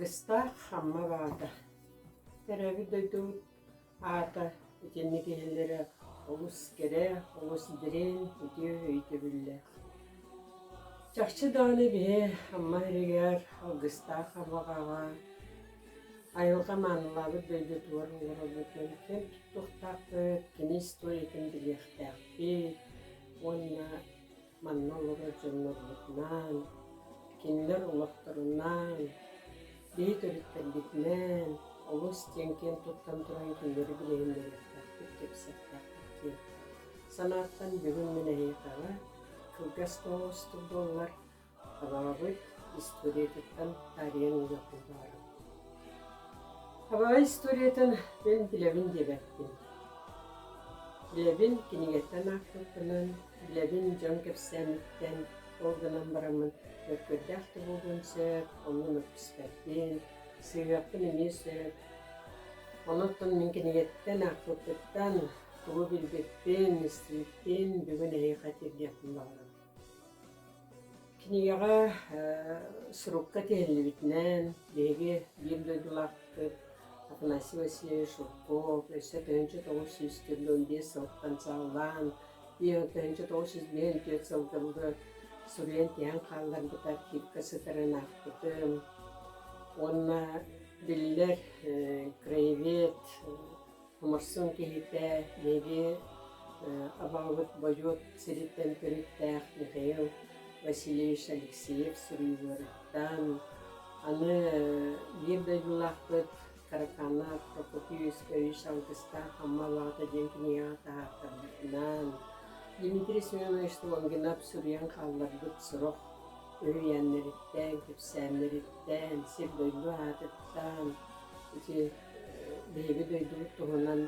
Алгыстаах Амма баҕата. Төрөөбүт дойдубут аата итинник иһиллэрэ олус кэрэ, олус дириҥ, үтүө өйдөбүллээх. Чахчы даҕаны биһи Амма сиригэр алгыстаах Абаҕаҕа айылҕа маанылаабыт дойдутугар олорорбутун ким туттуохтаахпыт, кини историятын билиэхтээхпит уонна Манна олорор дьоннорбутунаан, кинилэр олохторунаан, биһи төрүттэрбитинээн олус диэн киэн туттан туран кинилэри билиһиннэриэхтээхпит, кэпсиэхтээхпит диэн санааттан бүгүн мин эһиэхэҕэ кылгас тоҕоостук буоллар Абаҕабыт историятыттан таарыйан ылыахпын баҕарабын. Абаҕа историятын мин билэбин диэбэппин. Билэбин кинигэттэн аахпыппынан, билэбин дьон кэпсээниттэн, ол гынан бараммын мөккүөрдээх да буолуон сөп, онно мөккүспэппин, сыыһыахпын эмиэ сөп. Онон мин кинигэттэн аахпыппыттан тугу билбиппин, истибиппин бүгүн эһиэхэ тиэрдиэхпин баҕарабын. Кинигэҕэ сурукка тиһиллибитинэн, биһиги биир дойдулаахпыт Афанасий Васильевич Жирков өссө 1945 сылтан саҕалаан 1954 сылга суруйан тиһэн хаалларбыт архивка сытарын аахпытым. Уонна биллэр краевед Соморсун киһитэ биһиги абаҕабыт Бойуот сириттэн төрүттээх Михаил Васильевич Алексеев суруйууларыттан, аны биир дойдулаахпыт Караканов Прокопий Юскович Алгыстаах Амма Алаата диэн кинигэҕэ таһаартарбытынан, Дмитрий Семенович Лонгинов суруйан хаалларбыт сорох үһүйээннэриттэн, кэпсээннэриттэн, сир-дойду аатыттан ити биһиги дойдубут туһунан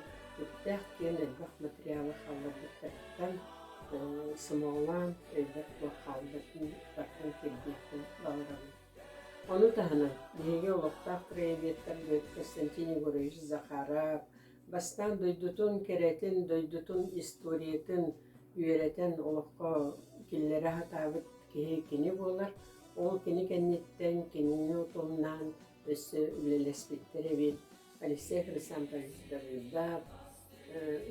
үптээх диэн элбэх материалы хаалларбыттарыттан сомоҕолоон өйбөр туох хаалбытын барытын тиэрдиэхпин баҕарабын. Ону таһынан биһиги олохтоох краеведтарбыт Константин Егорович Захаров бастаан дойдутун кэрэтин, дойдутун историятын үөрэтэн олоххо киллэрэ сатаабыт киһи кини буолар. Ол кини кэнниттэн кинини утумнаан өссө үлэлэспиттэр эбит. Алексей Хрисантович Давыдов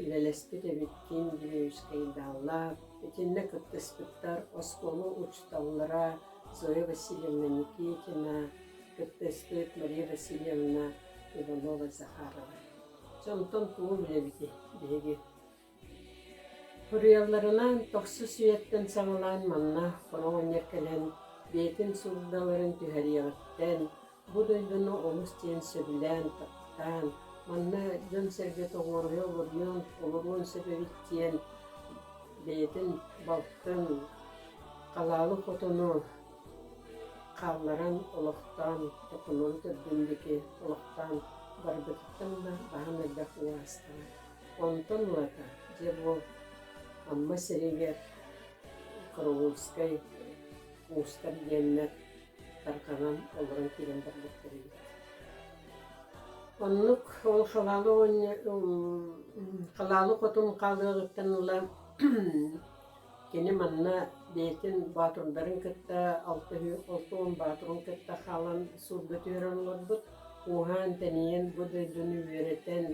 үлэлэспит эбит Ким Дмитриевич Итиннэ кыттыспыттар оскуола учууталлара Зоя Васильевна Никитина, кыттыспыт Мария Васильевна Иванова-Захарова. Дьэ онтон тугу билэбитий биһиги? Суруйалларынан тохсус үйэттэн саҕалаан манна хоро оҕонньор кэлэн бэйэтин сурдаларын түһэриэҕиттэн бу дойдуну олус диэн сөбүлээн, таптаан, манна дьон-сэргэ тоҕуоруһа олоруон, олоруон сөп эбит диэн бэйэтин балтын Халаалы хотону хаалларан олохтоон, Токунуон төрдүн диэки олохтоон барбытыттан да баһаам элбэх уу аастаҕа. Онтон ылата, дьэ бу Амма сиригэр Караульскай уустар диэннэр тарҕанан олорон киирэн барбыттар эбит. Оннук ол халаалы халаалы хотун хаалыаҕыттан ыла кини манна бэйэтин боотурдарын кытта 60 боотурун кытта хаалан суурга түһэрэн олорбут. Ууһаан-тэнийэн бу дойдуну үөрэтэн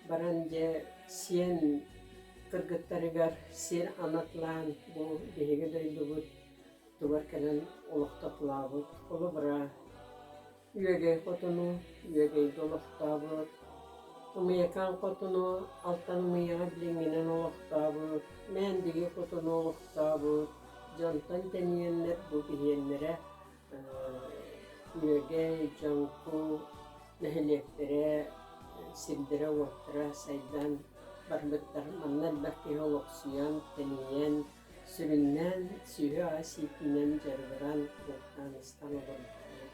баран дьэ сиэн кыргыттарыгар сир анатлаан бу биһиги дойдубут тугар кэлэн олохтотулаабыт. Холобура, Үөгэй хотуну Үөгэйгэ олохтообут, Ымыйакаан хотуну Алтан Ымыйаҕа билиҥҥинэн олохтообут, Мээндиги хотуну олохтообут, дьонтон тэнийэннэр бу биһиэннэрэ Үөгэй, Дьоҥку нэһилиэктэрэ сирдэрэ-уоттара сайдан барбыттар. Манна элбэх киһи олохсуйан, тэнийэн, сүрүннээн сүөһү-ас иитинэн дьарыгыран, бултаан-астаан олорбуттар.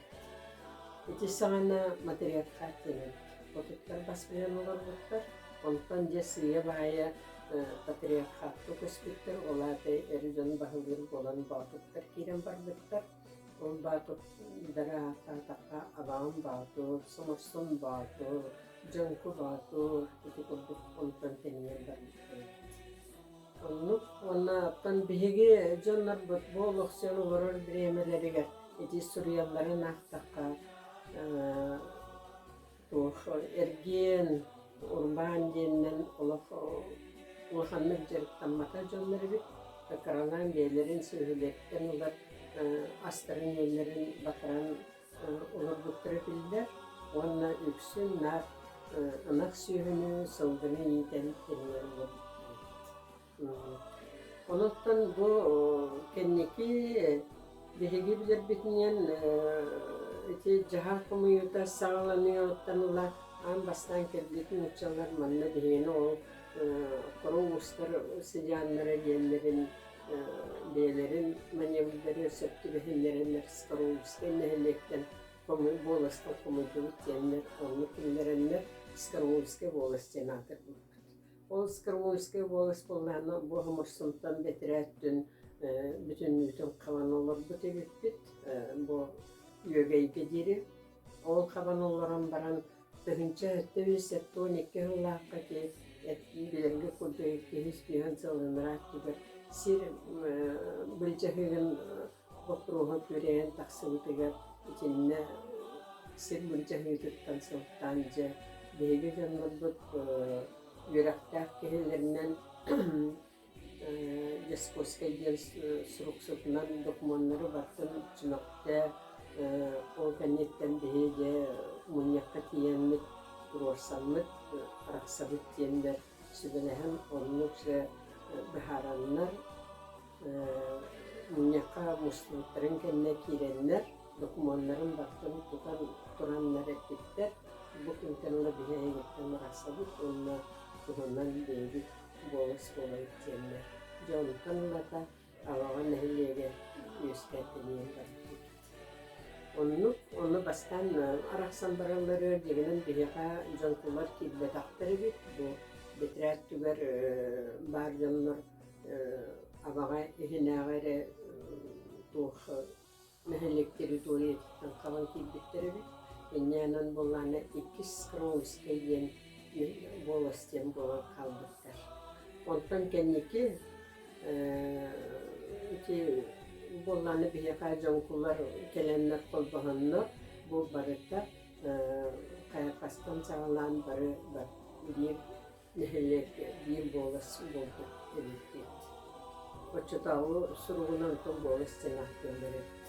Ити саҕана матриархат диэн эбит. Хотуттар бас билэн олорбуттар. Онтон дьэ сыыйа-баайа патриархатка көспүттэр, ол аата эр дьон баһылыыр буолан боотуктар киирэн барбыттар. Ол боотурдары ааттаатахха Абаҕам Боотур, Соморсун Боотур, Дьоҥку Боотур ити курдук онтон тэнийэн барбыттар эбит. Оннук уонна оттон биһиги дьоннорбут бу олохсуйан олорор бириэмэлэригэр ити суруйалларын аахтахха. Туох эргиэн, урбаан диэнинэн олох улаханнык дьарыктамматах дьоннор эбит. Кыралаан бэйэлэрин сүөһүлэриттэн ылар астарын-үөллэрин батаран олорбуттара биллэр уонна үксүн наар ынах сүөһүнү, сылгыны иитэн тэнийэн олорбуттар эбит. Онуттан бу кэнники биһиги билэрбитинэн ити дьаһаах хомуйуута саҕаланыаҕыттан ыла аан бастаан кэлбит нууччалар манна биһигини ол хоро уустар сыдьааннара диэннэрин бэйэлэрин маневрдары сөп түбэһиннэрэннэр Скоровскай нэһилиэктэн буоластан хомуйдубут диэннэр оннук киллэрэннэр Скоровскай буолас диэн аатырбыппыт. Ол Скоровскай буолас буоллаҕына бу Хомурсунтан бэтэрээ өттүн бүтүннүүтүн хабан олорбут эбиппит бу Үөгэйгэ диэри. Ол хабан олорон баран 1772 сыллаахха ити билэргэ курдук иккиһис түһэн сылынара өттүгэр сир былдьаһыгын боппуруоһа күөрэйэн тахсыбытыгар итиннэ сир былдьаһыытыттан сылтаан дьэ биһиги дьоннорбут үөрэхтээх киһилэринэн Дьоскуоскай диэн суруксутунан докумуоннары барытын чөмөхтө ол кэнниттэн биһиги дьэ мунньахха тиийэммит туруорсаммыт арахсабыт диэннэр сүбэлэһэн оннук дьэ быһаараннар Мунньахха мустубуттарын кэннэ киирэннэр, докумуоннарын барытын тутан тураннар эппиттэр, бу күнтэн ыла биһи эһигиттэн арахсабыт уонна туһунан бэйэбит буолас буолабыт диэннэр. Дьэ онтон ылата Абаҕа нэһилиэгэ үөскээн тэнийэн барбыт. Оннук, ону бастаан арахсан баралларыгар дьиҥинэн биһиэхэ дьонкулар киирбэтэхтэр эбит. Бу бэтэрээ өттүгэр баар дьоннор Абаҕа иһинээҕи эрэ туох нэһилиэк территориятыттан хабан киирбиттэр эбит. Инньэ буоллаҕына иккис Скромскай диэн волость диэн буолан хаалбыттар. Онтон кэнники ити буоллаҕына биһиэхэ дьоҥкулар кэлэннэр холбоһоннор бу барыта хайахастан саҕалаан бары биир нэһилиэк биир буолас буолбут эбиппит. Оччотооҕу суругунан онтон буолас диэн ааттыыллар эбит.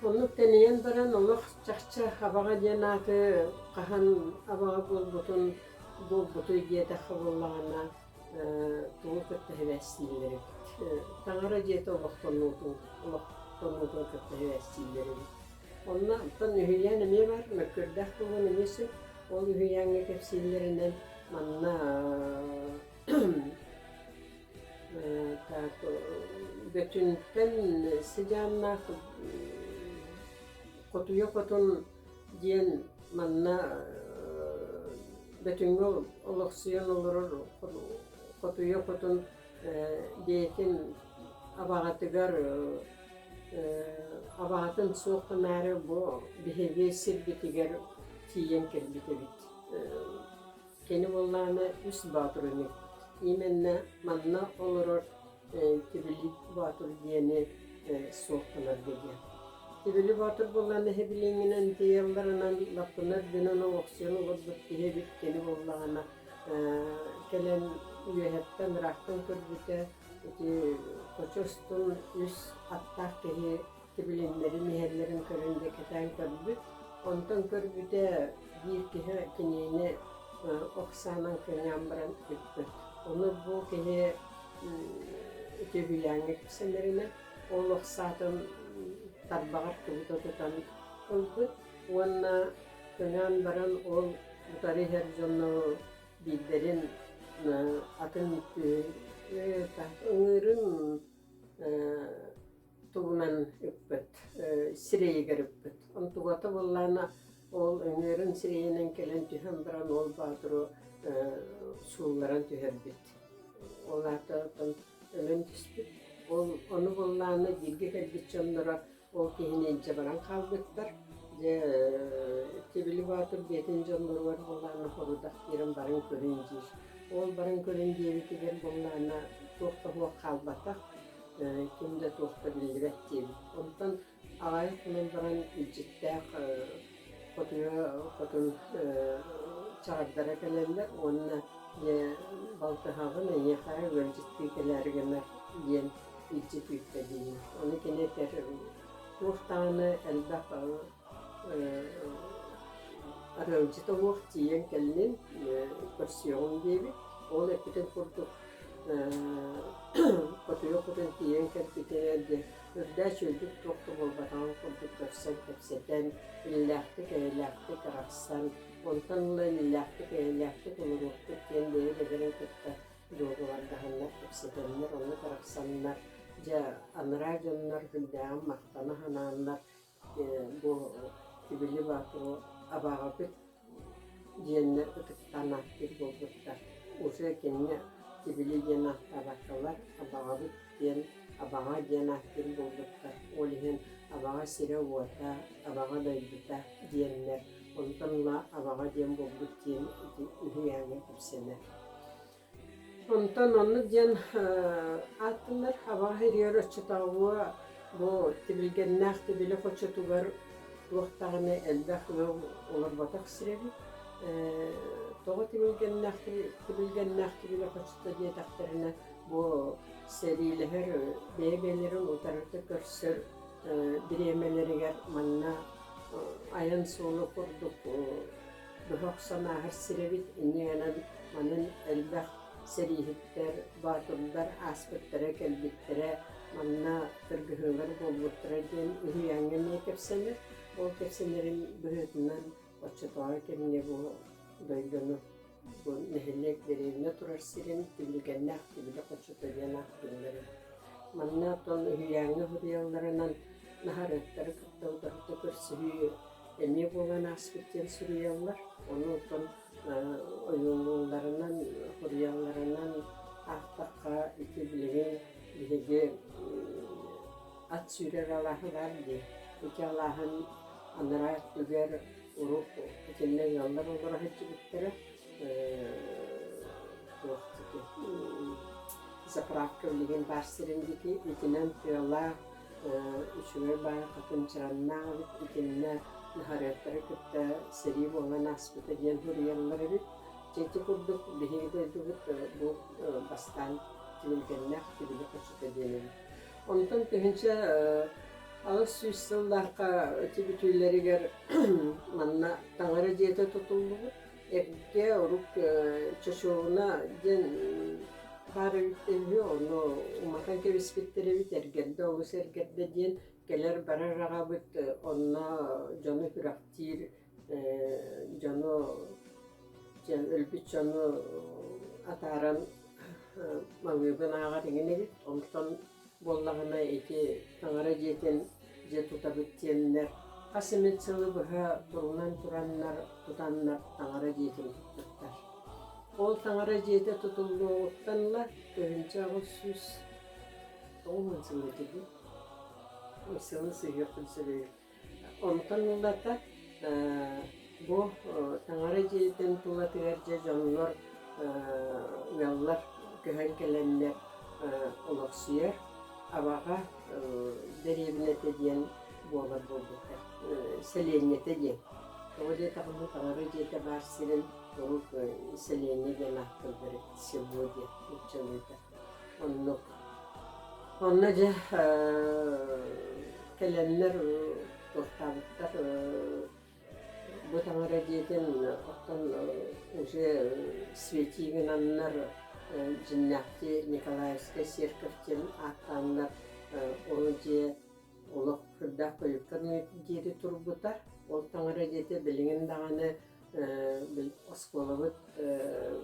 Оннук тэнийэн баран олох чахчы Абаҕа диэн ааты хаһан Абаҕа буолбутун буолбутуй диэтэххэ буоллаҕына тугу кытта сибээстииллэр эбит. Таҥара дьиэтэ олохтонуутун олохтонуутун кытта сибээстииллэр эбит. Онно оттон үһүйээн эмиэ баар, мөккүөрдээх буолуон эмиэ сөп. Ол үһүйээҥҥэ кэпсииллэринэн манна так Бөтүнтэн сыдьааннаах Хотуйа Хотун диэн манна Бөтүҥҥэ олохсуйан олорор Хотуйа Хотун бэйэтин абаҕатыгар абаҕатын суох гынаары бу биһиги сирбитигэр тиийэн кэлбит эбит. Кини буоллаҕына үс боотуру ыҥырбыт. Именно манна олорор Тибили Боотур диэни суох гынарга диэн. Тибили Боотур буоллаҕына эһэ тиийэллэринэн лаппына үрдүнэн олохсуйан олорбут киһи эбит. Кини буоллаҕына кэлэн үөһэттэн ыраахтан көрбүтэ ити хочо устун үс аттаах киһи тибилиннэрин иһэллэрин көрөн дьэ кэтээн көрбүт. Онтон көрбүтэ биир киһи кинини ох саанан кыҥаан баран ыппыт. Ону бу киһи ити үһүйээҥҥэ кэпсэнэринэн ол ох саатын тарбаҕар кыбыта тутан ылбыт уонна кыҥаан баран ол утары иһэр дьону биирдэрин атын ыҥыырын тугунан ыппыт, сирэйигэр ыппыт. Онтугата буоллаҕына ол ыҥыырын сирэйинэн кэлэн түһэн баран ол боотуру суулларан түһэрбит. Ол аата оттон өлөн түспүт. Ол ону буоллаҕына бииргэ кэлбит дьонноро ол киһини илдьэ баран хаалбыттар. Дьэ Тибили Боотур бэйэтин дьонноругар буоллаҕына хорудах киирэн баран көрүн диир. Ол баран көрүн диэбитигэр буоллаҕына туох да суох хаалбатах ким да туох да биллибэт диэбит. Онтон аҕайах хонон баран илдьиттээх Хотуйа хотун чаҕардара кэлэллэр уонна дьэ балтыһаҕын эйиэхэ ыалдьыттыы кэлээри гынар диэн илдьит ыытта дииллэр. Ону кини этэр туох даҕаны элбэх арыалдьыта уох тиийэн кэллин, көрсүөҕүҥ диэбит. Ол эппитин курдук хотуйа хотун тиийэн кэлбитинэ дьэ үрдээх үчүгэйдик туох да буолбатаҕын курдук көрсөн кэпсэтэн, иллээхтик-эйэлээхтик арахсан, онтон ыла иллээхтик-эйэлээхтик олоруохпут диэн бэйэ-бэйэлэрин кытта дуогабардаһаннар, кэпсэтэннэр, оннук арахсаннар, дьэ анараа дьоннор сүрдээҕин махтана санааннар бу Тибили Баатыры абааҕабыт диэннэр ытыктаан ааттыыр буолбуттар. Уже кинини Тибили диэн ааттаабаккалар, абаҕабыт диэн, абаҕа диэн ааттыыр буолбуттар. Ол иһин Абаҕа сирэ-уота, Абаҕа дойдута диэннэр, онтон ыла Абаҕа диэн буолбут диэн ити үһүйээҥҥэ кэпсэнэр. Онтон оннук диэн ааттанар Абаҕа сиригэр оччотооҕуга бу Тибилгэннээх Тибили хочотугар туох даҕаны элбэх ыал олорботох сирэ эбит. Тоҕо Тибилгэннээх Тибилгэннээх Тибили хочото диэтэхтэринэ бу сэриилэһэр бэйэ-бэйэлэрин утарыта көрсөр бириэмэлэригэр манна айан суола курдук быһа охсон ааһар сир эбит. Инньэ гынан манан элбэх сэрииһиттэр, боотурдар ааспыттара, кэлбиттэрэ, манна кыргыһыылар буолбуттара диэн үһүйээҥҥэ эмиэ кэпсэнэр. Ол кэпсэнэрин быһыытынан оччотооҕу кэмҥэ бу дойдуну бу нэһилиэк дэриэбинэ турар сирин Түлүгэннээх Түбүлэ хочото диэн ааттыыллар эбит. Манна оттон үһүйээҥҥэ суруйалларынан наһарыаттары кытта утарыта көрсүһүү эмиэ буолан ааспыт диэн суруйаллар. Ону оттон ойуулуулларынан, суруйалларынан аахтахха ити билигин биһиги ат сүүрэр алааһа баар дии. Ити алааһын анараа өттүгэр урут итиннэ ыаллар олоро сылдьыбыттара. Туох заправка билигин баар сирин диэки итинэн тыалаах үчүгэй баай хатынчараннаах эбит итиннэ наһарыаттары кытта сэрии буолан ааспыта диэн суруйаллар эбит. Дьэ ити курдук биһиги дойдубут бу бастаан түмүлгэннээх Тибили хочото диэн эбит. Онтон 1800 сыллаахха ити бүтүүлэригэр манна таҥара дьиэтэ тутуллубут. Эргэ урук чочуобуна диэн баар эбит үһү, ону уматан кэбиспиттэр эбит, эргэрдэ олус эргэрдэ диэн кэлэр-барар аҕабыт онно дьону күрэхтиир дьону өлбүт дьону атааран малыыбын ааҕар эҥин эбит. Онтон буоллаҕына ити таҥара дьиэтин дьиэ тутабыт диэннэр хас эмит сылы быһа турунан тураннар тутаннар таҥара дьиэтин туппуттар. Ол таҥара дьиэтэ тутуллуоҕуттан ыла 1890 сыл этэ дуу, сылы сыһыахпын сөбүй. Онтон ылата бу таҥара дьиэтин тулатыгар дьэ дьоннор ыаллар көһөн кэлэннэр олохсуйар Абаҕа дэриэбинэтэ диэн буолар буолбуттар, сэлиэнньэтэ диэн. Тоҕо диэтэххинэ таҥара дьиэтэ баар сирин урут сэлиэнньэ диэн ааттыыллар эбит, село диэн нууччалыыта. Оннук. Онно дьэ кэлэннэр туохтаабыттар бу таҥара дьиэтин оттон уже свети гынаннар дьиннээхти Николаевскай церковь диэн ааттааннар ол дьиэ олох сүрдээх хойукка диэри турбута. Ол таҥара дьиэтэ билигин даҕаны оскуолабыт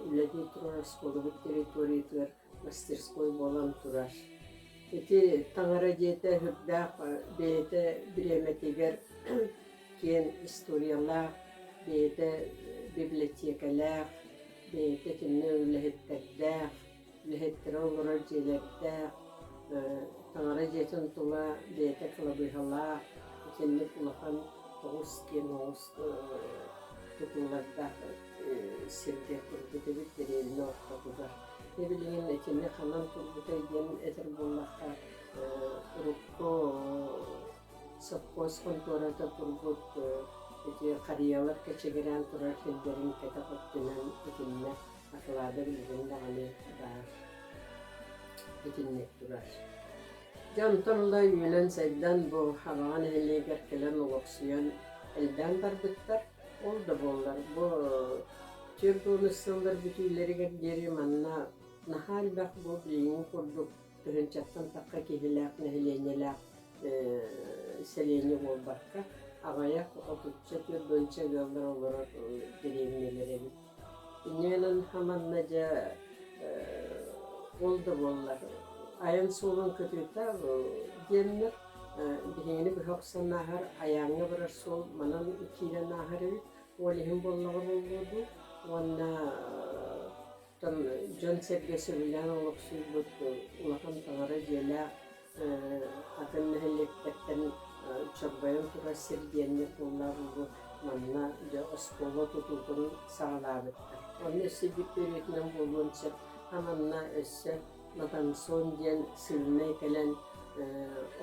үлэлии турар оскуолабыт территориятыгар мастерской буолан турар. Ити таҥара дьиэтэ сүрдээх бэйэтэ бириэмэтигэр киэҥ историялаах, бэйэтэ библиотекалаах, бэйэтэ итиннэ үлэһиттэрдээх, үлэһиттэрэ олорор дьиэлэрдээх, таҥара дьиэтин тула бэйэтэ кылабыыһалаах, итинник улахан тоҕус киэҥ оҕус тутуулардаах сиргэ турбут эбит дэриэбинэ ортотугар. Дьэ билигин итини ханан турбутай диэн этэр буоллахха, урукку сопхуос хонтуората турбут Ити харыйалар кэчигирээн турар сирдэрин кэтэх өттүнэн итиннэ акылаада билигин даҕаны баар. Итинник турар. Дьэ онтон ыла үүнэн-сайдан бу Абаҕа нэһилиэгэр кэлэн олохсуйан элбээн барбыттар. Ол да буоллар бу 40 сыллар бүтүүлэригэр диэри манна наһаа элбэх бу билиҥҥи курдук тыһыынчаттан тахха киһилээх нэһилиэнньэлээх сэлиэнньэ буолбакка, аҕыйах отучча түөрт ыаллар олорор дэриэбинэлэр эбит. Инньэ манна дьэ ол да буоллар айан суолун кытыыта диэннэр биһигини быһа охсон ааһар айааҥҥа барар суол манан киирэн ааһар эбит. Ол иһин буоллаҕа буолуо дуу уонна Оттон дьон-сэргэ сөбүлээн олохсуйбут улахан таҥара дьиэлээх атын нэһилиэктэртэн чорбойон турар сир диэннэр буоллаах бу манна дьэ оскуола тутуутун саҕалаабыттар. Онно өссө биир төрүөтүнэн буолуон сөп. А манна өссө Натансон диэн сыылынай кэлэн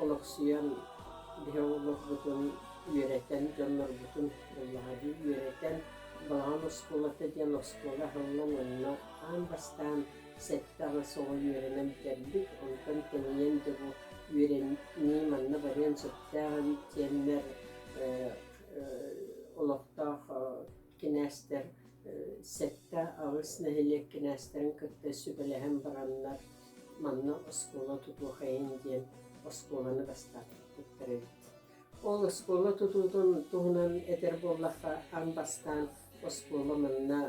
олохсуйан биһи оҕолорбутун үөрэтэн, дьоннорбутун буоллаҕа дии үөрэтэн Балаҕан оскуолата диэн оскуола аһыллан онно аан бастаан сэттэ-аҕыс оҕо үөрэнэн бүтэрбит, онтон тэнийэн дьэ бу үөрэнии манна барыан сөптөөх эбит диэннэр олохтоох кинээстэр сэттэ-аҕыс нэһилиэк кинээстэрин кытта сүбэлэһэн бараннар манна оскуола тутуохайын диэн оскуоланы бастаабыттар эбит. Ол оскуола тутуутун туһунан этэр буоллахха, аан бастаан оскуола манна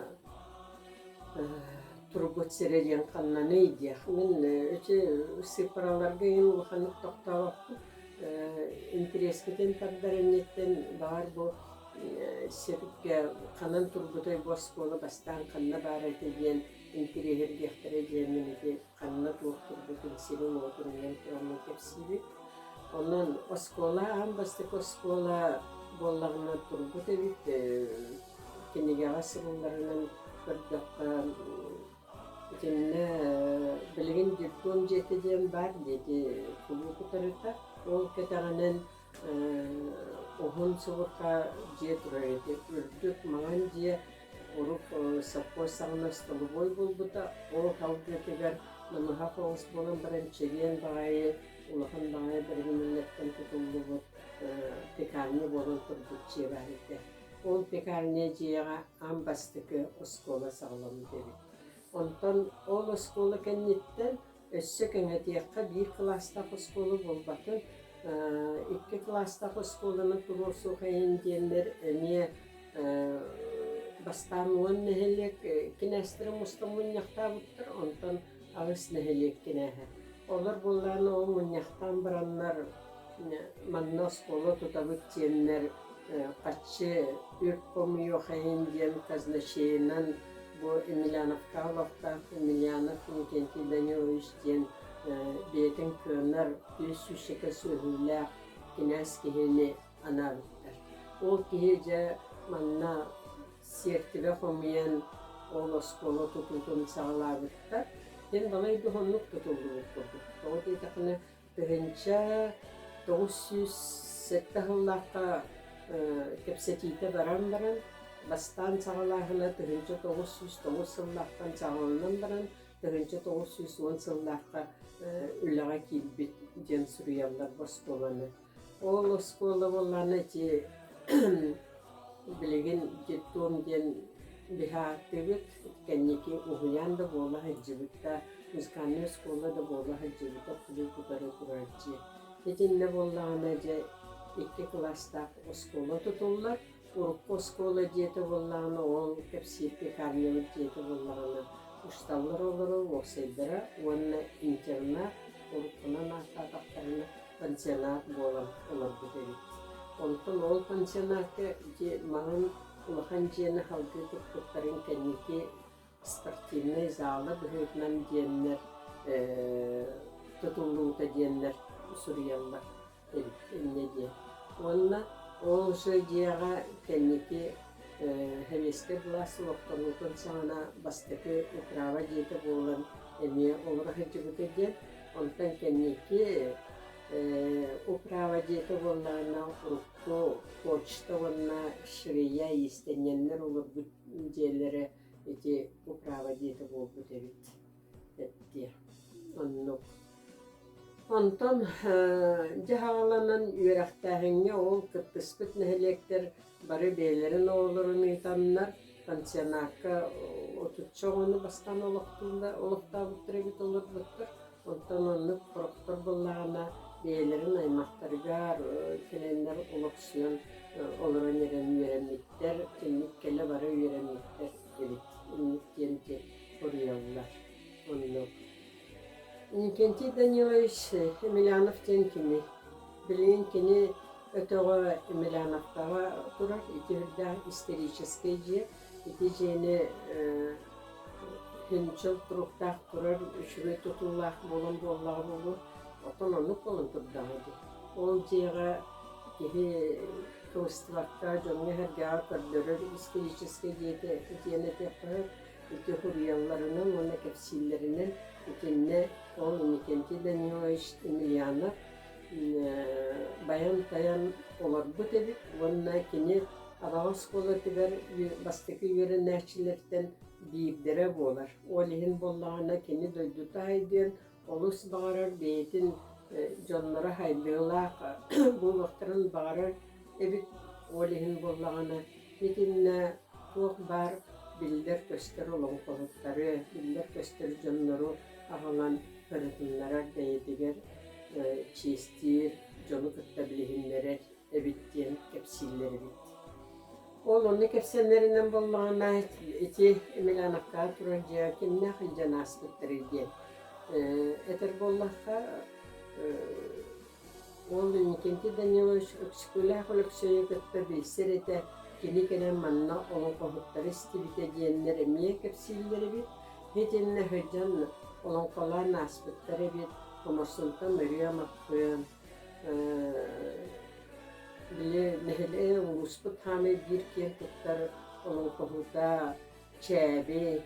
турбут сирэ диэн ханнаный диэх. Мин ити сыыппараларга иһин улаханнык тохтообоппун. Интэриэскитин тардар инниттэн баҕар бу сиргэ ханан турбутай бу оскуола бастаан ханна баар этэ диэн интэриэһиргиэхтэрэ диэммин ити ханна туох турбутун сирин-уотун ыйан тураммын кэпсиибит. Онон оскуола аан бастакы оскуола буоллаҕына турбут эбит. Кинигэҕэ сурулларынан көрдөххө, итиннэ билигин детдом дьиэтэ диэн баар диэки кулууп утарыта. Ол кэтэҕинэн уһун субурха дьиэ турар этэ. Үрдүк маҥан дьиэ Урут совхоз саҕана столовой буолбута, ол халгыатыгар намыһах оҕус буолан баран чэгиэн баҕайы, улахан баҕайы бэрэбинэлэртэн тутуллубут пекарня буолан турбут дьиэ баар этэ. Ол пекарня дьиэҕэ аан бастакы оскуола саҕаламмыт эбит. Онтон ол оскуола кэнниттэн Өссө кэҥэтиэххэ биир кылаастаах оскуола буолбатын, икки кылаастаах оскуоланы туруорсуохайын диэннэр эмиэ бастаан 10 нэһилиэк кинээстэрэ мустан мунньахтаабыттар, онтон аҕыс нэһилиэк кинээһэ. Олор буоллаҕына ол мунньахтаан бараннар манна оскуола тутабыт диэннэр харчы үп хомуйуохайын диэн казначейынан бу Емельяновка олохтоох Емельянов Иннокентий Данилович диэн бэйэтин кыанар үс сүүсчэкэ сүөһүлээх кинээс киһини анаабыттар. Ол киһи дьэ манна сиэртибэ хомуйан ол оскуола тутуутун саҕалаабыттар. Диэн балай да уһуннук тутуллубут курдук. Тоҕо диэтэххинэ 1907 сыллаахха кэпсэтиитэ баран баран, бастаан саҕалааһына 1909 сыллаахтан саҕаланан баран, 1910 сыллаахха үлэҕэ киирбит диэн суруйаллар бу оскуоланы. Ол оскуола буоллаҕына ити билигин детдом диэн биһи ааттыыбыт, кэнники уһуйаан да буола сылдьыбыт да, музыкальнай оскуола да буола сылдьыбыта кулууп утары турар дьиэ. Итиннэ буоллаҕына дьэ икки кылаастаах оскуола тутуллар. Урукку оскуола дьиэтэ буоллаҕына ол кэпсиир пекарнябыт дьиэтэ буоллаҕына усталлар олорор уопсайдара уонна интернат уруккунан ааттаатахтарына пансионат буолан олорбут эбит. Онтон ол пансионакка ити маҥан улахан дьиэни салгыы туппуттарын кэнники спортивнай зала быһыытынан диэннэр тутуллубута диэннэр суруйаллар эбит инньэ диэн. Уонна ол уже дьиэҕэ кэнники сэбиэскэй былаас олохтонуутун саҕана бастакы управа дьиэтэ буолан эмиэ олоро сылдьыбыта диэн. Онтон кэнники. Управа дьиэтэ буоллаҕына урукку почта уонна швея иистэнньэннэр олорбут дьиэлэрэ ити управа дьиэтэ буолбут эбит эттиэ. Оннук. Онтон дьаһаҕаланан үөрэхтээһиҥҥэ ол кыттыспыт нэһилиэктэр бары бэйэлэрин оҕолорун ыытаннар пансионакка отучча оҕону бастаан олохтообуттар эбит олорбуттар. Онтон оннук сорохтор буоллаҕына бэйэлэрин аймахтарыгар кэлэннэр олохсуйан олорон эрэн үөрэммиттэр, инник кэлэ-бара үөрэммиттэр эбит. Инник диэн суруйаллар. Оннук. Иннокентий Данилович Емельянов диэн кини. Билигин кини өтөҕө Емельяновкаҕа турар ити үрдээх историческай дьиэ. Ити дьиэни күнчэл туруктаах турар үчүгэй тутуулаах буолан буоллаҕа буолуо. Оттон оннук буолан турдаҕа дии. Ол дьиэҕэ киһи кыбыстыбакка дьоҥҥо-сэргэҕэ көрдөрөр историческай дьиэтэ диэн этиэххэ сөп. Ити суруйалларынан уонна кэпсииллэринэн итиннэ ол Иннокентий Данилович Емельянов байан-тайан олорбут эбит уонна кини Абаҕа оскуолатыгар бастакы үөрэнээччилэртэн биирдэрэ буолар. Ол иһин буоллаҕына кини дойдута хайдыан олус баҕарар бэйэтин дьонноро хайдыылаах буолуохтарын баҕарар эбит. Ол иһин буоллаҕына итиннэ туох баар биллэр-көстөр олоҥхоһуттары, биллэр-көстөр дьоннору аҕалан ырытыннарар бэйэтигэр чиэстиир, дьону кытта билиһиннэрэр эбит диэн кэпсииллэр эбит. Ол онно кэпсэннэринэн буоллаҕына ити Емельяновкаҕа турар дьиэҕэ кимнээх илдьэн ааспыттарый диэн этэр буоллахха ол Иннокентий Данилович Өксөкүлээх Өлөксөйү кытта билсэр этэ, кини кэлэн манна олоҥхоһуттары истибитэ диэннэр эмиэ кэпсииллэр эбит. Итиннэ сылдьан олоҥхолоон ааспыттар эбит, Хоморсунтан Ырыа Маппыан, били нэһилиэк улууспут хаамай биир киэн туттар олоҥхоһута Чээби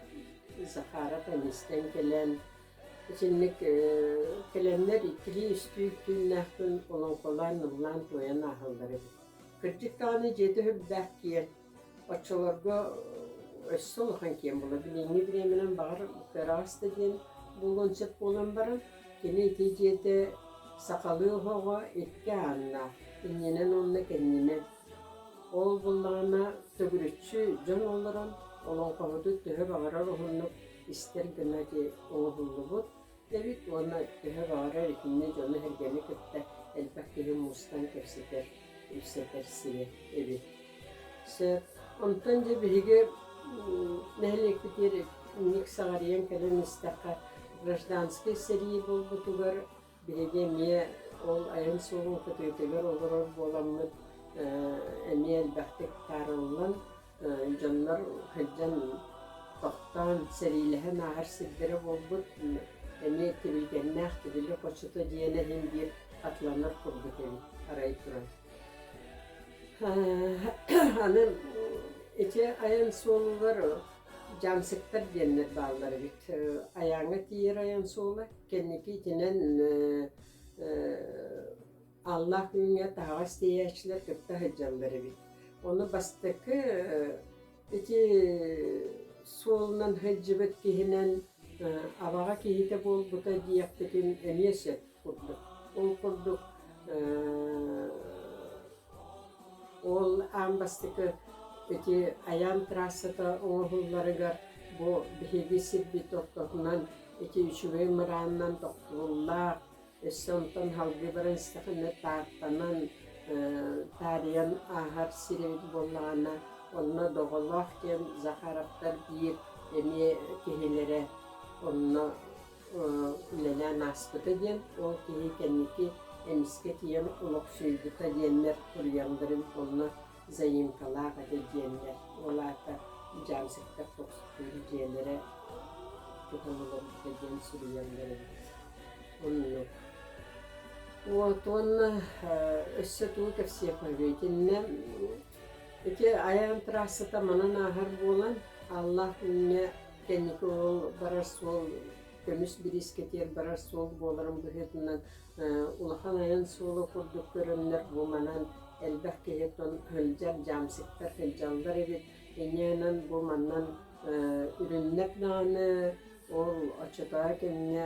Захаров эмистэн кэлэн итинник кэлэннэр иккилии-үстүү түүннээхпин олоҥхолоон ыллаан туойан ааһаллар эбит. Кырдьык даҕаны дьиэтэ сүрдээх киэҥ. Оччолорго өссө улахан киэҥ буолар. Билиҥҥи бириэмэнэн баҕар кыараҕас да диэн буолуон сөп буолан баран, кини ити дьиэтэ сахалыы оһоҕо икки ааннаах, иннинэн уонна кэннинэн. Ол буоллаҕына төгүрүччү дьон олорон олоҥхоһуту төһө баҕарар уһуннук истэр гына ити оҥоһуллубут эбит уонна төһө баҕарар итиннэ дьону-сэргэни кытта элбэх киһи мустан кэпсэтэр, ипсэтэр сирэ эбит. Сөп. Онтон дьэ биһиги нэһилиэкпитигэр инник саҕарыйан кэлэн истэххэ, гражданскай сэрии буолбутугар биһиги эмиэ ол айан суолун кытыытыгар олорор буоламмыт эмиэ элбэхтик таарыллан дьоннор сылдьан тохтоон сэриилэһэн ааһар сирдэрэ буолбут эмиэ тибилгэннээх тибили хочото диэн иһин биир атланар курдук эбит арай туран. Аны ити айан суолугар дьаамсыктар диэннэр бааллар эбит. Айааҥҥа тиийэр айан суола кэнники итинэн Аллаах күҥҥэ таһаҕас тиэйээччилэр кытта сылдьаллар эбит. Ону бастакы ити суолунан сылдьыбыт киһинэн абаҕа киһитэ буолбута диэхпитин эмиэ сөп курдук. Ол курдук ол аан бастакы ити Айаан трассата оҥоһулларыгар бу биһиги сирбит ортотунан ити үчүгэй мыраанынан тохтууллаах Өссө онтон салгыы баран истэххинэ Тааттанан таарыйан ааһар сир эбит буоллаҕына, онно Доҕолоох диэн Захаровтар биир эмиэ киһилэрэ онно үлэлээн ааспыта диэн, ол киһи кэнники эмискэ тиийэн олохсуйбута диэннэр суруйаллар эбит, онно заимкалаах этэ диэннэр. Ол аата дьаамсыктар тохтуур дьиэлэрэ тутан олорбута диэн суруйаллар эбит. Оннук. Вот уонна өссө тугу кэпсиэххэ итиннэ ити айаан трассата манан ааһар буолан Аллаах күҥҥэ кэнники ол барар суол көмүс бириискэтигэр барар суол буоларын быһыытынан улахан айан суола курдук көрөннөр бу манан элбэх киһи сылдьар, дьаамсыктар сылдьаллар эбит. Инньэ бу манан үрүннэр даҕаны ол оччотооҕу кэмҥэ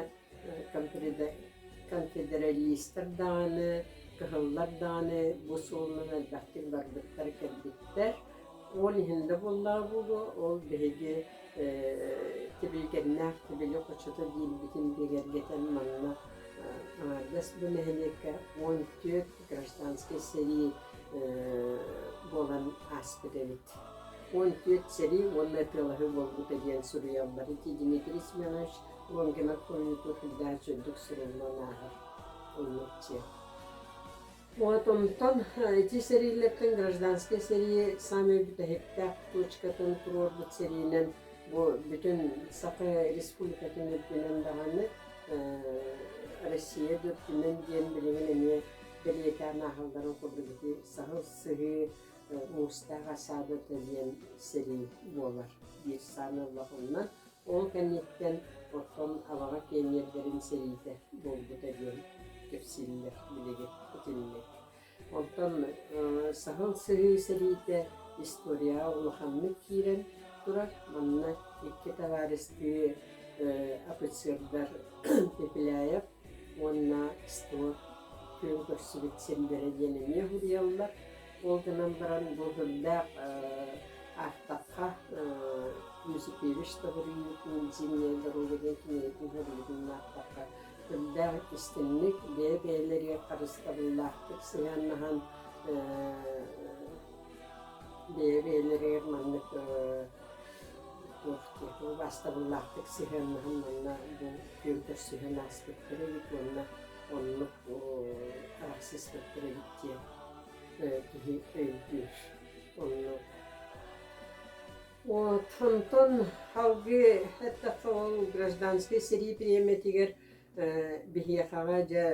конфедералистар даҕаны, кыһыллар даҕаны бу суолунан элбэхтик барбыттар, кэлбиттэр. Ол иһин да буоллаҕа буолуо, ол биһиги Тибилгэннээх Тибили хочото диирбитин бигэргэтэн манна аҥаардас бу нэһилиэккэ 14 гражданскай сэрии буолан ааспыт эбит. 14 сэрии уонна ытыалаһыы буолбута диэн суруйаллар. Ити Дмитрий Семенович Лонгинов суруйуутун сүрдээх үрдүк суруллан ааһар. Оннук дьиэ. Вот онтон ити сэриилэртэн гражданскай сэрии саамай бүтэһиктээх точкатын туруорбут сэриинэн бу бүтүн Саха Республикатын үрдүнэн даҕаны Россия да үрдүнэн диэн билигин эмиэ бэлиэтээн ааһалларын курдук ити Саһыл Сыһыы муустаах осадата диэн сэрии буолар биир сааны ыллаххына ол кэнниттэн оттон Абаҕа пионердарын сэриитэ буолбута диэн кэпсииллэр билигин итинник. Онтон Саһыл Сыһыы сэриитэ историяҕа улаханнык киирэн турар. Манна икки табаарыстыы офицердар Пепеляев уонна Стор күөн көрсүбүт сирдэрэ диэн эмиэ суруйаллар. Ол гынан баран бу үрдээх аахтахха Юсипович Табырыйытын «Зимняя дорога» диэн кинигэтин суруйбутун аахтахха үрдээх истиҥник бэйэ-бэйэлэригэр харыстабыллаахтык сыһыаннаһан бэйэ-бэйэлэригэр маннык туох диэх убаастабыллаахтык сыһыаннаһан манна бу күөн көрсүһэн ааспыттар эбит уонна оннук арахсыспыттар эбит диэн киһи өйдүүр. Оннук. Вот, онтон салгыы эттэххэ ол гражданскай сэрии бириэмэтигэр биһиэхэҕэ дьэ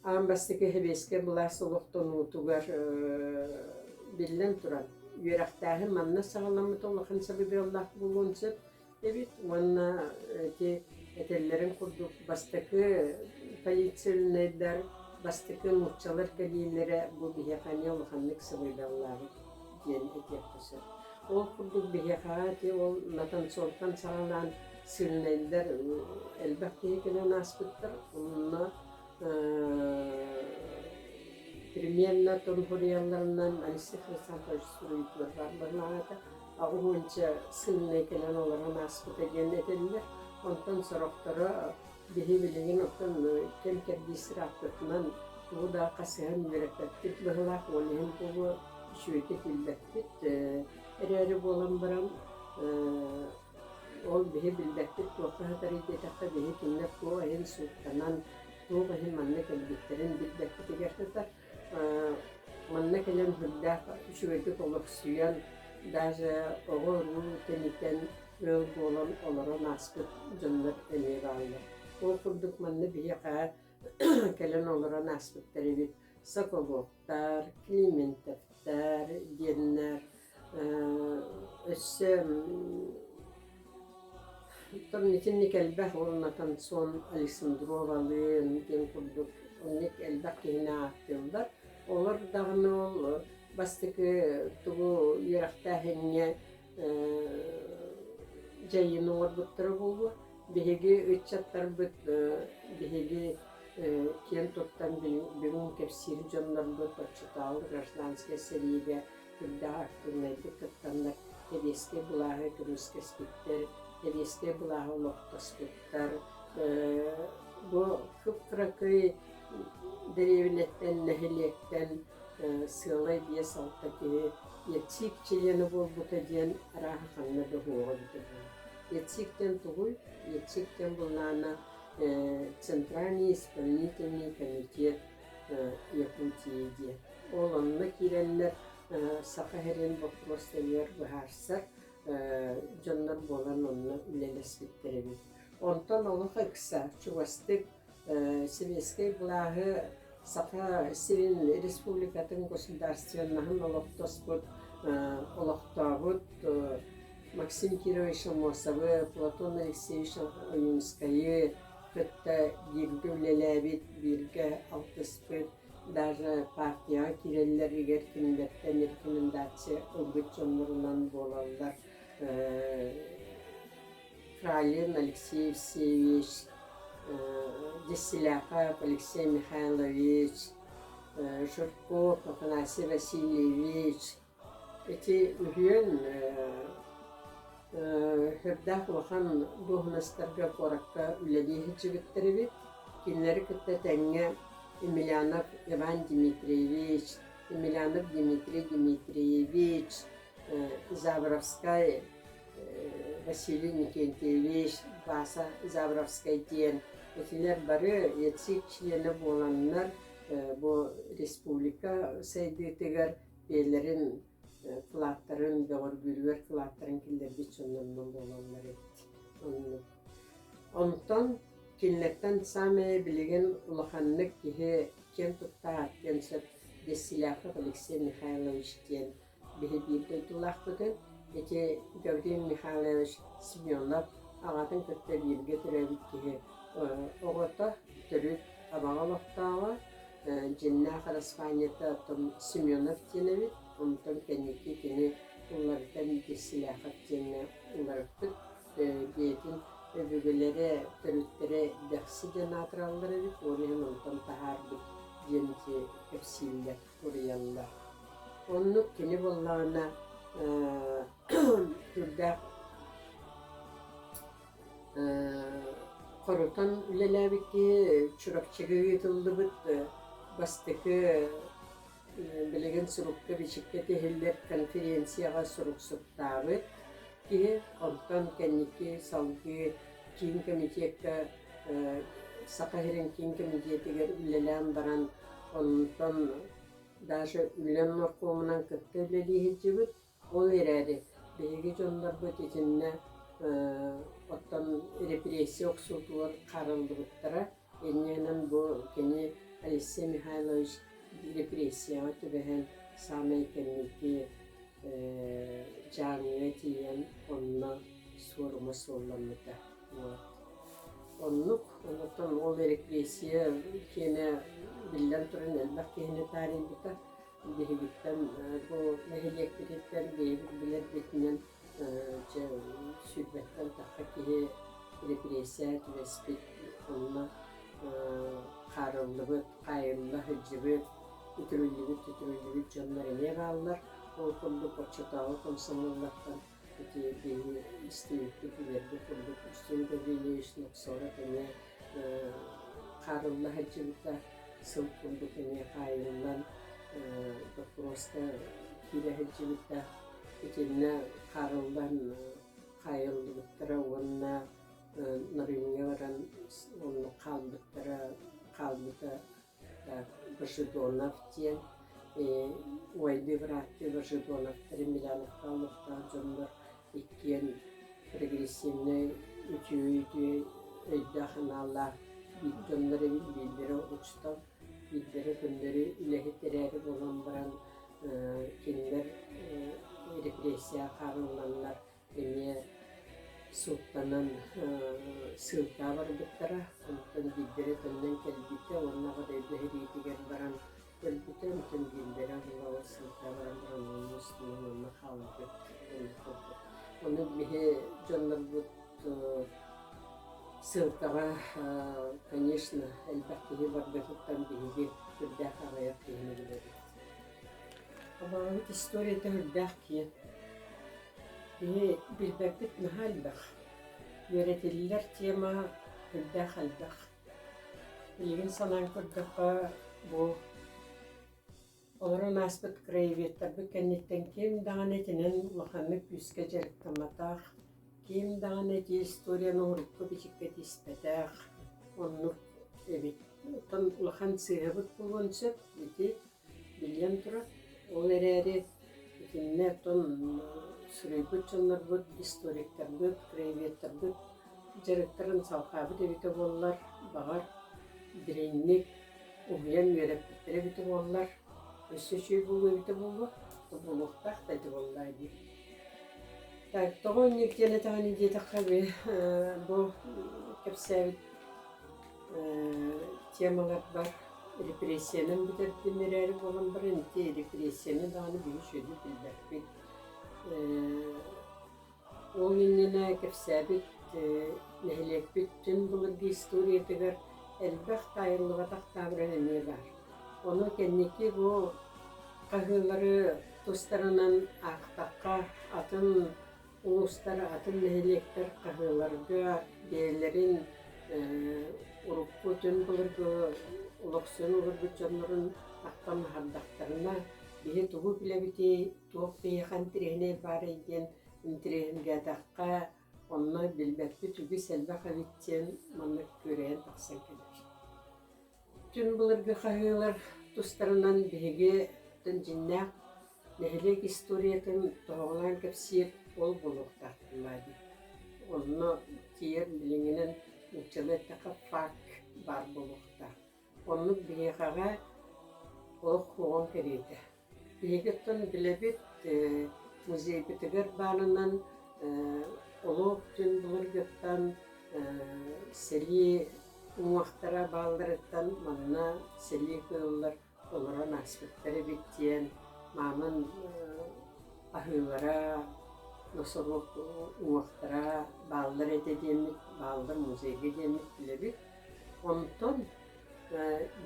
аан бастакы сэбиэскэй былаас олохтонуутугар биллэн туран үөрэхтээһин манна саҕаламмыта улахан сабыдыаллаах буолуон сөп эбит уонна ити этэллэрин курдук бастакы полицейнайдар, бастакы нууччалар кэлиилэрэ бу биһиэхэ эмиэ улаханнык сабыдыаллаабыт диэн этиэххэ сөп. Ол курдук биһиэхэҕэ ити ол Натанцовтан саҕалаан сильнайдар элбэх киһи кэлэн ааспыттар. Онно примерно тонхуруйалларынан Алексей Хрисанфович суруйуутугар баар быһыылаах этэ. Аҕыс уонча сылынан кэлэн олорон ааспыта диэн этэллэр. Онтон сорохторо биһи билигин оттон кэм кэрдиис ырааппытынан тугу да хасыһан үөрэппэппит быһыылаах, ол иһин буолуо үчүгэйдик билбэппит. Эрээри буолан баран ол биһи билбэппит туохха сытарый диэтэххэ биһи кинилэр туох иһин сууттанан, туох иһин манна кэлбиттэрин билбэппитигэр сытар. Манна кэлэн сүрдээх үчүгэйдик олохсуйан, даже оҕо-уруу тэнитэн, ыал буолан олорон ааспыт дьоннор эмиэ бааллар. Ол курдук манна биһиэхэ кэлэн олорон ааспыттар эбит Соколовтар, Климентовтар диэннэр өссө Оттон итинник элбэх уонна Тансон Александровалыын диэн курдук оннук элбэх киһини ааттыыллар. Олор даҕаны ол бастакы тугу үөрэхтээһиҥҥэ дьайыыны оҥорбуттара буолуо. Биһиги ыччаттарбыт биһиги киэн туттан бүгүн кэпсиир дьоннорбут оччотооҕу гражданскай сэриигэ үрдээх активнайдык кыттаннар сэбиэскэй былааһы көмүскэспиттэр, сэбиэскэй былааһы олохтоспуттар. Бу кып-кыракый дэриэбинэттэн, нэһилиэктэн сыалай 5-6 киһи ЯЦИК чилиэнэ буолбута диэн арааһа ханна да суоҕа эбитэ буолуо. ЯЦИК диэн тугуй? ЯЦИК диэн былаана Центральный исполнительный комитет Якутии диэн. Ол онно киирэннэр Саха сирин боппуруостарыгар быһаарсар дьоннор буолан онно үлэлэспиттэр эбит. Онтон олох ыкса чугастык сэбиэскэй былааһы Саха сирин республикатын государственноһын олохтоспут, олохтообут. Максим Кирович Аммосовы, Платон Алексеевич Ойуунскайы кытта бииргэ үлэлээбит, бииргэ алтыспыт, даже партияҕа киирэллэригэр кинилэртэн рекомендация ылбыт дьоннорунан буолаллар. Фралин Алексей Евсеевич, Десселяхов Алексей Михайлович, Жирков Афанасий Васильевич, Ити үһүөн сүрдээх улахан дуоһунастарга куоракка үлэлии сылдьыбыттар эбит. Кинилэри кытта тэҥҥэ Емельянов Иван Дмитриевич, Емельянов Дмитрий Дмитриевич, Забровскай Василий Никентьевич, Васа Забровскай диэн итилэр бары ЯЦИК чилиэнэ буоланнар бу республика сайдыытыгар бэйэлэрин кылааттарын бөҕөргүүрүгэр кылааттарын киллэрбит дьоннорунан буолаллар эбит. Оннук. Онтон кинилэртэн саамай билигин улаханнык киһи киэн тутта ааттыан сөп Бессиляхов Алексей Михайлович диэн биһи биир дойдулаахпытын ити Гаврил Михайлович Семенов аҕатын кытта бииргэ төрөөбүт киһи оҕото төрүт Абаҕа олохтооҕо Дьиннээх араспаанньата оттон Семенов диэн эбит, онтон кэнники кини уларытан Кирсилээхэп диэҥҥэ уларыппыт. Бэйэтин өбүгэлэрэ, төрүттэрэ Дэхси диэн аатыраллар эбит, ол иһин онтон таһаарбыт диэн ити кэпсииллэр, суруйаллар. Оннук кини буоллаҕына сүрдээх Хорутан үлэлээбит киһи Чурапчыга ыытыллыбыт бастакы билигин сурукка-бичиккэ тиһиллэр конференцияҕа суруксуттаабыт киһи. Онтон кэнники салгыы киин комитекка Саха сирин киин комитетигэр үлэлээн баран, онтон даже үлэм моркуомунан кытта үлэлии сылдьыбыт. Ол эрээри биһиги дьоннорбут итиннэ оттон репрессия охсуутугар хараллыбыттара. Инньэнэн бу кини Алексей Михайлович репрессияҕа түбэһэн саамай кэнники Дьааҥыга тиийэн онно суорума суолламмыта. Вот. Оннук, онтон ол репрессия киэнэ биллэн туран элбэх киһини таарыйбыта. Биһигиттэн бу нэһилиэкпититтэн бэйэбит билэрбитинэн дьэ сүүрбэттэн тахса киһи репрессия түбэспит, онно хаарыллыбыт, хаайылла сылдьыбыт, үтүрүллүбүт-үтүрүллүбүт дьоннор эмиэ бааллар. Ол курдук оччотооҕу комсомоллартан ити биһиги истибиппит, билэрбит курдук Устин Гаврильевич Ноксоров эмиэ хаарылла сылдьыбыта, сыл курдук эмиэ хаайыллан доппуруоска киирэ сылдьыбыта. Итиннэ хаарыллан хаайыллыбыттара уонна Нарыҥҥа баран оннук хаалбыттара хаалбыта Божедонов диэн убайдыы бырааттыы Божедоновтар Емельяновка олохтоох дьоннор иккиэн прогрессивнай үтүө үтүө өйдөөх-санаалаах биир дьоннор эбит биирдэрэ учуутал биирдэрэ көннөрү үлэһит эрээри буолан баран кинилэр репрессия хаарылланнар эмиэ сууттанан сыылкаҕа барбыттара. Онтон биирдэрэ төннөн кэлбитэ уонна Аҕа дойду сэриитигэр баран өлбүтэ. Онтон биирдэрэ була сыылкаҕа баран баран онно устунан онно хаалбыт. Ону биһи дьоннорбут сыылкаҕа, конечно, элбэх киһи барбытыттан биһиги сүрдээх аҕыйах киһини билэбит. Абаҕабыт историята сүрдээх киэҥ. Биһи билбэппит наһаа элбэх. Үөрэтиллэр тема сүрдээх элбэх. Билигин санаан көрдөххө, бу олорон ааспыт краеведтарбыт кэнниттэн ким даҕаны итинэн улаханнык күүскэ дьарыктамматах, ким даҕаны ити историяны урукку бичиккэ тииспэтэх, оннук эбит. Оттон улахан сыыһабыт буолуон сөп ити Биллэн турар, ол эрээри итиннэ оттон суруйбут дьоннорбут, историктарбыт, краеведтарбыт дьарыктарын салҕаабыт эбитэ буоллар, баҕар, дириҥник уһуйан үөрэппиттэрэ эбитэ буоллар, өссө үчүгэй буолуо эбитэ буолуо, буолуохтаах да этэ буоллаа дии. Так, тоҕо инник диэн этэҕиний диэтэххэ, бу кэпсээбит темаларбар репрессиянан бүтэрдим эрээри буолан баран ити репрессияны даҕаны биһи үчүгэйдик билбэппит. Ол иннинэ кэпсээбит нэһилиэкпит түн былыргы историятыгар элбэх таайыллыбатах таабырын эмиэ баар. Ону кэнники бу хаһыылары тустарынан аахтахха, атын улуустар, атын нэһилиэктэр хаһыыларга бэйэлэрин урукку түн былыргы олохсуйан олорбут дьоннорун ахтан аһардахтарына, биһи тугу билэбитий, туох биһиэхэ интэриэһинэй баарый диэн интэриэһиргээтэххэ, онно билбэппит үгүс элбэх эбит диэн маннык күөрэйэн тахсан кэлэр. Түн былыргы хаһыылар тустарынан биһиги дьиҥнээх нэһилиэк историятын тоһоҕолоон кэпсиир ол буолуохтаах буоллаа дии. Онно тиийэр билиҥҥинэн нууччалыы эттэххэ факт баар буолуохтаах. Оннук биһиэхэҕэ олох суоҕун кэриэтэ. Биһиги оттон билэбит, музейбытыгар баарынан олох түн былыргыттан сэлии уҥуохтара баалларыттан манна сэлии кыыллар олорон ааспыттар эбит диэн мааман аһыылара, носорог уҥуохтара бааллар этэ диэммит, бааллар музейга диэммит билэбит. Онтон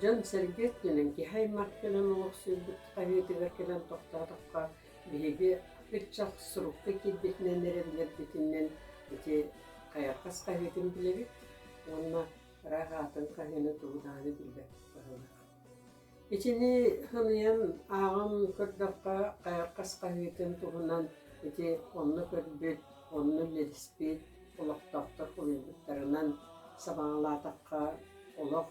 Дьон-сэргэ өттүнэн киһи аймах кэлэн олохсуйбут хаһыытыгар кэлэн тохтоотоххо, биһиги ыччат сурукка киирбитинэн эрэ билэрбитинэн ити хайархас хаһыытын билэбит уонна ыраах аатын хаһыыны тугу даҕаны билбэппит быһыылаах. Итини хыныйан ааҕан көрдөххө, хайархас хаһыытын туһунан ити онно көрбүт, онно үлэлэспит олохтоохтор суруйбуттарынан сабаҕалаатахха, олох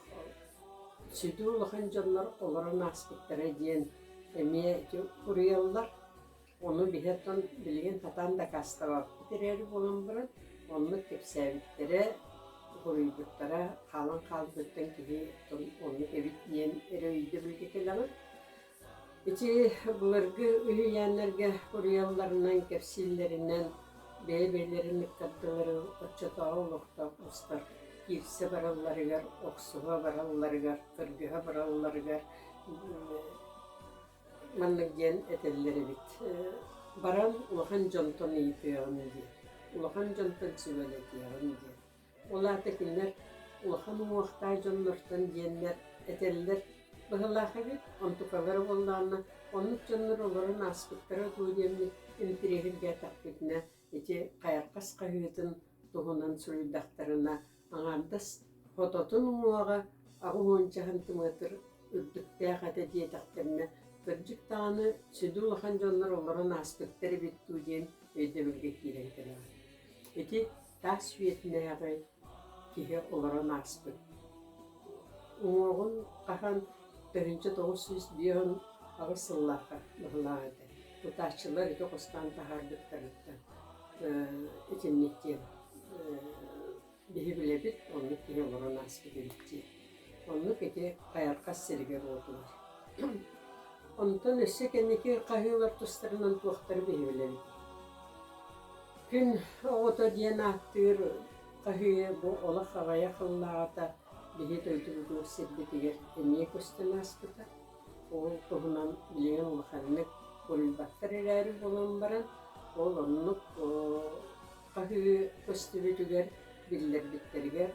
сүдү улахан дьоннор олорон ааспыттара диэн эмиэ ити суруйаллар. Ону биһи оттон билигин сатаан дакаастабаппыт эрээри буолан баран, оннук кэпсээбиттэрэ, суруйбуттара хаалан хаалбыттан киһи оннук эбит диэн эрэ өйдөбүлгэ кэлэҕин. Ити былыргы үһүйээннэргэ суруйалларынан, кэпсииллэринэн бэйэ-бэйэлэрин ыккардыларын оччотооҕу олохтоох устар киирсэ баралларыгар, охсуһа баралларыгар, кыргыһа баралларыгар Маннык диэн этэллэр эбит: баран улахан дьонтон ыйытыаҕым диэн, улахан дьонтон сүбэлэтиэҕим диэн. Ол аата кинилэр улахан уҥуохтаах дьоннортон диэннэр этэллэр быһыылаах эбит, онтукалара буоллаҕына оннук дьоннор олорон ааспыттара дуу диэммит интэриэһиргээтэхпитинэ ити хайархас хаһыытын туһунан суруйдахтарына аҥаардас хототун уҥуоҕа 80 сантиметр үрдүктээх этэ диэтэхтэринэ, кырдьык даҕаны сүдү улахан дьоннор олорон ааспыттар эбит дуу диэн өйдөбүлгэ киирэн кэлэҕин. Ити таас үйэтинээҕи киһи олорон ааспыт. Уҥуоҕун хаһан 1958 сыллаахха быһылаах этэ. Тутааччылар ити хостоон таһаарбыттарыттан итинник диэн биһи билэбит, оннук киһи олорон ааспыт эбит диэн. Оннук ити хайархас сиригэр уотугар. Онтон өссө кэнники хаһыылар тустарынан туохтары биһи билэбит. Күн оҕото диэн ааттыыр хаһыы бу олох аҕыйах ыллааҕыта биһи дойдубутугар сирбитигэр эмиэ көстөн ааспыта. Ол туһунан билигин улаханнык суруйбаттар эрээри буолан баран, ол оннук хаһыы көстүбүтүгэр биллэрбиттэригэр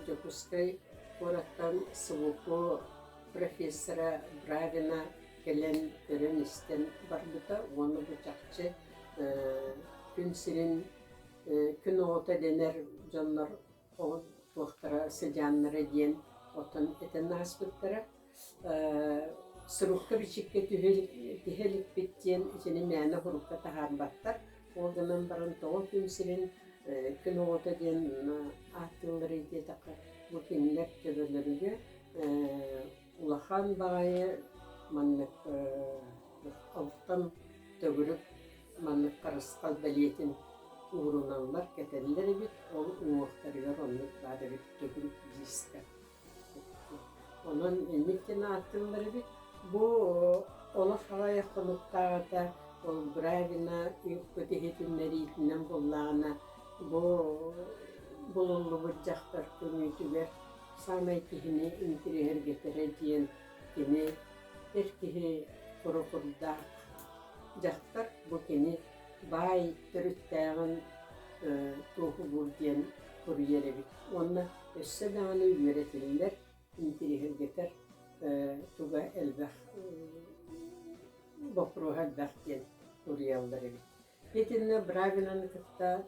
Дьокуускай куораттан СВПО профессора Бравина кэлэн көрөн-истэн барбыта уонна бу чахчы күн сирин күн оҕото дэнэр дьоннор оҕо туохтара сыдьааннара диэн оттон этэн ааспыттара. Сурукка-бичиккэ түһэ иликпит диэн итини мээнэ сурукка таһаарбаттар. Ол гынан баран тоҕо күн сирин күн оҕото диэн ааттыылларый диэтэххэ, бу кинилэр төбөлөрүгэр улахан баҕайы маннык алтан төгүрүк маннык харысхал бэлиэтин ууруналлар, кэтэллэр эбит, ол уҥуохтарыгар оннук баар эбит төгүрүк диискэ. Онон инник диэн ааттыыллар эбит. Бу олох аҕыйах хонуктааҕыта Ол Бравина ыыппыт иһитиннэриитинэн буллаҕына, бу булуллубут дьахтар көмүүтүгэр саамай киһини интириэһиргэтэрэ диэн кини эр киһи куру-курдаах дьахтар бу кини баай төрүттээҕин туоһулуур диэн суруйар эбит уонна өссө даҕаны үөрэтиллэр, интириэһиргэтэр туга элбэх боппуруоһа элбэх диэн суруйаллар эбит. Итиннэ Бравинаны кытта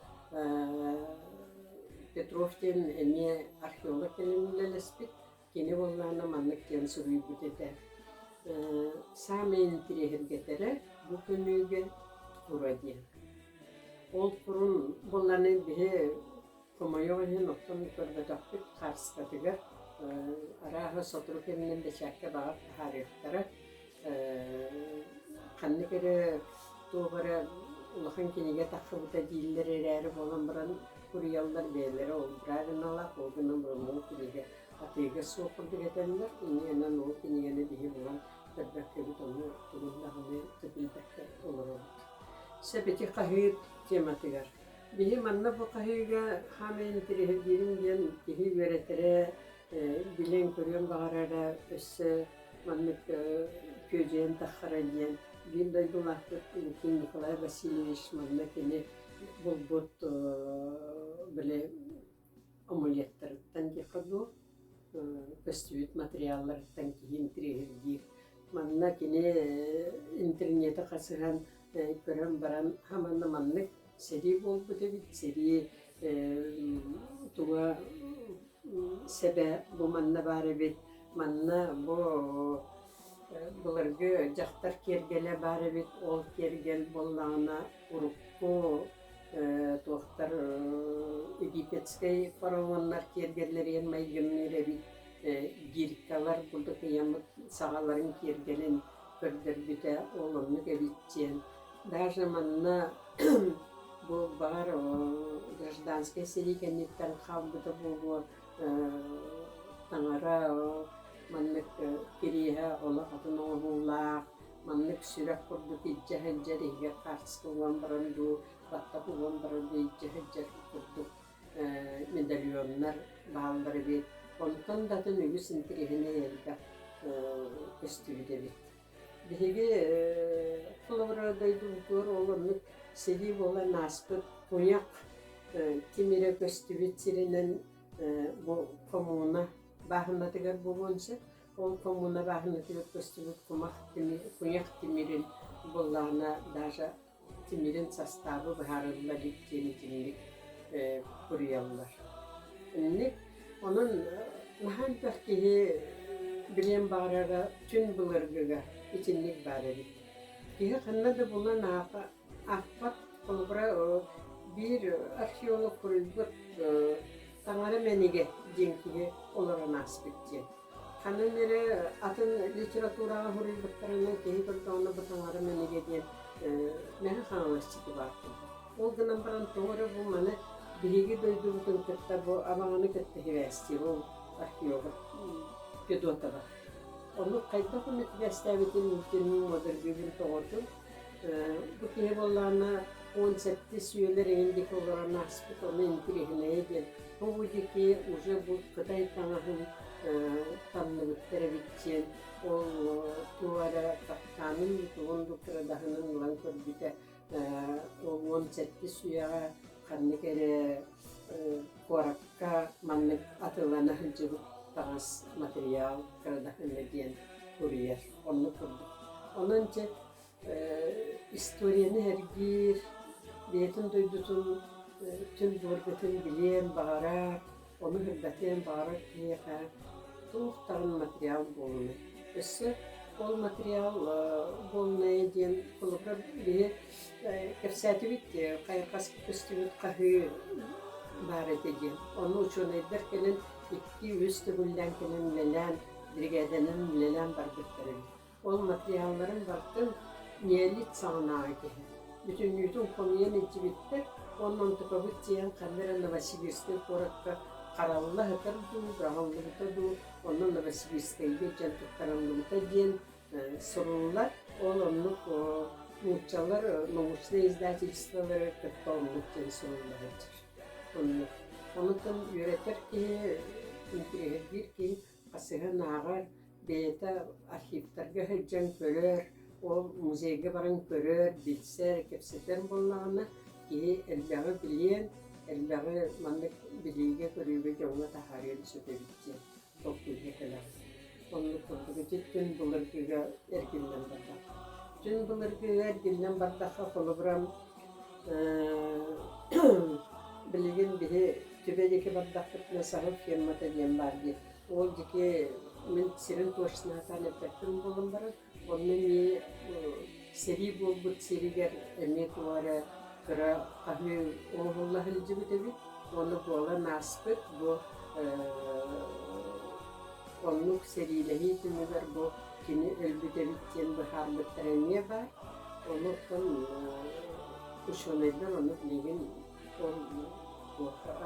Петров диэн эмиэ археолог кэлин үлэлэспит. Кини буоллаҕына маннык диэн суруйбут этэ: Саамай интириэһиргэтэрэ бу көмүүгэ кура диэн. Ол курун буолланы биһи хомойуох иһин оттон көрбөтөхпүт хаарыскатыгар арааһа сотору кэминэн бэчээккэ баҕар таһаарыахтара. Ханнык эрэ туох эрэ улахан кинигэ тахсыбыта дииллэр эрээри буолан баран суруйаллар бэйэлэрэ ол правилалаах ол гынан баран ол кинигэ атыыга суох курдук этэллэр. Инньэ ол кинигэни биһи булан көрбөккөбүт ону тугун даҕаны билбэккэ олоробут. Сөп ити хаһыы тематыгар. Биһи манна бу хаһыыга хаамай интириэһиргиирим диэн киһи үөрэтэрэ, билэн-көрүөн баҕарара өссө маннык күөдьүйэн таххара диэн биир дойдулаахпыт Лукин Николай Васильевич манна кини булбут били амулеттарыттан диэххэ дуу, көстүбүт материалларыттан киһи интириэһиргиир. Манна кини интернети хасыһан көрөн баран хаманна маннык сэрии буолбут эбит, сэрии туга сэбэ бу манна баар эбит, манна бу былыргы дьахтар киэргэлэ баар эбит, ол киэргэл буоллаҕына урукку туохтар египетскэй фараоннар киэргэллэригэр майгынныыр эбит, гирькалар курдук ыйаммыт саҕаларын киэргэлин көрдөрбүтэ ол оннук эбит диэн. Даже манна бу баҕар гражданскай сэрии кэнниттэн хаалбыта буолуо таҥара маннык кириэһэ олох атын оҥоһуулаах, маннык сүрэх курдук илдьэ сылдьар иһигэр хаартыска уган баран дуу, баттах уган баран дуу илдьэ сылдьар курдук медальоннар бааллар эбит. Онтон да атын үгүс интэриэһинэй элбэх көстүбүт эбит. Биһиги холобура дойдубутугар ол оннук сэрии буолан ааспыт куйах тимирэ көстүбүт сиринэн бу коммуна бааһынатыгар буолуон сөп. Ол коммуна бааһынатыгар көстүбүт кумах куйах тимирин буоллаҕына даже тимирин састааба быһаарылла илик диэн итинник суруйаллар. Инник онон наһаа элбэх киһи билиэн баҕарара түн былыргыга итинник баар эбит. Киһи ханна да булан аахпат, холобура биир археолог суруйбут Таҥара мэнигэ диэн киһи олорон ааспыт диэн. Ханан эрэ атын литератураҕа суруйбуттарынан киһи көрдөҕүнэ бу таҥара мэнигэ диэн Мэҥэ Хаҥалас сити баар курдук. Ол гынан баран тоҕо эрэ бу маны биһиги дойдубутун кытта бу Абаҕаны кытта сибээстиир ол археолог Федотова. Ону хайдах онно сибээстээбитин мин муодаргыыбын тоҕотун. Бу киһи буоллаҕына 17 үйэлэр эҥин диэки олорон ааспыт, ону интириэһинэйэ диэн бу диэки уже бу Кытай таҥаһын танныбыттар эбит диэн ол туох эрэ хапкаанын тугун бу кырадаһынын ылан көрбүтэ ол 17 үйэҕэ ханнык эрэ куоракка маннык атыылана сылдьыбыт таҥас материал кырадаһына диэн суруйар оннук курдук. Онон дьэ историяны сэргиир, бэйэтин дойдутун түҥ былыргытын билиэн баҕарар, ону сырдатыан баҕарар киһиэхэ туох даҕаны материал буолунай. Өссө ол материал буолунайа диэн холобура биһи кэпсээтибит хайҕас көстүбүт хаһыы баар этэ диэн. Ону учуонайдар кэлэн икки-үс төгүллээн кэлэн үлэлээн, биригээдэнэн үлэлээн барбыттар эбит. Ол матырыйаалларын барытын неолит саҕанааҕы киһи бүтүннүүтүн хомуйан илдьибиттэр уонна онтукабыт тиийэн ханна эрэ Новосибирскай куоракка харалла сытар дуу, быраҕыллыбыта дуу, онно Новосибирскайга илдьэн туттарыллыбыта диэн суруллар. Ол оннук Нууччалар научнай издательстволары кытта оннук диэн сурулла сылдьар. Оннук. Онтон үөрэтэр киһи, интириэһиргиир киһи хасыһан ааҕар, бэйэтэ архивтарга сылдьан көрөр, ол музейга баран көрөр, билсэр, кэпсэтэр буоллаҕына, киһи элбэҕи билиэн, элбэҕи маннык билиигэ-көрүүгэ дьоҥҥо таһаарыан сөп эбит диэн толкуйга кэлэр. Оннук курдук ити түн былыргыга эргиллэн бардахха. Түн былыргыга эргиллэн бардахха, холобура, билигин биһи Түбэ диэки бардахпытына Саһыл фермата диэн баар дии. Ол диэки мин сирин точно сатаан эппэппин буолан баран, онно эмиэ сэрии буолбут сиригэр эмиэ туох эрэ кыра хаһыы оҥоһулла сылдьыбыт эбит. Уонна буолан ааспыт бу оннук сэриилэһии түмүгэр бу кини өлбүт эбит диэн быһаарбыттара эмиэ баар. Онуттан учуонайдар ону билигин ол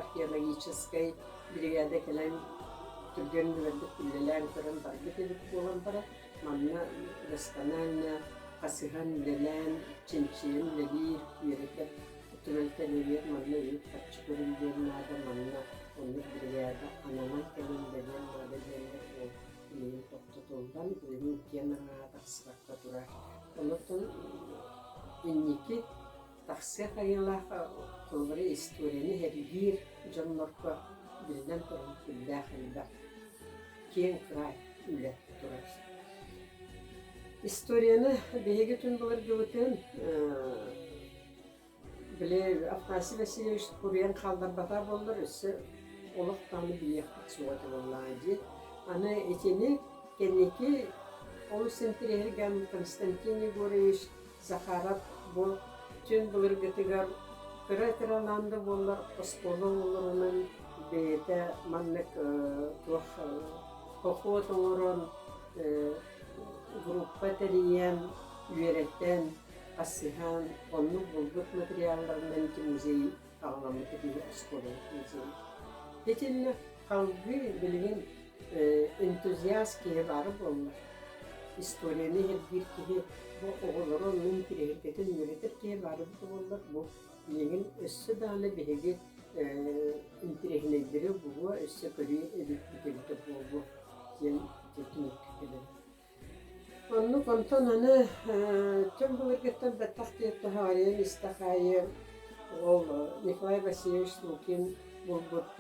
археологическай биригээдэ кэлэн түргэн үлүгэрдик үлэлээн көрөн барбыт эбит буолан баран, манна досконально хасыһан үлэлээн, чинчийэн үлэлиир, үөрэтэр түбэлтэлэригэр манна үп-харчы көрүллүөн наада, манна оннук биригээдэ ананан кэлэн үлэлиэн наада диэннэр ол билигин тохтотуллан, билигин киэҥ араҥаҕа тахсыбакка турар. Онтон инники тахсыах айылаах холобура историяны сэргиир дьоннорго биллэн туран сүрдээх элбэх киэҥ кыраай үлэ турар. Историяны биһиги түн былыргыбытын били Афанасий Васильевич суруйан хаалларбата буоллар өссө олох даҕаны билиэхпит суоҕа этэ буоллаҕа дии. Аны итини кэнники олус интэриэһиргээн Константин Егорович Захаров бу түн былыргытыгар кыра кыралаан да буоллар оскуола оҕолорунан бэйэтэ маннык туох поход оҥорон группа тэрийэн үөрэтэн хасыһан оннук булбут материалларынан ити музей аҕаламмыта киһи оскуолабыт музейа. Итиннэ салгыы билигин энтузиаст киһи баара буоллар, историяны иһирдиир киһи бу оҕолору онно интириэһиргэтэн үөрэтэр киһи баара эбитэ буоллар, бу билигин өссө даҕаны биһиги интириэһинэйдэри булуо, өссө көрүө эбиппит эбитэ буолуо диэн түмүккэ кэлэбин. Оннук онтон аны түҥ былыргыттан бэттэх диэн туһаайан истэх аайы ол Николай Васильевич Лукин булбут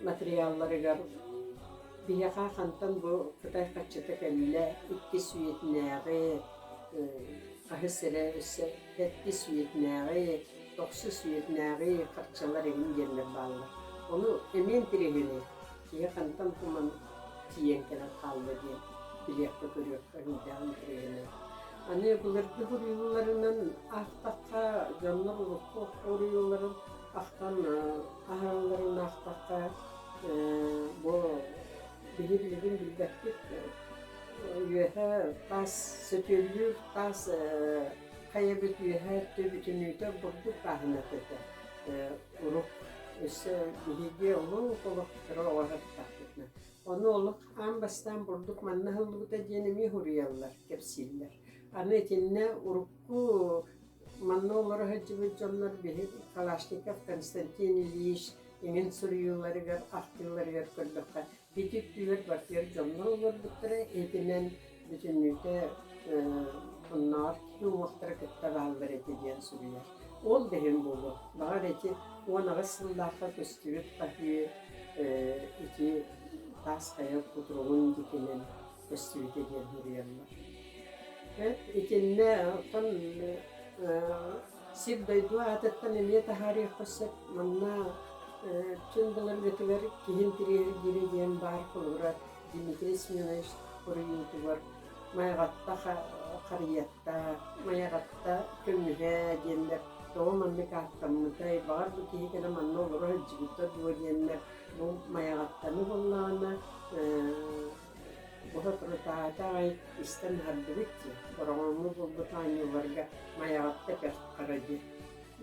материалларыгар биһиэхэ хантан бу Кытай харчыта кэллэ, иккис үйэтинээҕи, хаһыс эрэ өссө сэттис үйэтинээҕи, тохсус үйэтинээҕи харчылар эҥин диэннэр бааллар. Ону эмиэ интэриэһинэй киһи хантан туман тиийэн кэлэн хаалла диэн билиэххэ-көрүөххэ сүрдээх интэриэһинэй. Аны былыргы суруйууларынан аахтахха, дьоннор урукку суруйууларын ахтан аһаралларын аахтахха, бу биһи билигин билбэппит үөһэ таас сөтүөлүүр таас хайабыт үөһэ өттө бүтүннүүтэ бурдук бааһыната этэ. Урут өссө биһиги олох олох кыра оҕо сырыттахпытына. Ону олох аан бастаан бурдук манна ыһыллыбыта диэн эмиэ суруйаллар, кэпсииллэр. Аны итиннэ урукку манна олоро сылдьыбыт дьоннор биһи Калашников Константин Ильич иҥин суруйууларыгар, ахтыыларыгар көрдөххө, ити өттүгэр барытыгар дьоннор олорбуттара итинэн бүтүннүүтэ оннооҕор киһи уҥуохтара кытта бааллар этэ диэн суруйар. Ол да иһин буолуо, баҕар ити 18 сыллаахха көстүбүт хаһыы ити таас хайа кутуругун дьикинэн көстүбүтэ диэн суруйаллар. Итиннэ оттон сир-дойду аатыттан эмиэ таһаарыахха сөп. Манна түн былыргытыгар киһи интириэһиргиирэ диэн баар холобура Дмитрий Семенович суруйуутугар Майаҕатта Харыйатта, Майаҕатта Көмүһэ диэннэр тоҕо маннык ааттаммытай, баҕар бу киһи кэлэн манна олоро сылдьыбыта дуо диэннэр бу Майаҕаттаны буоллаҕына бу соторутааҕыта аҕай истэн аһардыбыт дии, Бороҕоҥҥо буолбут оонньууларга Майаҕатта Бэрт Хара диэн.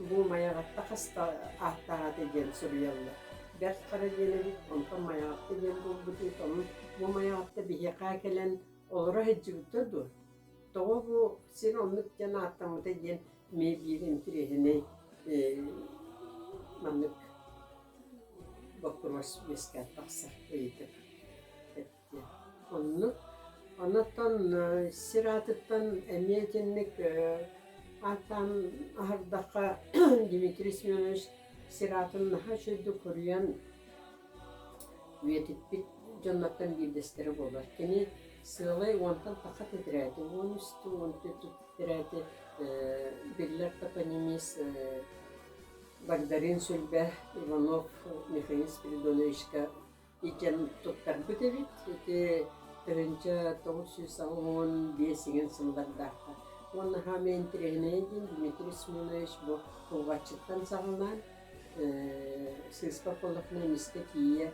Бу Майаҕатта хас да ааттаах этэ диэн суруйаллар. Бэрт Хара диэн эбит, онтон Майаҕатта диэн буолбут эбит, ону бу Майаҕатта биһиэхэ кэлэн олоро сылдьыбыта дуо? Тоҕо бу сир оннук диэн ааттаммыта диэн эмиэ биир интириэһинэй маннык боппуруос үөскээн тахсар ыйытык диэн. Оннук. Онтон сир аатыттан эмиэ итинник ааттаан аһардахха Дмитрий Семенович сир аатын наһаа үчүгэйдик хоруйан үйэтиппит дьоннортон биирдэстэрэ буолар. Кини сыалай уонтан тахха тэтэрээти, 13 14 тэтэрээти биллэр топонимист Багдарыын Сүлбэ Иванов Михаил Спиридоновичка илдьэн туттарбыт эбит. Ити 1985 иҥэн сыллардаахха. Уонна хаамай интэриэһинэйэ диэн Дмитрий Семенович бу Кулҕаччыттан саҕалаан сыыспат буоллахпына эмискэ тиийэ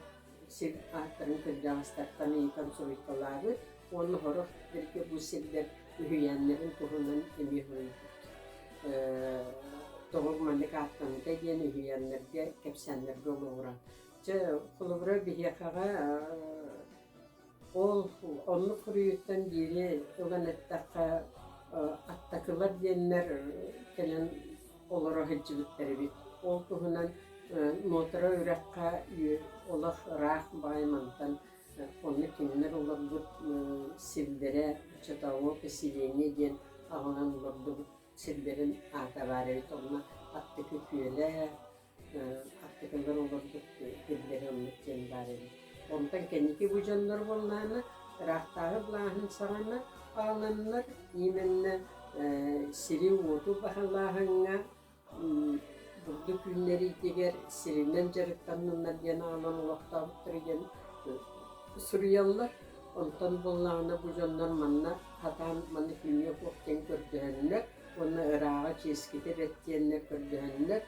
сир ааттарын кырдьаҕастартан ыйытан суруйталаабыт уонна сорох сиргэ бу сирдэр үһүйээннэрин туһунан эмиэ суруйбут. Тоҕо маннык ааттаммыта диэн үһүйээннэргэ, кэпсээннэргэ олоҕуран. Чэ, холобура биһиэхэҕэ Ол оннук суруйууттан биири ылан эттэххэ, аттакылар диэннэр кэлэн олоро сылдьыбыттар эбит. Ол туһунан Нуотара үрэххэ олох ыраах баҕайы мантан онно кинилэр олорбут сирдэрэ Чотово поселение диэн аҕалан олордубут сирдэрин аата баар эбит. Онно Аттыкы күөлэ, аттыкылар олорбут сирдэрэ оннук диэн баар эбит. Онтон кэнники бу дьоннор буоллаҕына ыраахтааҕы былааһын саҕана ааланнар именно сири-уоту баһылааһыҥҥа бурдук үүннэриитигэр сиринэн дьарыктанныннар диэн аҕалан олохтообуттар диэн суруйаллар. Онтон буоллаҕына бу дьоннор манна хатаан маннык үүнүө суох диэн көрдөһөннөр уонна ырааҕа чиэскитэ бэрт диэннэр көрдөһөннөр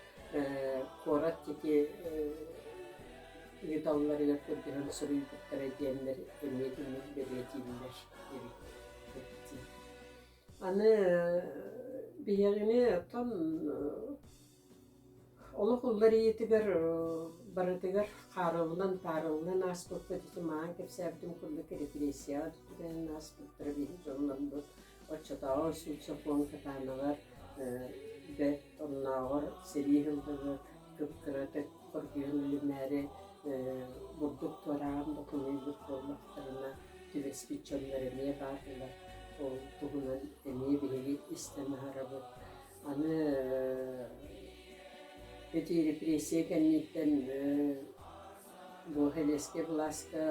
куорат диэки ыыталларыгар көрдөһөн суруйбуттара диэннэр эмиэ итинник бэлиэтииллэр эбит. Аны биһиэхини оттон олох уларыйыытыгар барытыгар хаарыллан, таарыллан ааспыппыт ити маҥан кэпсээбитим курдук репрессияҕа түбэһэн ааспыттара биһи дьоннорбут оччотооҕу суут-сокуон кытаанаҕар бэрт оннооҕор сэрии сылларыгар кып-кыратык хоргуйан өлүмээри бурдук туорааҕын да хомуйбут буоллахтарына түбэспит дьоннор эмиэ бааллар. Ол туһунан эмиэ биһиги истэн аһарабыт. Аны ити репрессия кэнниттэн бу сэбиэскэй былааска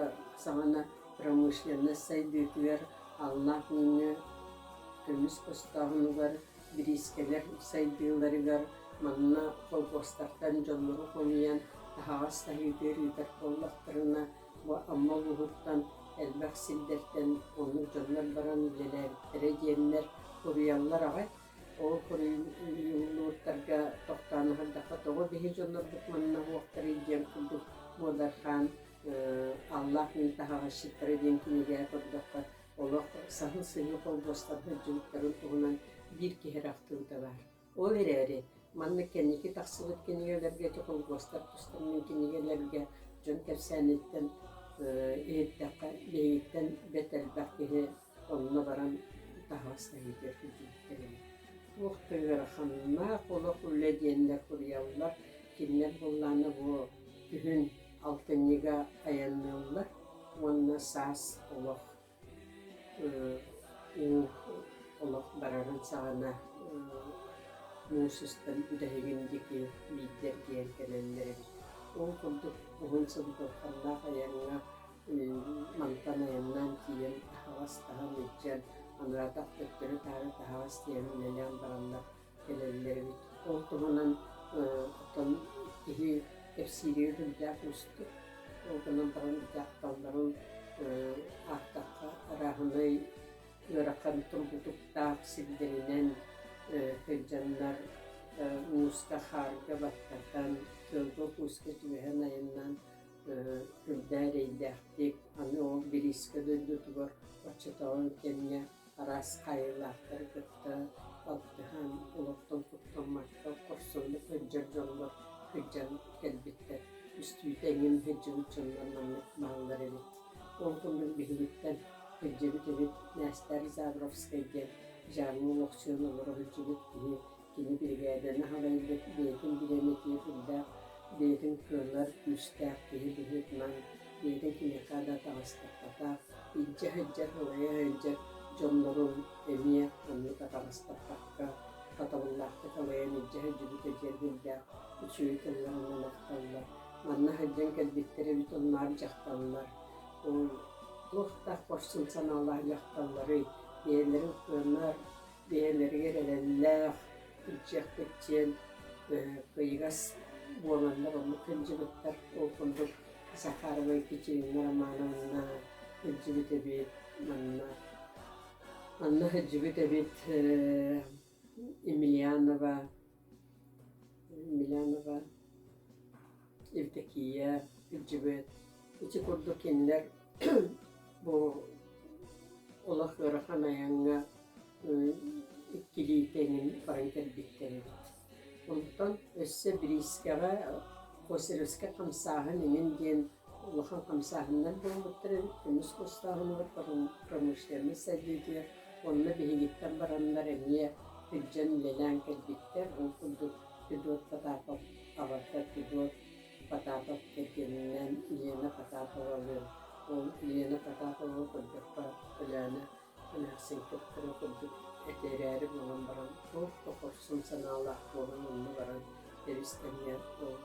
саҕана промышленность сайдыытыгар аллаах миҥҥэ көмүс хостооһунугар, бириискэлэр сайдыыларыгар манна холкуостартан дьоннору хомуйан таһаҕас таһыытыгар ыытар буоллахтарына, бу Амма улууһуттан элбэх сирдэртэн оннук дьоннор баран үлэлээбиттэрэ диэннэр суруйаллар аҕай. Ол хоруйуллубуттарга тохтоон аһардахха тоҕо биһи дьоннорбут манна уохтарый диэн курдук Муодархаан Аллаах мин таһаҕасчыттара диэн кинигэҕэ көрдөххө олох саһыл сыһыы холбуостар сылдьыбыттарын туһунан биир киһи эрэ ахтыбыта баар. Ол эрээри маннык кэнники тахсыбыт кинигэлэргэ ити холбуостар тустарынан кинигэлэргэ дьон кэпсээниттэн иһиттэххэ биһигиттэн бэрт элбэх киһи Онно баран таһаҕас таһыытыгар киирбиттэр эбит. Туох да ыараханнаах олох үлэ диэннэр суруйаллар. Кинилэр буоллаҕына бу күһүн алтынньыга айанныыллар уонна саас олох уу олох барарын саҕана муус устан бүтэһигин диэки биирдэ эргийэн кэлэллэр эбит. Ол курдук уһун сындылҕаннаах айаҥҥа Мантан айаннаан тиийэн таһаҕас таһан илдьэн, анаатах төттөрү-таары таһаҕас тиэйэн үлэлээн бараннар кэлэллэр эбит. Ол туһунан оттон киһи кэпсииригэр үрдээх уустук. Ол гынан баран дьахталларын аахтахха арааһынай ыарахан тургутуктаах сирдэринэн сылдьаннар мууска хаарга баттатан, тыалга-кууска түбэһэн айаннаан Үрдээ эрэйдээхтик, аны ол бириискэ дойдутугар оччотооҕу кэмҥэ араас хаайыылаахтары кытта алтыһан, олохтон куттаммакка хорсуннук сылдьар дьоннор сылдьан кэлбиттэр. Үстүүтэ эҥин сылдьыбыт дьоннор маннык бааллар эбит. Ол курдук биһигиттэн сылдьыбыт эбит Нээстэр Забровскай диэн. Дьааҥы олохсуйан олоро сылдьыбыт киһи кини биригээдэни салайбыт, бэйэтин бириэмэтигэр сүрдээх бэйэтин кыанар күүстээх киһи быһыытынан бэйэтин кимиэхэ да атаҕастаппатах, илдьэ сылдьар, салайа сылдьар дьоннорун эмиэ оннук атаҕастаппакка, сатабыллаахтык салайан илдьэ сылдьыбыта диэн сүрдээх үчүгэй тылларынан ахталлар. Манна сылдьан кэлбиттэр эбит онноор дьахталлар. Ол туох да хорсун санаалаах дьахталларый, бэйэлэрин кыанар, бэйэлэригэр эрэллээх, илдьиэхпит диэн кыйыгас буоланнар оннук сылдьыбыттар. Ол курдук Захарова Екатерина Романовна сылдьыбыт эбит манна. Манна сылдьыбыт эбит Емельянова, Емельянова Евдокия сылдьыбыт. Ити курдук кинилэр бу олох ыарахан айаҥҥа иккилии тэҥин баран кэлбиттэр эбит. Онтон өссө бириискэҕэ Косаревскай хамсааһын иҥин диэн улахан хамсааһыннар буолбуттар эбит. Көмүс хостооһунугар, промышленность сайдыытыгар онно биһигиттэн бараннар эмиэ илдьэн үлэлээн кэлбиттэр. Ол курдук Федот Потапов аҕата Федот Потапов кэргэнинээн Елена Потаповалыын, ол Елена Потапова көрдөххө Өлөөнө эмээхсин кып-кыра курдук этэ эрээри буолан баран туох да хорсун санаалаах буолан онно баран тэбис-тэҥҥэ ол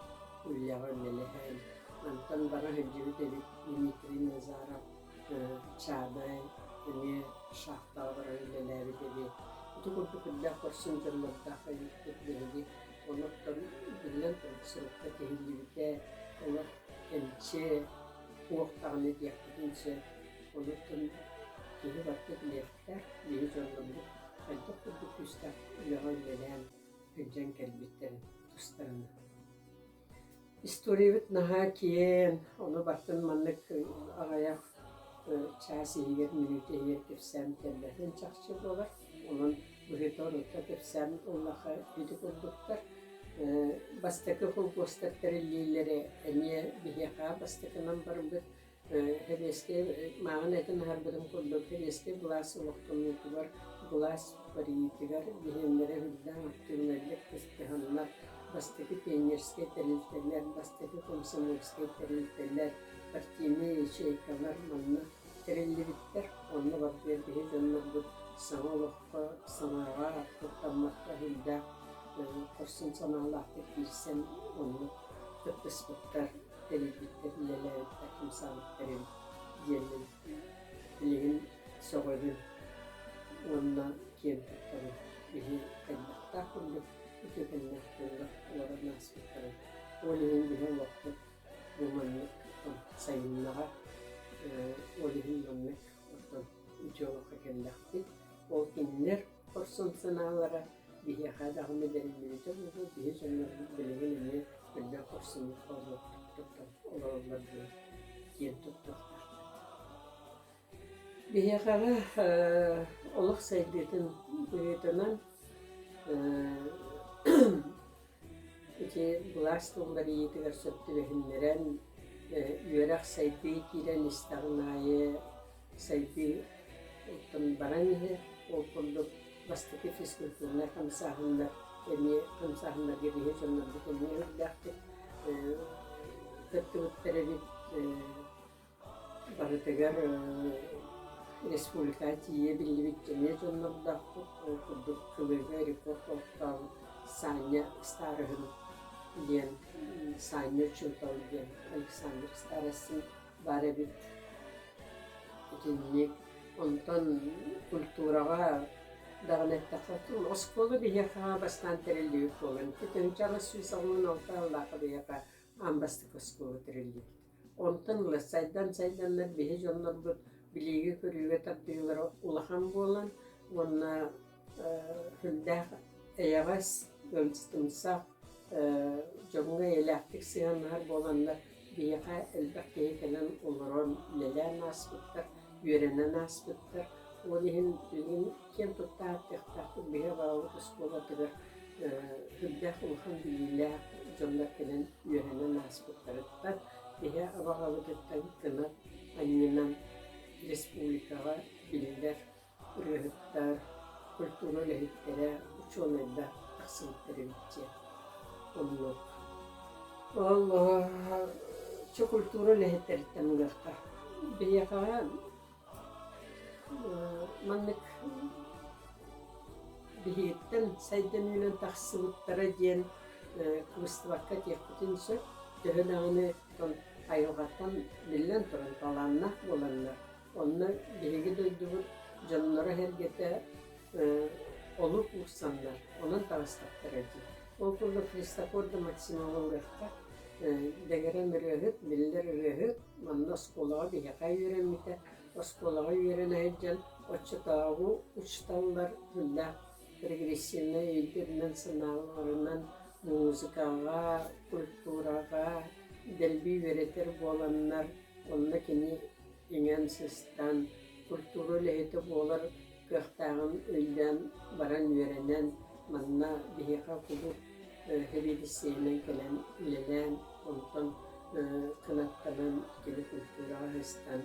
үлэҕэ үлэлэһэн, мантан бара сылдьыбыт эбит Дмитрий Назаров Чаадай эмиэ шахтаҕа баран үлэлээбит эбит. Ити курдук үрдээх хорсун дьоннордоох эбиппит биһиги. Онон биллэн турар сурукка тиһиллибитэ олох кэмчи, туох даҕаны диэхпитин сөп. Онон киһи барыта билиэхтээх, биһи дьоннорбут хайдах курдук күүстээх үлэҕэ үлэлээн сылдьан кэлбиттэрин тустарынан. Историябыт наһаа киэҥ, ону барытын маннык аҕыйах чаас иһигэр, мүнүүтэ иһигэр кэпсээн кэлбэтин чахчы буолар. Онон быһыыта-орута кэпсээн ыллаха ити курдуктар. Бастакы холкуостар тэриллиилэрэ эмиэ биһиэхэ бастакынан барбыт. Сэбиэскэй мааҕын этэн аһарбытым курдук, сэбиэскэй былаас олохтонуутугар, былаас барыйыытыгар биһиэннэрэ үрдээн актыыбынайдык кыттыһаннар, бастакы пионерскай тэрилтэлэр, бастакы комсомольскай тэрилтэлэр, партийнай ячейкалар манна тэриллибиттэр. Онно барытыгар биһи дьоннорбут саҥа олоххо, санааҕа куттаммакка сүрдээх хорсун санаалаахтык киирсэн онно кыттыспыттар. Тэрийбиттэр, үлэлээбиттэр, хамсаабыттар эбит диэммин билигин сөҕөбүн уонна киэн туттабын. Биһи хайдахтаах курдук үтүөкэннээх дьоннор олорон ааспыттарын. Ол иһин биһи олохпут бу маннык сайыннаҕа, ол иһин маннык оттон үтүө олоххо кэллэхпит. Ол кинилэр хорсун санаалара Биһиэхэ даҕаны бэриллибитэ буолуо, биһи дьоннорбут билигин эмиэ элбэх хорсуннук туттан олороллор диэн киэн туттуохтаахпыт. Биһиэхэҕэ олох сайдыытын быһыытынан ити былаас тылларыйыытыгар сөп түбэһиннэрэн, үөрэх сайдыы киирэн истэҕин аайы сайдыы оттон баран иһэр. Ол курдук бастакы физкультурнай хамсааһыннар эмиэ хамсааһыннарга биһи дьоннорбут эмиэ үрдээхтик кыттыбыттар эбит. Барытыгар республикаҕа тиийэ биллибит эмиэ дьоннордоохпут. Ол курдук Кылыыга рекорд олохтообут Саня Старыһын диэн Саня учуутал диэн Александр Старостин баар эбит. Итинник. Онтон культураҕа даҕаны эттэххэ, оскуола биһиэхэ бастаан тэриллибит буолан, 1886 сыллаахха биһиэхэ аан бастакы оскуола тэриллибит. Онтон ыла сайдан-сайданнар биһи дьоннорбут билиигэ-көрүүгэ тардыылара улахан буолан уонна сүрдээх эйэҕэс, ыалдьытымсах, дьоҥҥо эйэлээхтик сыһыаннаһар буоланнар биһиэхэ элбэх киһи кэлэн олорон үлэлээн ааспыттар, үөрэнэн ааспыттар. Ол иһин билигин киэн тутта ааттыахтаахпыт биһи абаҕабыт оскуолатыгар сүрдээх улахан билиилээх дьоннор кэлэн үөрэнэн ааспыттарыттан биһи абаҕабытыттан кынат анньынан республикаҕа биллэр ырыаһыттар, культура. Чэ культура үлэһиттэриттэн ылыахха. Биһиэхэҕэ маннык биһигиттэн сайдан үүнэн тахсыбыттара диэн кыбыстыбакка этиэхпитин сөп. Төһө даҕаны айылҕаттан биллэн туран талааннаах буоланнар, онно биһиги дойдубут дьонноро-сэргэтэ олук уурсаннар, онон таҕыстахтара дии. Ол курдук Христофор да Максимова ылыахха, дэгэрэн ырыаһыт, биллэр ырыаһыт, манна оскуолаҕа биһиэхэ үөрэммитэ. Оскуолаҕа үөрэнэ сылдьан оччотооҕу учууталлар сүрдээх прогрессивнай өйдөрүнэн-санааларынан музыкаҕа, культураҕа дэлби үөрэтэр буоланнар, онно кини иҥэн сыстан, культура үлэһитэ буолар кыахтааҕын өйдөөн баран үөрэнэн, манна биһиэхэ кулууп сэбиэдиссэйинэн кэлэн үлэлээн, онтон кынаттанан кини культураҕа сыстан,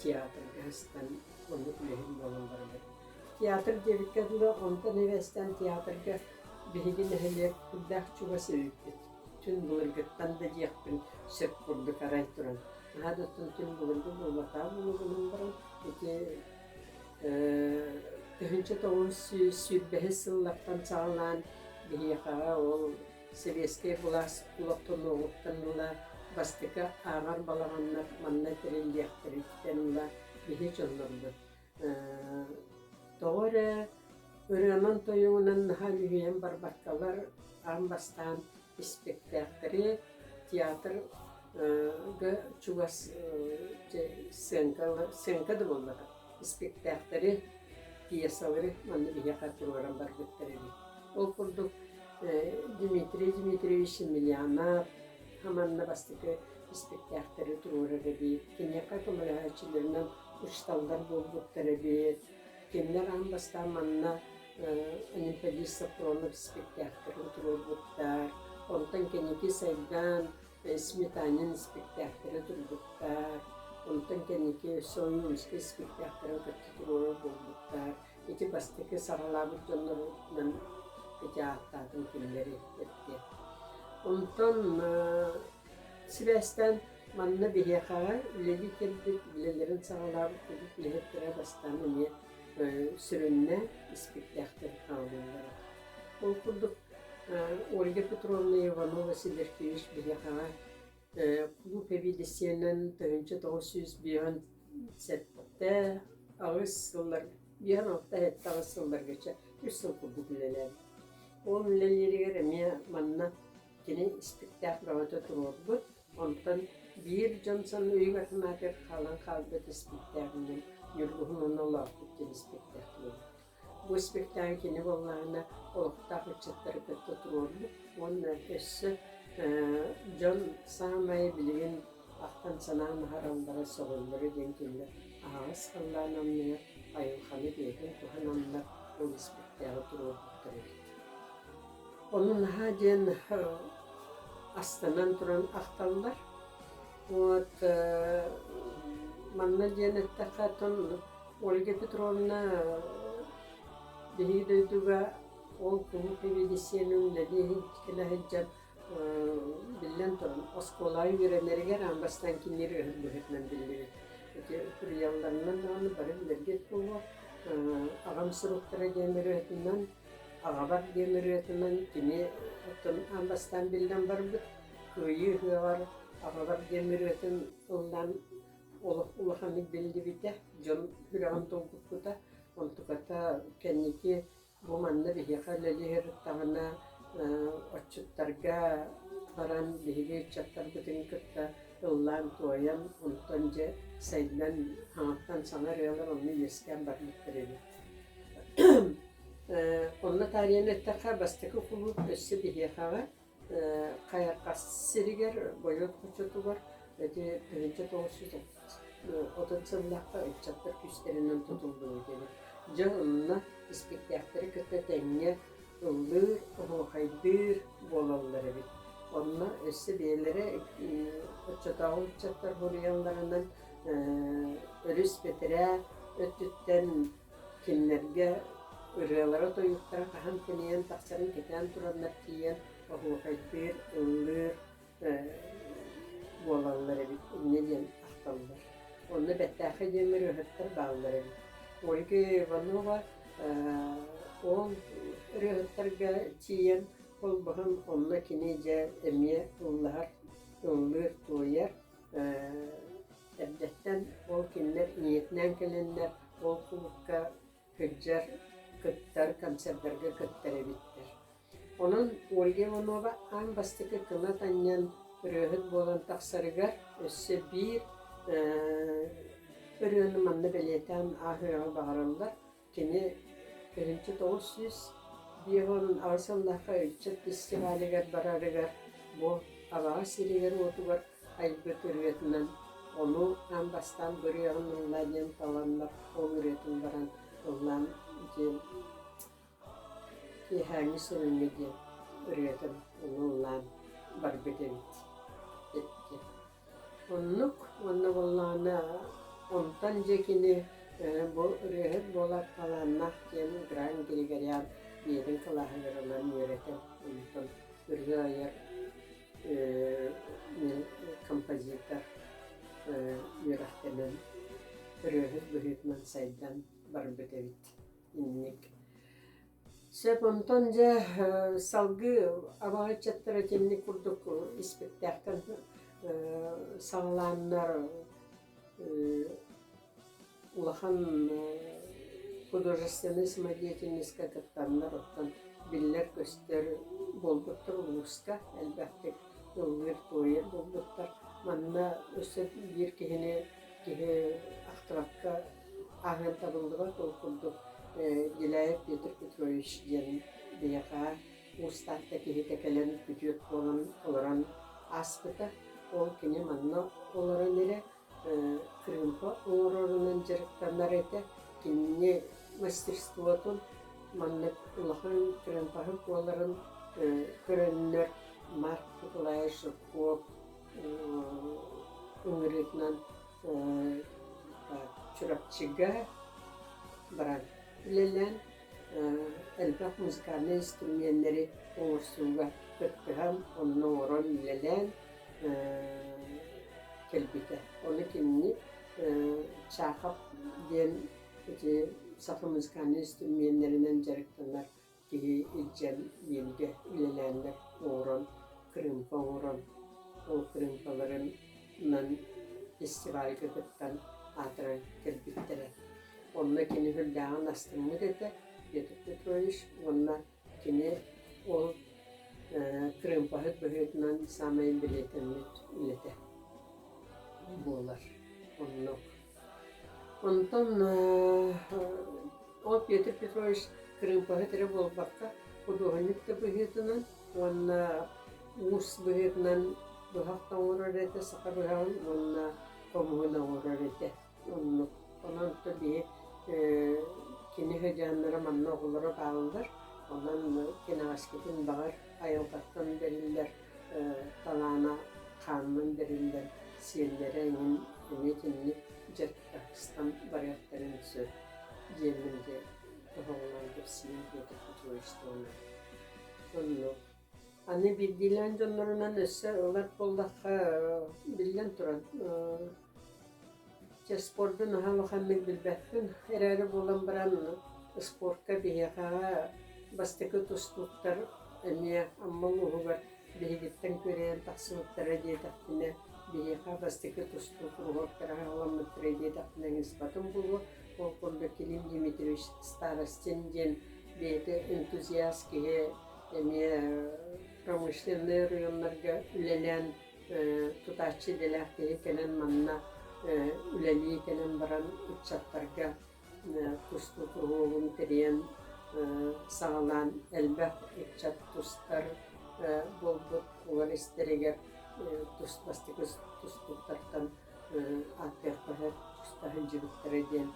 театрга сыстан оннук үлэһит буолан барбыт. Театр диэбиккэ дылы, онтон эбэстэн театрга биһиги нэһилиэк курдаах чугас эбиппит. Түн былыргыттан да диэхпин сөп курдук арай туран. Наһаа да оттон түн былыргы буолбатаҕа буолуо гынан баран, ити 1925 сыллартан саҕалаан биһиэхэҕэ ол сэбиэскэй былаас олохтонуоҕуттан ыла бастакы ааҕар балаҕаннар манна тэриллиэхтэриттэн ыла биһи дьоннорбут тоҕо эрэ ырыанан-тойугунан наһаа үлүһүйэн барбаккалар аан бастаан испэктээхтэри театрга чугас сценка да буолбатах испэктээхтэри пьесалары манна биһиэхэ туруоран барбыттар эбит. Ол курдук Дмитрий Дмитриевич Емельянов манна бастакы испэктээхтэри туруорар эбит. Киниэхэ көмөлөһөөччүлэринэн учууталлар буолбуттар эбит. Кинилэр аан бастаан манна Анемподист Софронов испэктээхтэрин туруорбуттар. Онтон кэнники сайдан Сметанин испэктээхтэрэ турбуттар. Онтон кэнники өссө Ойуунускай испэктээхтэрин кытта туруорар буолбуттар. Ити бастакы саҕалаабыт дьоннорунан ити ааттаатым кинилэри эттэ. Онтон сибээстээн манна биһиэхэҕэ үлэлии кэлбит, үлэлэрин саҕалаабыт курдук үлэһиттэрэ бастаан эмиэ сүрүннээн испиктээхтэр хааллыллара. Ол курдук Ольга Петровна Иванова Сидоркевич биһиэхэҕэ кулууп эбиэдиссийэнэн 1957 8 сыллар 56 7 8 сылларга үс сыл курдук үлэлээбит. Ол үлэлииригэр эмиэ манна кини испиктээх бөҕөтө туруорбут. Онтон биир дьон өйүгэр санаатыгар хаалан хаалбыт испиктээҕинэн Ньургуһун уонна Олоохпут диэн испиктээх туруорбут. Бу испиктээги кини буоллаҕына олохтоох ыччаттары кытта туруорбут уонна өссө дьон саамай билигин ахтан-санаан аһараллара, сөҕөллөрө диэн кинилэр аһаҕас халлаан анныгар айылҕаны бэйэтин туһананнар ол испиктээҕи туруорбуттар эбит. Ону наһаа диэн астынан туран ахталлар. Вот манна диэн эттэххэ, оттон Ольга Петровна биһиги дойдуга ол кулууп сэбиэдиссэйинэн үлэлии кэлэ сылдьан, биллэн туран, оскуолаҕа үөрэнэригэр аан бастаан кини ырыаһыт быһыытынан биллибит. Ити суруйалларынан даҕаны бары билэргит буолуо, аҕам суруктара диэн ырыатынан, аҕабар диэн ырыатынан кини оттон аан бастаан биллэн барбыт. Кыайыы ыһыаҕар аҕабар диэн ырыатын ыллаан олох улаханнык биллибитэ, дьон сүрэҕин долгуппута. Онтуката кэнники бу манна биһиэхэ үлэлии сырыттаҕына отчуттарга баран биһиги ыччаттарбытын кытта ыллаан-туойан, онтон дьэ сайдан саҥаттан саҥа ырыалар онно үөскээн барбыттар эбит. Онно таарыйан эттэххэ, бастакы кулууп өссө биһиэхэҕэ Хайархас сиригэр Бойуот хочотугар ити 1930 сыллаахха ыччаттар күүстэринэн тутуллубут эбит. Дьэ онно испиктээхтэри кытта тэҥҥэ ыллыыр, оһуохайдыыр буолаллар эбит. Онно өссө бэйэлэрэ оччотооҕу ыччаттар суруйалларынан өрүс бэтэрээ өттүттэн Кинилэргэ ырыалара-тойуктара хаһан тэнийэн тахсарын кэтээн тураннар тиийэн оһуохайдыыр, ыллыыр, буолаллар эбит инньэ диэн ахталлар. Онно бэртээхэй диэн ырыаһыттар бааллар эбит. Ольга Иванова ол ырыаһыттарга тиийэн холбоһон онно кини дьэ эмиэ ыллаһар, ыллыыр-туойар. Эрдэттэн ол кинилэр ийэтинээн кэлэннэр ол кулукка сылдьар, кыттар, концердарга кыттар эбиттэр. Онон Ольга Иванова аан бастакы кынат анньан ырыаһыт буолан тахсарыгар өссө биир ырыаны манна бэлиэтээн ааһыаҕы баҕараллар. Кини 1958 сыллаахха ыччат фестивалыгар барарыгар бу Абаҕа сиригэр-уотугар айбыт ырыатынан ону аан бастаан бу ырыаҕын ыллаа диэн таланнар ол ырыатын баран ыллаан диэн Киэһээҥҥи сөрүҥҥэ диэн ырыатын ону ыллаан барбыт эбит эттэ. Оннук уонна буоллаҕына онтон дьэ кини бу ырыаһыт буолар талааннаах диэн Гран Григорян ийэтин кылааһыгар ылан үөрэтэн онтон ырыа айар композитор үөрэхтэнэн ырыаһыт быһыытынан сайдан барбыт эбит инник. Сөп онтон дьэ салгыы абаҕа ыччаттара итинник курдук испиктээхтэн саҕалааннар улахан художественнай самодеятельноска кыттаннар оттон биллэр-көстөр буолбуттар улууска элбэхтик ыллыыр-туойар буолбуттар. Манна өссө биир киһини киһи ахтыбакка ааһыан табыллыбат ол курдук Деляев Петр Петрович диэн биһиэхэ Уус Таатта киһитэ кэлэн күтүөт буолан олорон ааспыта. Ол кини манна олорон эрэ кырыымпа оҥорорунан дьарыктанар этэ. Кинини мастерствотун маннык улахан кырыымпаһыт буоларын көрөннөр Марк Николаевич Жирков ыҥырыытынан Чурапчыга баран үлэлээн элбэх музыкальнай инструменнэри оҥорсууга кыттыһан, онно оҥорон үлэлээн кэлбитэ. Ону кинини Чахов диэн ити саха музыкальнай инструменнэринэн дьарыктанар киһи илдьэн бииргэ үлэлээннэр оҥорон, кырыымпа оҥорон, ол кырыымпаларынан фестивальга кыттан аатыран кэлбиттэрэ. Онно кини сүрдээҕин астыммыт этэ Петр Петрович уонна кини ол кырыымпаһыт быһыытынан саамай бэлиэтэммит үлэтэ буолар. Оннук. Онтон ол Петр Петрович кырыымпаһыт эрэ буолбакка, худуоһунньук да быһыытынан уонна уус быһыытынан быһах да оҥорор этэ, саха быһаҕын уонна хомуһун оҥорор этэ. Оннук. Онон то биһи кини сыдьааннара манна оҕолоро бааллар. Онон кэнэҕэскитин баҕар айылҕаттан бэриллэр талаана хаанынан бэриллэр сиэннэрэ эҥин эмиэ итинник дьарыктаахтан барыахтарын сөп диэммин дьэ тоһоҕолоон кэпсиим Петр Петрович туһунан. Оннук. Аны биирдиилээн дьоннорунан өссө ылар буоллахха, биллэн туран, Чэ, спорду наһаа улаханнык билбэппин эрээри буолан баран спортка биһиэхэҕэ бастакы тустууктар эмиэ Амма улууһугар биһигиттэн күрэйэн тахсыбыттара диэтэхпинэ, биһиэхэ бастакы тустуу куруһуоктара аһаҕаламмыттара диэтэхпинэ ыҥыспатым буолуо. Ол курдук Клим Дмитриевич Старостин диэн бэйэтэ энтузиаст киһи эмиэ промышленнай оройуоннарга үлэлээн тутааччы идэлээх киһи кэлэн манна үлэлии кэлэн баран ыччаттарга тустуу куруһуогун тэрийэн саҕалаан элбэх ыччат тустар буолбут олор истэригэр тус бастакы тустууктартан ааттыахха сөп туста сылдьыбыттара диэн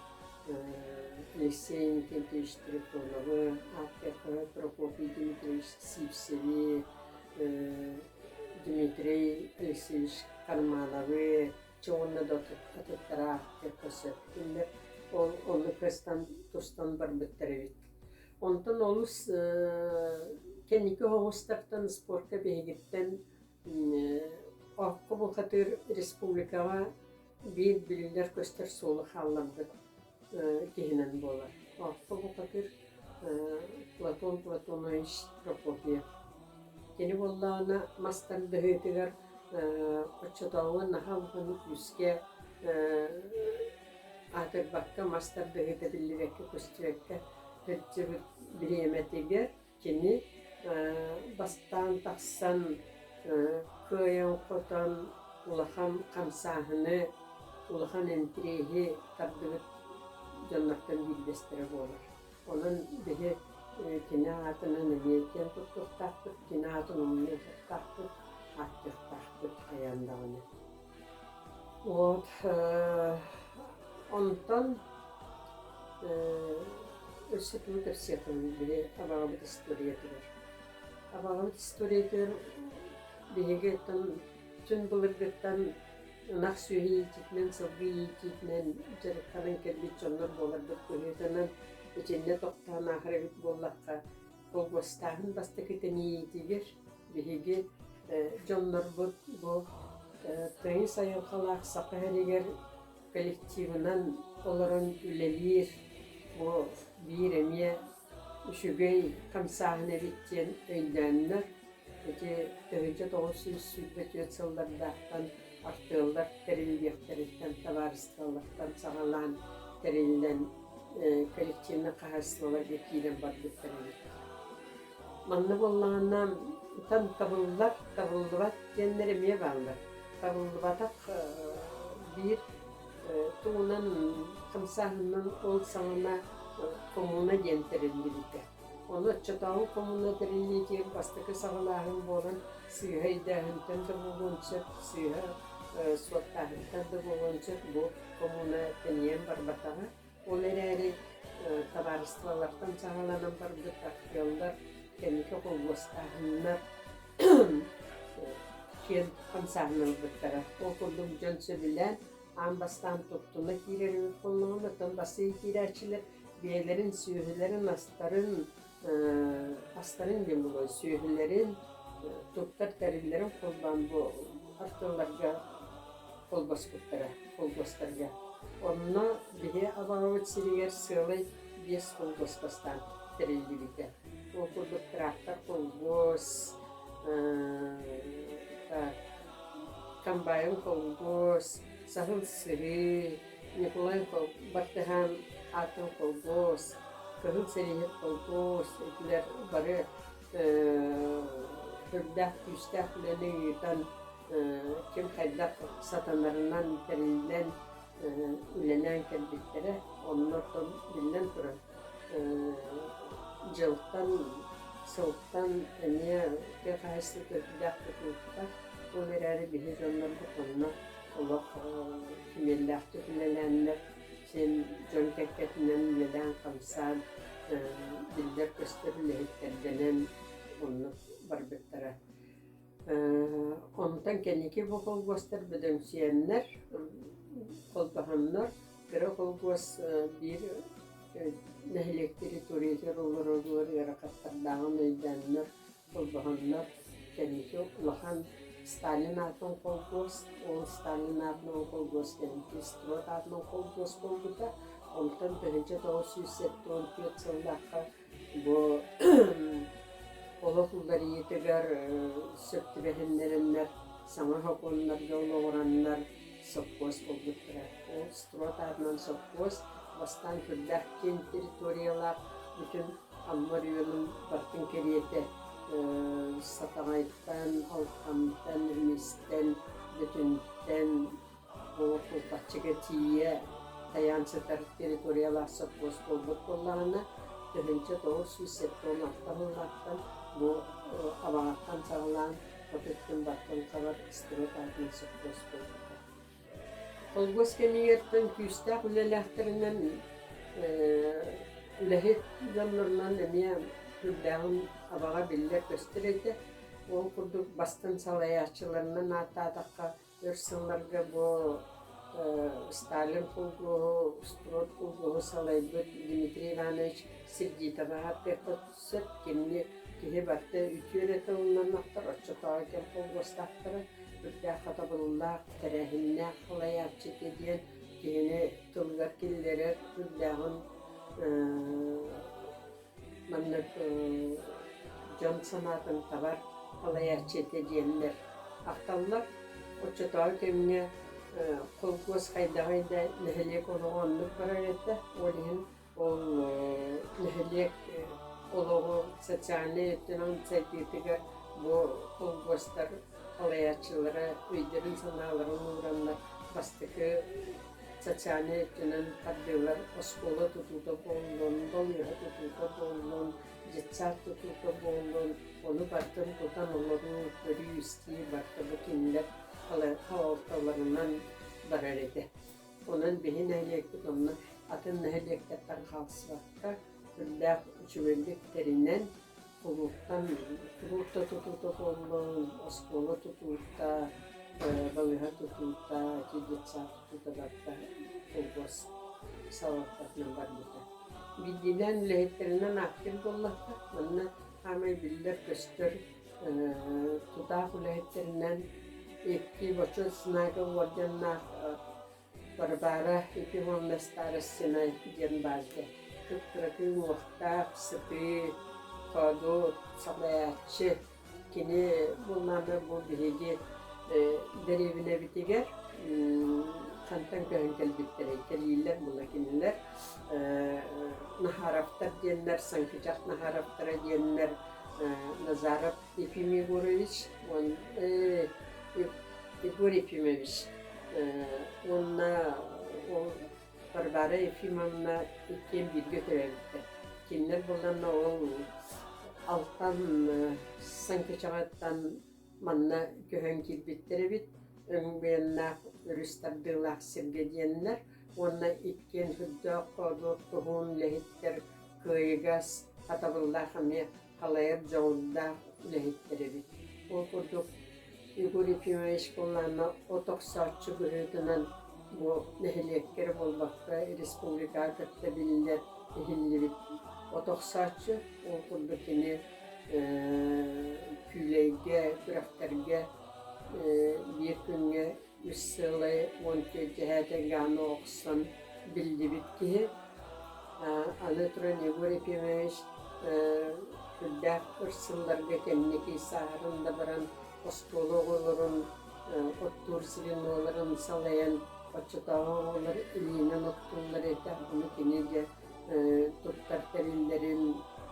Алексей Иннокентьевич Трифоновы, ааттыахха сөп Прокопий Дмитриевич Сивцеви, Дмитрий Алексеевич Кармановы уонна да атыттара ааттыахха сөп. Кинилэр ол оннук кыстан тустан барбыттар эбит. Онтон олус кэнники оҕустартан спорка биһигиттэн Оокко бухатыыр республикаҕа биир биллэр-көстөр суолу хаалларбыт киһинэн буолар. Оокко бухатыыр Платон Платонович Прокопьев. Кини буоллаҕына мас тардыһыытыгар оччотооҕу наһаа улахан күүскэ аатырбакка мас тардыһыыта биллибэккэ-көстүбэккэ сылдьыбыт бириэмэтигэр кини бастаан тахсан кыайан-хотон улахан хамсааһыны, улахан интириэһи тардыбыт дьоннортон биирдэстэрэ буолар. Онон биһи кини аатынан эмиэ киэн туттуохтаахпыт, кини аатын умнуохтаахпыт, ааттыахтаахпыт хайаан даҕаны. Вот онтон өссө тугу кэпсиэххин били абаҕабыт историятыгар. Абаҕабыт историятыгар биһиги оттон түн былыргыттан ынах сүөһү иитиитинэн, сылгы иитиитинэн дьарыктанан кэлбит дьоннор буоларбыт быһыытынан итиннэ тохтоон ааһар эбит буоллахха, Холбостааһын бастакы тэнийиитигэр биһиги дьоннорбут бу тыйыс айылҕалаах Саха сиригэр коллективынан олорон үлэлиир бу биир эмиэ үчүгэй хамсааһын эбит диэн өйдөөннөр ити 1924 сыллардаахтан артыаллар тэриллиэхтэриттэн табаарыстыбалартан саҕалаан тэриллэн коллективнай хаһаайыстыбаларга киирэн барбыттар эбит. Манна буоллаҕына тан табыллар, табыллыбат диэннэр эмиэ бааллар. Табыллыбатах биир тугунан хамсааһынынан ол саҕана коммуна диэн тэриллибитэ. Ону оччотооҕу коммуна тэриллиитигэр бастакы саҕалааһын буолан сыыһа өйдөөһүнтэн да буолуон сөп, сыыһа суоттааһынтан да буолуон сөп бу коммуна тэнийэн барбатаҕа. Ол эрээри табаарыстыбалартан саҕаланан барбыт артыаллар, кэнники холбуостааһыннар киэн хамсааһын ылбыттара. Ол курдук дьон сөбүлээн аан бастаан туттуна киирэр эбит буоллаҕына, оттон бастыы киирээччилэр бэйэлэрин сүөһүлэрин, астарын, астарын диэн буолуо, сүөһүлэрин, туттар тэриллэрин холбоон бу артыалларга холбоспуттара, холбостарга. Онно биһи абаҕабыт сиригэр сыалай биэс холбос бастаан тэриллибитэ. Ол курдук трактор холбуос, комбайн холбуос, саһыл сыһыы, Ньукулай Бартыһаан аатын холбуос, Кыһыл сэрииһит холбуос итилэр бары үрдээх күүстээх үлэни ыытан ким хайдах сатанарынан тэриллэн үлэлээн кэлбиттэрэ. Онно оттон биллэн турар дьылтан, сылтан эмиэ тыа хаһаайыстыбата үрдээх тутулуктаах. Ол эрээри биһи дьоннорбут онно олох кимиэллээхтик үлэлээннэр, син дьон кэккэтинэн үлэлээн-хамсаан, биллэр-көстөр үлэһиттэрдэнэн оннук барбыттара. Онтон кэнники бу холбуостар бөдөҥсүйэннэр, холбоһоннор, кыра холбуос биир нэһилиэк территориятыгар олороллор ыарахаттардааҕын өйдөөннөр, холбоһоннор, кэнники улахан Сталин аатынан холбуос, ол Сталин аатынан холбуос кэнники Строд аатынан холбуос буолбута. Онтон 1974 сыллаахха Бу олох уларыйыытыгар сөп түбэһиннэрэннэр, саҥа сокуоннарга олоҕураннар сопхуос буолбуттара. Ол Строд аатынан сопхуос бастаан сүрдээх киэҥ территориялаах бүтүн Амма оройуонун барытын кэриэтэ Сатаҕайтан, Алтантан, Эмистэн, Бөтүнтэн, Кулбаччыга тиийэ тайаан сытар территориялаах сопхуос буолбут буоллаҕына, 1976 сыллаахтан бу Абаҕаттан саҕалаан хоту өттүн баттан хабар Строд аатынан сопхуос буолбута. Холбуос кэмигэртэн күүстээх үлэлээхтэринэн үлэһит дьоннорунан эмиэ сүрдээҕин Абаҕа биллэр-көстөр этэ. Ол курдук бастыҥ салайааччыларынан ааттаатахха Өр сылларга бу Сталин холкуоһу, Строд холкуоһу салайбыт Дмитрий Иванович Сердитов ааттыахха сөп. Кинини киһи барыта үтүө эрэ тылынан ахтар, оччотооҕу кэм холкуостаахтара. Сүрдээх хатабыллаах, тэрээһиннээх салайааччы этэ диэн киһини тылыгар киллэрэр сүрдээҕин маннык дьон санаатын табар салайааччы этэ диэннэр ахталлар. Оччотооҕу кэмҥэ холкуос хайдаҕый да нэһилиэк олоҕо оннук барар этэ. Ол иһин ол нэһилиэк олоҕу социальнай өттүнэн сайдыытыгар бу холкуостар салайааччылара өйдөрүн-санааларын уураннар бастакы социальнай өттүнэн тардыылар оскуола тутуута буоллун, балыыһа тутуута буоллун, детсад тутуута буоллун, ону барытын тутан олоруу, көрүү-истии барыта бу кинилэр салалталарынан барар этэ. Онон биһи нэһилиэкпит онно атын нэһилиэктэртэн хаалсыбакка, сүрдээх үчүгэйдик тэринэн, кулууптан кулууп да тутуута буоллун, оскуола тутуута, балыыһа тутуута, ити детсад тутуута барыта холкуос салалтатынан барбыта. Биирдиилээн үлэһиттэринэн ааттыыр буоллахха, манна саамай биллэр-көстөр тутаах үлэһиттэринэн икки Бочуот Знага уордьаннаах Варвара Ефимовна Старостина диэн баарга кып-кыракый уҥуохтаах, сытыы, хоодуот салайааччы. Кини буоллаҕына бу биһиги дэриэбинэбитигэр хантан көһөн кэлбиттэрэй, кэлиилэр була кинилэр Наһаровтар диэннэр, Саҥкычах Наһаровтара диэннэр Назаров Ефим Егорович Егор Ефимович уонна ол Варвара Ефимовна иккиэн бииргэ төрөөбүттэр. Кинилэр буолланна ол Алтан Саҥкычаҕыттан манна көһөн киирбиттэр эбит. Өҥ-быйаннаах өрүс тардыылаах сиргэ диэннэр уонна иккиэн сүрдээх хоодуот туһуун үлэһиттэр кыайыгас, хатабыллаах эмиэ халайар дьоҕурдаах үлэһиттэр эбит. Ол курдук Егор Ефимович буоллаҕына от охсооччу быһыытынан бу нэһилиэккэ эрэ буолбакка республикаҕа кытта биллэр, иһиллибит от охсооччу. Ол курдук кини күүлэйгэ, күрэхтэргэ биир күҥҥэ үс сыалай 14 дьэһээтэҥҥэ охсон биллибит киһи. Аны туран Егор Ефимович сүрдээх өр сылларга кэнники сааһыран да баран оскуола оҕолорун оттуур звеноларын салайан оччотооҕу оҕолор илиинэн оттууллар этэ. Ону кини дьэ туттар тэриллэрин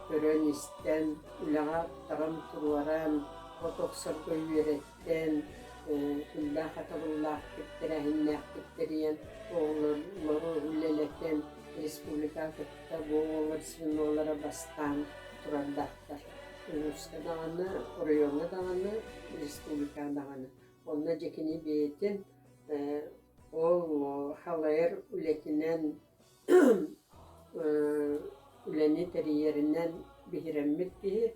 көрөн-истэн, үлэҕэ аттаран туруоран, от охсорго үөрэттэн, үллээх хатабыллаахтык, тэрээһиннээхтик тэрийэн оҕолору үлэлэтэн республикаҕа кытта бу оҕолор звенолара бастаан турардаахтар. Улууска даҕаны, оройуоҥҥа даҕаны, республикаҕа даҕаны. Онно дьэ кини бэйэтин ол халайар үлэтинэн үлэни тэрийэринэн биһирэммит киһи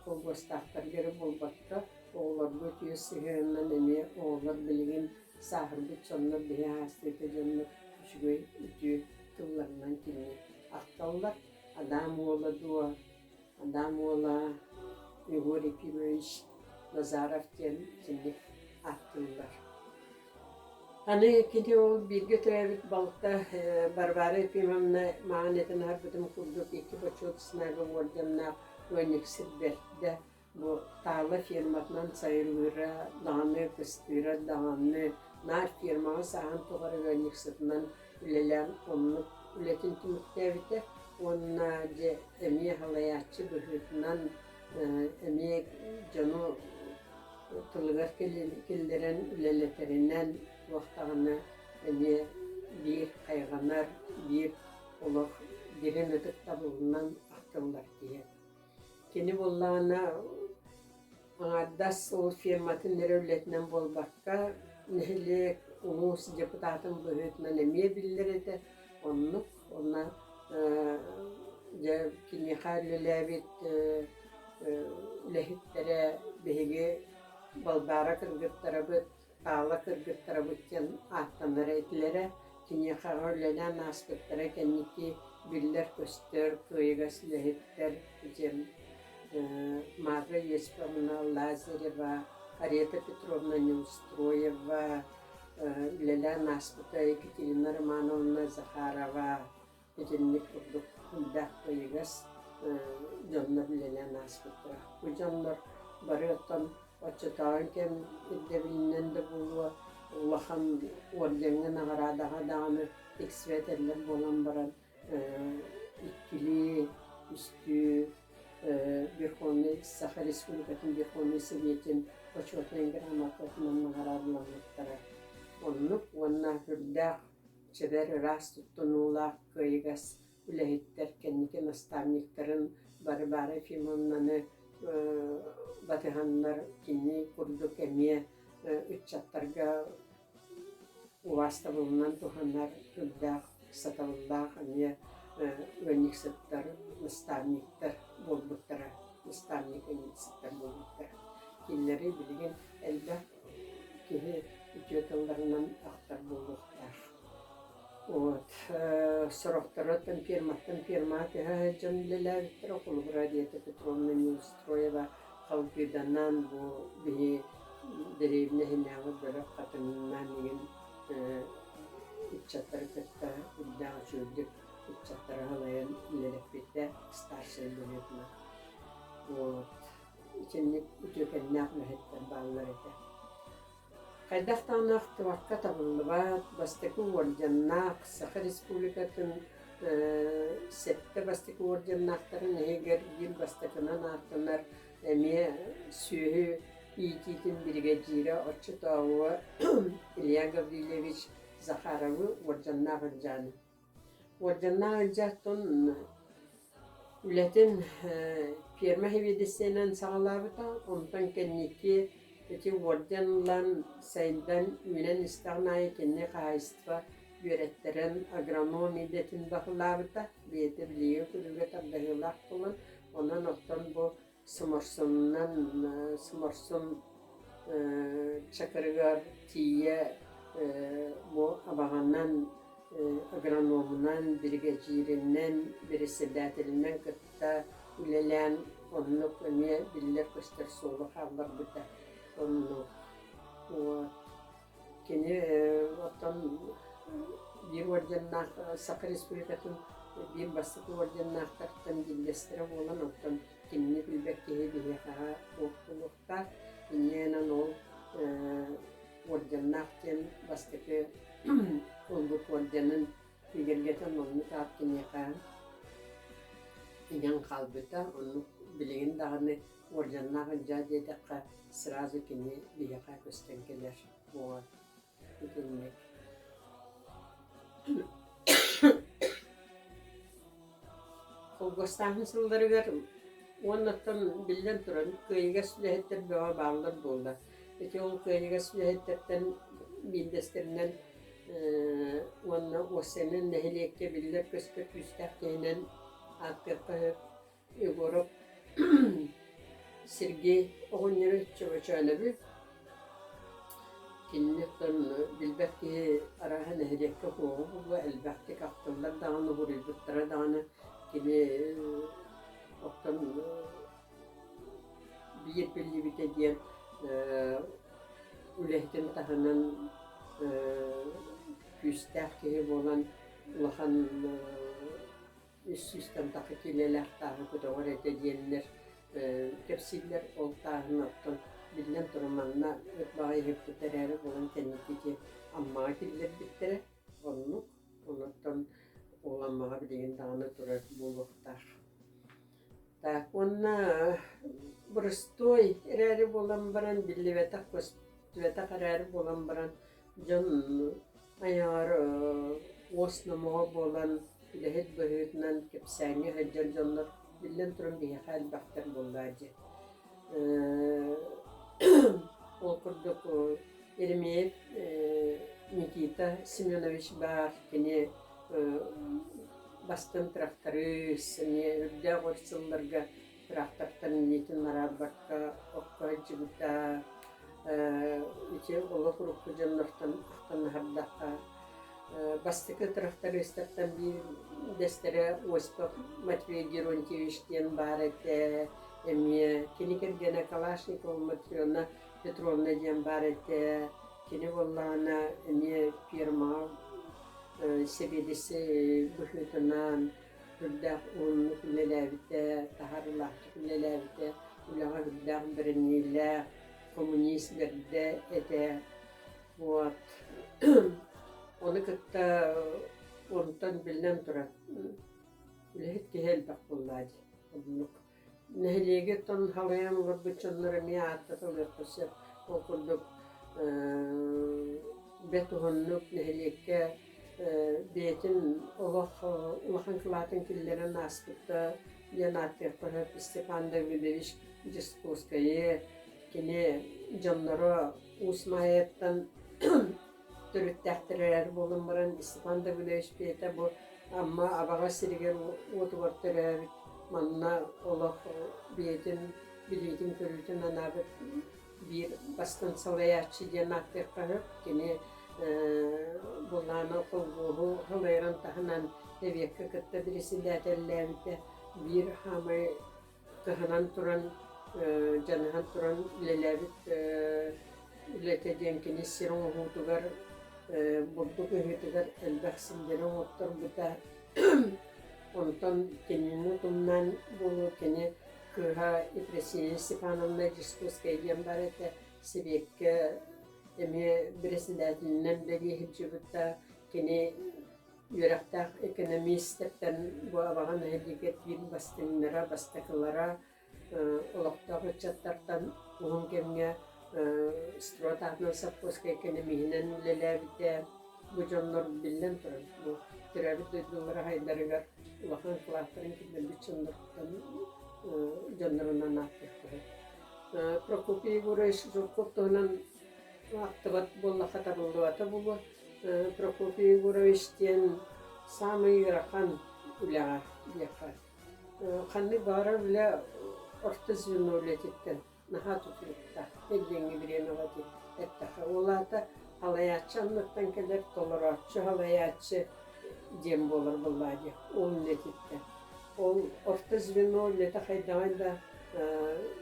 холбуостаахтарга эрэ буолбакка, оҕолорго үтүө сыһыанынан эмиэ оҕолор билигин сааһырбыт дьоннор биһи аастыыта дьоннор үчүгэй үтүө тылларынан кинини ахталлар. Адам уола дуо, Адам уола Егор Ефимович Назаров диэн итинник ааттыыллар. Аны кини ол бииргэ төрөөбүт балта Варвара Ефимовна маҕан этэн аһарбытым курдук икки Бочуот Знага уордьаннаах ыанньыксыт бэрдэ. Бу Таала ферматынан сайылыыра даҕаны, кыстыыра даҕаны, наар фермаҕа сааһын тухары ыанньыксытынан үлэлээн оннук үлэтин түмүктээбитэ уонна дьэ эмиэ салайааччы быһыытынан эмиэ дьону тылыгар киллэрэн үлэлэтэринэн туох даҕаны эмиэ биир хайҕанар, биир олох дириҥ ытыктабылынан ахтыллар киһи. Кини буоллаҕына аҥаардас ол фирматын эрэ үлэтинэн буолбакка, нэһилиэк, улуус депутатын быһыытынан эмиэ биллэр этэ. Оннук уонна дьэ киниэхэ үлэлээбит үлэһиттэрэ биһиги Балбаара кыргыттарабыт, Таала кыргыттарабыт диэн ааттанар этилэрэ. Киниэхэ үлэлээн ааспыттара кэнники биллэр-көстөр кыайыгас үлэһиттэр диэн Марфа Есиповна Лазарева, Арета Петровна Неустроева, үлэлээн ааспыта Екатерина Романовна Захарова итинник курдук элбэх кыайыгас дьоннор үлэлээн ааспыттара. Бу дьоннор бары оттон оччотооҕу кэм ирдэбилинэн да буолуо улахан ордеҥҥа наҕараадаҕа даҕаны тиксибэтэллэр буолан баран иккилии, үстүү Верховный Саха Республикатын Верховнай Советын Бочуотунай грамотатынан наҕараадаламмыттара. Оннук уонна үрдээх чэбэр ыраас туттунуулаах кыайыгас үлэһиттэр кэнники наставниктарын Варвара Ефимовнаны батыһаннар кини курдук эмиэ ыччаттарга убаастабылынан туһанар үрдээх сатабыллаах эмиэ ыанньыксыттар, наставниктар буолбуттара, наставник ыанньыксыттар буолбуттара. Кинилэри билигин элбэх киһи үтүө тылларынан ахтар буолуохтаах. Вот сорохторо ферматтан фермаҕа көһө сылдьан үлэлээбиттэрэ. Холобура, Рита Петровна Неустроева Халбыданан бу биһи дэриэбинэ иһинээҕи бөлөх хатыҥнаан игин ыччаттары кытта үрдээх үчүгэйдик ыччаттары салайан үлэлэппитэ старшай быһыытынан. Вот итинник үтүөкэннээх үлэһиттэр бааллар этэ. Хайдах даҕаны ахтыбакка табыллыбат, бастакы уордьаннаах Саха Республикатын сэттэ бастакы уордьаннаахтарын иһигэр биир бастакынан ааттанар эмиэ сүөһү иитиитин биригэдьиирэ оччотооҕуга Илья Гаврильевич Захаровы уордьаннаах Ылдьааны. Уордьаннаах Ылдьааттан Үлэтин ферма сэбиэдиссэйинэн саҕалаабыта, онтон кэнники ити уордьан ылан, сайдан, үүнэн истэҕин аайы кини хаһаайыстыба үөрэттэрэн агроном идэтин баһылаабыта, бэйэтэ билиигэ-көрүүгэ тардыһыылаах буолан, онон оттон бу Соморсунунан Соморсун Чакырыгар тиийэ бу Абаҕанан агрономунан, биригэдьииринэн, бэрэссэдээтэлинэн кытта үлэлээн оннук эмиэ биллэр-көстөр суолу хаалларбыта. Оннук. Вот. Кини оттон биир орденнаах Саха Республикатын биир бастакы орденнаахтартан биирдэстэрэ буолан, оттон кинини билбэт киһи биһиэхэ суох буолуохтаах. Инньэ ол орденнаах диэн бастакы ылбыт орденын бигэргэтэн оннук аат киниэхэ иҥэн хаалбыта. Оннук билигин даҕаны орденнаах Ылдьаа диэтэххэ сразу кини биһиэхэ көстөн кэлэр буолар. Итинник. Холбостааһын сылларыгар уоннаттан биллэн туран кыайыгас үлэһиттэр бөҕө бааллар буолла. Ити ол кыайыгас үлэһиттэртэн биирдэстэринэн уонна уоссайынан нэһилиэккэ биллэр-көстөр күүстээх киһинэн ааттыахха сөп Егоров Сергей оҕонньору Чөмөчөөнөбү кинини билбэт киһи арааһа нэһилиэккэ суоҕа буолуо, элбэхтик ахтыллар даҕаны, буруйбуттара даҕаны кини оттон биир биллибитэ диэн үлэһитин таһынан күүстээх киһи буолан улахан үс сүүстэн тахса киилэлээх тааһы көтөҕөр этэ диэннэр кэпсииллэр. Ол тааһын оттон биллэн туран манна ыт баҕайы иһиппит эрээри буолан кэнники ити Аммаҕа киллэрбиттэрэ. Оннук. Онуттан ол Аммаҕа билигин даҕаны турар буолуохтаах. Так уонна боростуой эрээри буолан баран биллибэтэх көстүбэтэх эрээри буолан баран дьон айаҕар уос номоҕо буолан үлэһит быһыытынан кэпсээҥҥэ сылдьар дьоннор биллэн туран биһиэхэ элбэхтэр буоллаа дии. Ол курдук Еремеев Никита Семенович баар, кини бастыҥ тракторист, эмиэ үрдээх өр сылларга трактортан илиитин араарбакка окко сылдьыбыта. Ити олох урукку дьоннортон ахтан аһардахха, бастакы трактористартан биирдэстэрэ Осипов Матвей Геронтьевич диэн баар этэ. Эмиэ кини кэргэнэ Калашникова Матрена. Петровна диэн баар этэ. Кини буоллаҕына эмиэ фермаҕа сэбиэдиссэй быһыытынан үрдээх уһуннук үлэлээбитэ, таһаарыылаахтык үлэлээбитэ, үлэҕэ үрдээх бэриниилээх, коммунист бэрдэ этэ. Вот. Ону кытта онтон биллэн турар, үлэһит киһи элбэх буоллаа дии. Оннук. Нэһилиэги оттон халыйан олорбут дьоннор эмиэ ааттатылыахха сөп. Ол курдук бэрт уһуннук нэһилиэккэ бэйэтин олох улахан кылаатын киллэрэн ааспыта диэн ааттыахха сөп Степан Давыдович Дьускуускайы. Кини дьонноро Уус Маайаттан төрүттээхтэр эрээри буолан баран Степан Давыдович бэйэтэ бу Амма Абаҕа сиригэр уотугар төрөөбүт, манна олох бэйэтин билиитин-көрүүтүн анаабыт биир бастыҥ салайааччы диэн ааттыахха сөп. Кини былаана холбуоһу салайарын таһынан эбиэккэ кытта бирисилээтэллээбитэ биир хаамай кыһанан туран, дьаныһан туран үлэлээбит үлэтэ диэн кини сир оҥоһуутугар, бурдук ыһыытыгар элбэх сирдэри оҥотторбута. Онтон кинини утумнаан буолуо кини кыыһа Ефросинья Степановна Дьискуускай диэн баар этэ, Сэбиэккэ эмиэ бэрэссэдээтэлинэн үлэлии сылдьыбыта. Кини Үөрэхтээх экономистартан бу Абаҕа нэһилиэгэр биир бастыҥнара, бастакылара олохтоох ыччаттартан уһун кэмҥэ Строд аатынан сопхуоска экономиһинэн үлэлээбитэ. Бу дьоннор биллэн турар, бу төрөөбүт дойдулара хайдарыгар улахан кылааттарын киллэрбит дьоннортон дьоннорунан ааттыахтара. Прокопий Егорович Жирков туһунан ахтыбат буоллахха табыллыбата буолуо. Прокопий Егорович диэн саамай ыарахан үлэҕэ диэххэ. Ханнык баҕарар үлэ орто звено үлэтиттэн наһаа тутулуктаах. Кэлиҥҥи бириэмэҕэ эттэххэ. Ол аата халайааччы анныттан кэлэр, толорооччу халайааччы диэн буолар буоллаҕа дии ол үлэтиттэн. Ол орто звено үлэтэ хайдаҕый да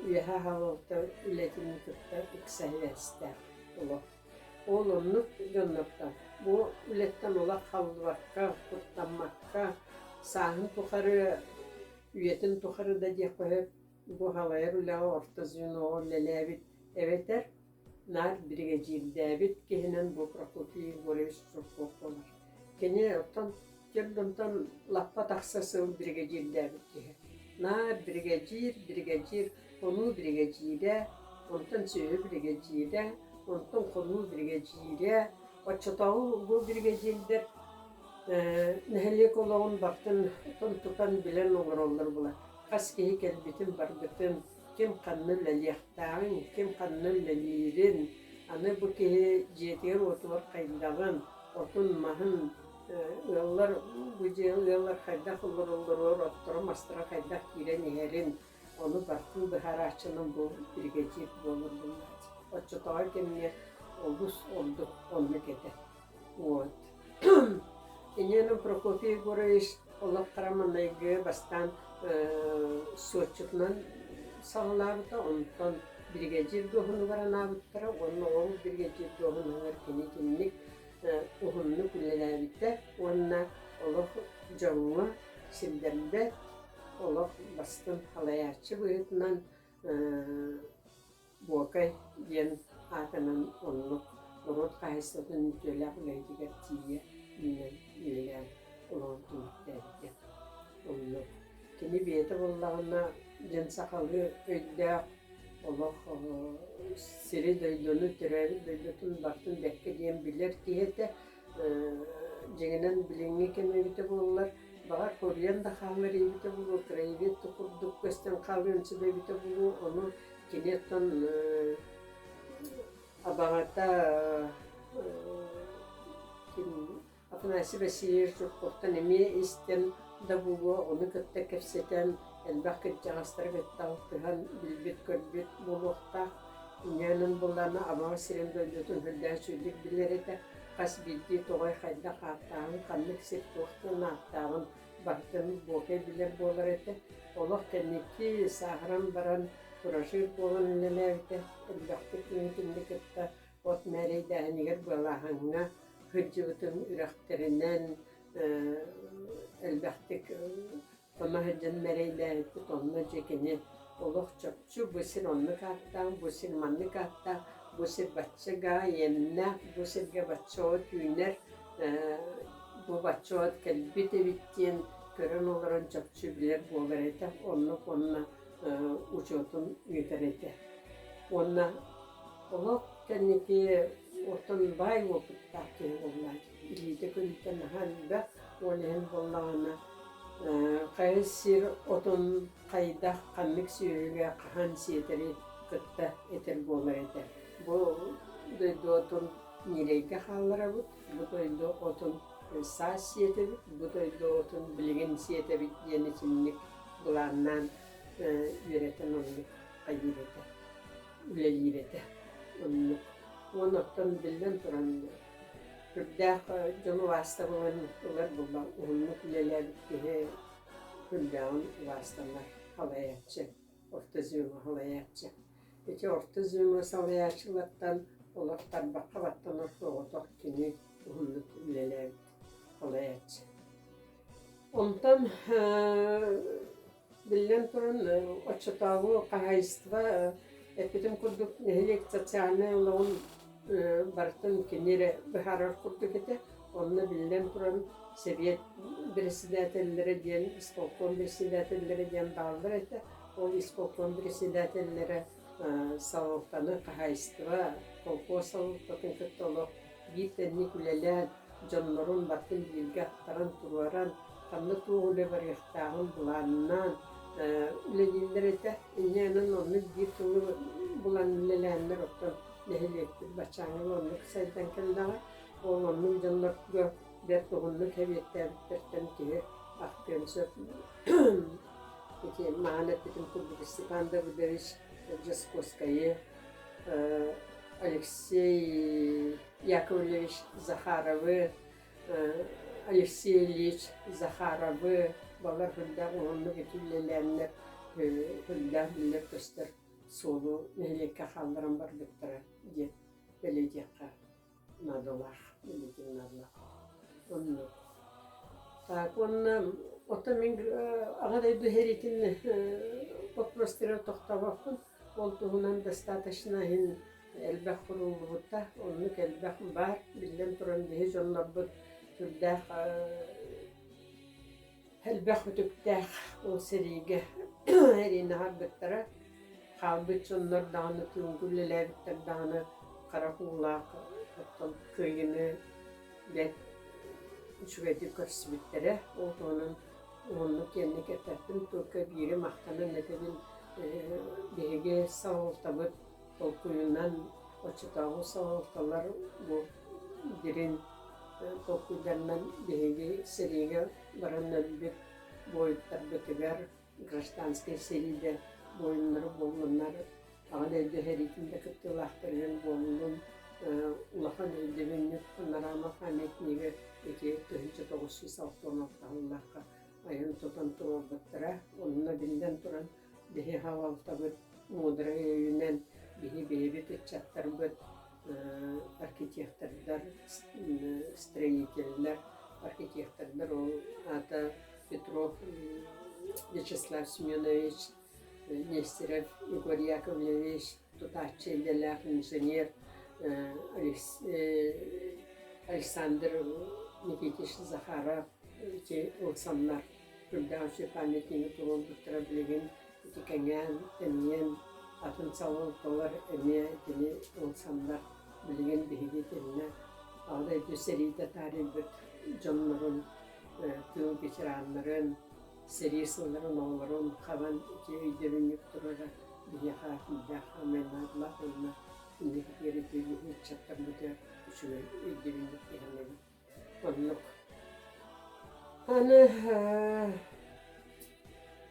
үөһэ аһалалта үлэтин кытта ыкса сибээстээх олох. Ол оннук дьоннортон бу үлэттэн олох халлыбакка, куттаммакка, сааһын тухары, үйэтин тухары да диэххэ сөп, бу халайар үлэҕэ орто звеноҕа үлэлээбит эбэтэр наар биригэдьиирдээбит киһинэн бу Прокопий Егорович Жирков буолар. Кини оттон Дьон лаппа тахса сыл биригэдьиирдээбит киһи. Наар биригэдьиир, биригэдьиир, хонуу биригэдьиирэ, онтон сүөһү биригэдьиирэ, онтон хонуу биригэдьиирэ. Оччотооҕу бу биригэдьиирдэр нэһилиэк олоҕун барытын тутан билэн олороллор була. Хас киһи кэлбитин барбытын, ким ханна үлэлиэхтээҕин, ким ханна үлэлиирин, аны бу киһи дьиэтигэр-уотугар хайдаҕын, отун-маһын ыаллар бу дьиэ ыаллар хайдах олороллоругар отторо-мастара хайдах киирэн иһэрин, ону барытын быһаарааччынан бу биригэдьиир буолар буоллааччы. Оччотооҕу кэмҥэ олус ордук оннук этэ. Вот. Инньэ Прокопий Егорович олох хара маҥнайгы бастаан суотчутунан саҕалаабыта, онтон биригэдьиир дуоһунугар анаабыттара уонна ол биригэдьиир дуоһунугар кини итинник уһуннук үлэлээбитэ уонна олох дьоҥҥо сирдэрбэт, олох бастыҥ салайааччы быһыытынан Буокай диэн аатынан оннук норуот хаһаайыстыбатын үтүөлээх үлэһитигэр тиийэ үүнэн үлэлээн олоҕун түмүктээбитэ. Оннук. Кини бэйэтэ буоллаҕына дьон сахалыы өйдөөх олох сири-дойдуну, төрөөбүт дойдутун барытын бэркэ диэн билэр киһи этэ. Дьиҥинэн билиҥҥи кэм эбитэ буоллар, баҕар хоруйан да хаалар эбитэ буолуо, краевед да курдук көстөн хаалыан сөп эбитэ буолуо, ону кини оттон абаҕата ким Афанасий Васильевич Жирковтан эмиэ истэн да буолуо, ону кытта кэпсэтэн, элбэх кырдьаҕастары кытта алтыһан билбит-көрбүт буолуохтаах. Инньэ буллаҕына Абаҕа сирин дойдутун сүрдээх үчүгэйдик билэр этэ. Хас биирдии тоҕой хайдах ааттааҕын, ханнык сир туох диэн ааттааҕын барытын Буокай билэр буолар этэ. Олох кэнники сааһыран баран. Фуражир буолан үлэлээбитэ, элбэхтик мин кинини кытта от мээрэйдээһинигэр былааһыҥҥа сылдьыбытым, үрэхтэринэн элбэхтик хоно сылдьан мэрэйдээбиппит. Онно дьэ кини олох чопчу бу сир оннук ааттаах, бу сир маннык ааттаах, бу сир бачча гаа иэннээх, бу сиргэ бачча от үүнэр, бу бачча от кэлбит эбит диэн көрөн олорон чопчу билэр буолар этэ. Оннук уонна учуотун ыытар этэ. Уонна олох кэнники оттон баай уопуттаах киһи буолла. Илиитэ көрүүтэ наһаа элбэх, ол иһин буоллаҕына хайа сир отун хайдах ханнык сүөһүгэ хаһан сиэтэри кытта этэр буолар этэ. Бу дойду отун ньирэйгэ хаалларабыт, бу дойду отун саас сиэтэбит, бу дойду отун билигин сиэтэбит диэн итинник былааннаан үөрэтэн оннук хайыыр этэ, үлэлиир этэ. Оннук. Уонна оттон биллэн туран сүрдээх дьон убаастабылын ылар буолла уһуннук үлэлээбит киһи сүрдээҕин убаастанар салайааччы, орто звено салайааччы. Ити орто звено салайааччылартан олох тарбахха баттанар соҕотох кини уһуннук үлэлээбит салайааччы. Онтон биллэн туран, оччотооҕу хаһаайыстыба эппитим курдук нэһилиэк социальнай олоҕун барытын кини эрэ быһаарар курдук этэ. Онно биллэн туран сэбиэт председателлэрэ диэн, исполком председателлэрэ диэн бааллар этэ. Ол исполком председателлэрэ салалтаны, хаһаайыстыба, колхоз салалтатын кытта олох биир тэҥник үлэлээн, дьоннорун барытын бииргэ аттаран туруоран, ханна туох үлэ барыахтааҕын былааннаан үлэлииллэр этэ. Инньэ гынан оннук биир тылы булан үлэлээннэр оттон нэһилиэкпит баччааҥҥа оннук сайдан кэллэҕэ. Ол оннук дьоннорго бэрт уһуннук эбиэттээбиттэртэн киһи ахтыан сөп. Ити маһан эппитим курдук Степан Давыдович Дьоскуоскайы, Алексей Яковлевич Захаровы, Алексей Ильич Захаровы балар үрдээх уһуннук ити үлэлээннэр үрдээх биллэр-көстөр суолу нэһилиэккэ хаалларан барбыттара диэн бэлиэтиэххэ наадалаах, бэлиэтиэн наадалаах. Оннук. Так, уонна оттон мин Аҕа дойду сэриитин боппуруостара тохтообоппун. Ол туһунан достаточно иһин элбэх куруллубута, оннук элбэх баар. Биллэн туран, биһи дьоннорбут сүрдээх элбэх үтүктээх ол сэриигэ эриини аһарбыттара. Хаалбыт дьоннор даҕаны, тыылга үлэлээбиттэр даҕаны харах уулаах оттон кыайыыны бэрт үчүгэйдик көрсүбүттэрэ. Ол туһунан уһуннук киэҥник эппэппин, только биири махтанан этэбин, биһиги салалтабыт толкуйунан оччотооҕу салалталар бу дириҥ толкуйдарынан биһиги сэриигэ баран өлбүт буойуттарбытыгар гражданскай сэриигэ буойуннары буоллуннар, Аҕа дойду сэриитин да кыттыылаахтарыгар буоллун, улахан өйдөбүнньүк панорама памятнига ити 1966 сыллаахха айан-тутан туруорбуттара. Онно биллэн туран биһи салалтабыт муударай өйүнэн биһи бэйэбит ыччаттарбыт архитектордар, строителлэр, архитектордар ол аата Петров Вячеслав Семенович, Нестеров Егор Яковлевич, тутааччы идэлээх инженер Александр Никитич Захаров ити ылсаннар үрдээх үчүгэй памятнигы туруорбуттара билигин ити кэҥээн, тэнийэн атын салалталар эмиэ итини ылсаннар билигин биһиги итиннэ Аҕа дойду сэриитэ таарыйбыт дьоннорун, тыыл ветераннарын, сэрии сылларын оҕолорун хабан ити өйдөбүнньүк турара биһиэхэ элбэх наадалаах уонна инникитигэр ити биһи ыччаттарбытыгар үчүгэй өйдөбүнньүк диһэннэбит. Оннук. Аны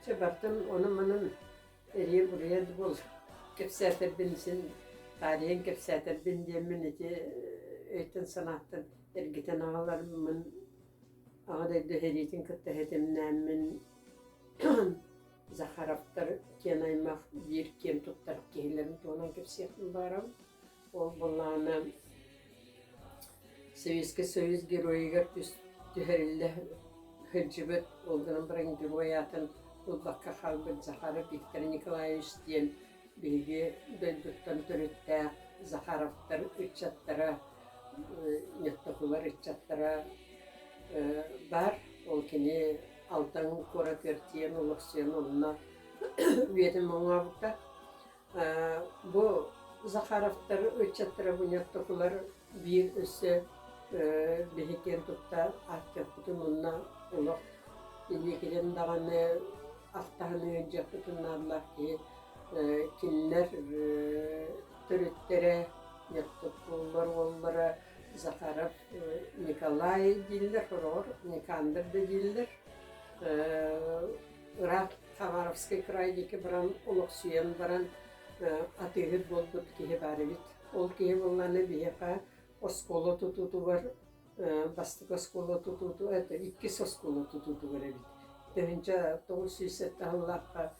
чэ бартын ону-манан эрийэ-буруйа да буол кэпсээтэрбин син таарыйан кэпсээтэрбин диэммин ити өйтөн-санааттан эргитэн аҕалармын Аҕа дойду сэриитин кытта ситимнээммин. Захаровтар киэн аймах биир киэн туттар киһилэрин туһунан кэпсиэхпин баҕарабын. Ол былаана Советскай Союз геройугар түһэриллэ сылдьыбыт, ол гынан баран герой аатын ылбакка хаалбыт Захаров Виктор Николаевич диэн биһиги дойдуттан төрүттээх Захаровтар ыччаттара, Ньоттокулар ыччаттара баар. Ол кини Алдан куоратыгар тиийэн олохсуйан онно үйэтин моҥообута. Бу Захаровтар ыччаттара бу Ньоттокулар биир өссө биһи киэн тутта ааттыахпытын уонна олох инникитин даҕаны ахтаһан ыалдьыахпытын наадалаах киһи кинилэр төрүттэрэ Ньоттокулар уоллара Захаров Николай дииллэр, сороҕор Никандр да дииллэр. Ыраах Хабаровскай край диэки баран олохсуйан баран атыыһыт буолбут киһи баар эбит. Ол киһи буоллаҕына биһиэхэ оскуола тутуутугар бастакы оскуола тутууту это иккис оскуола тутуутугар эбит. 1907 сыллаахха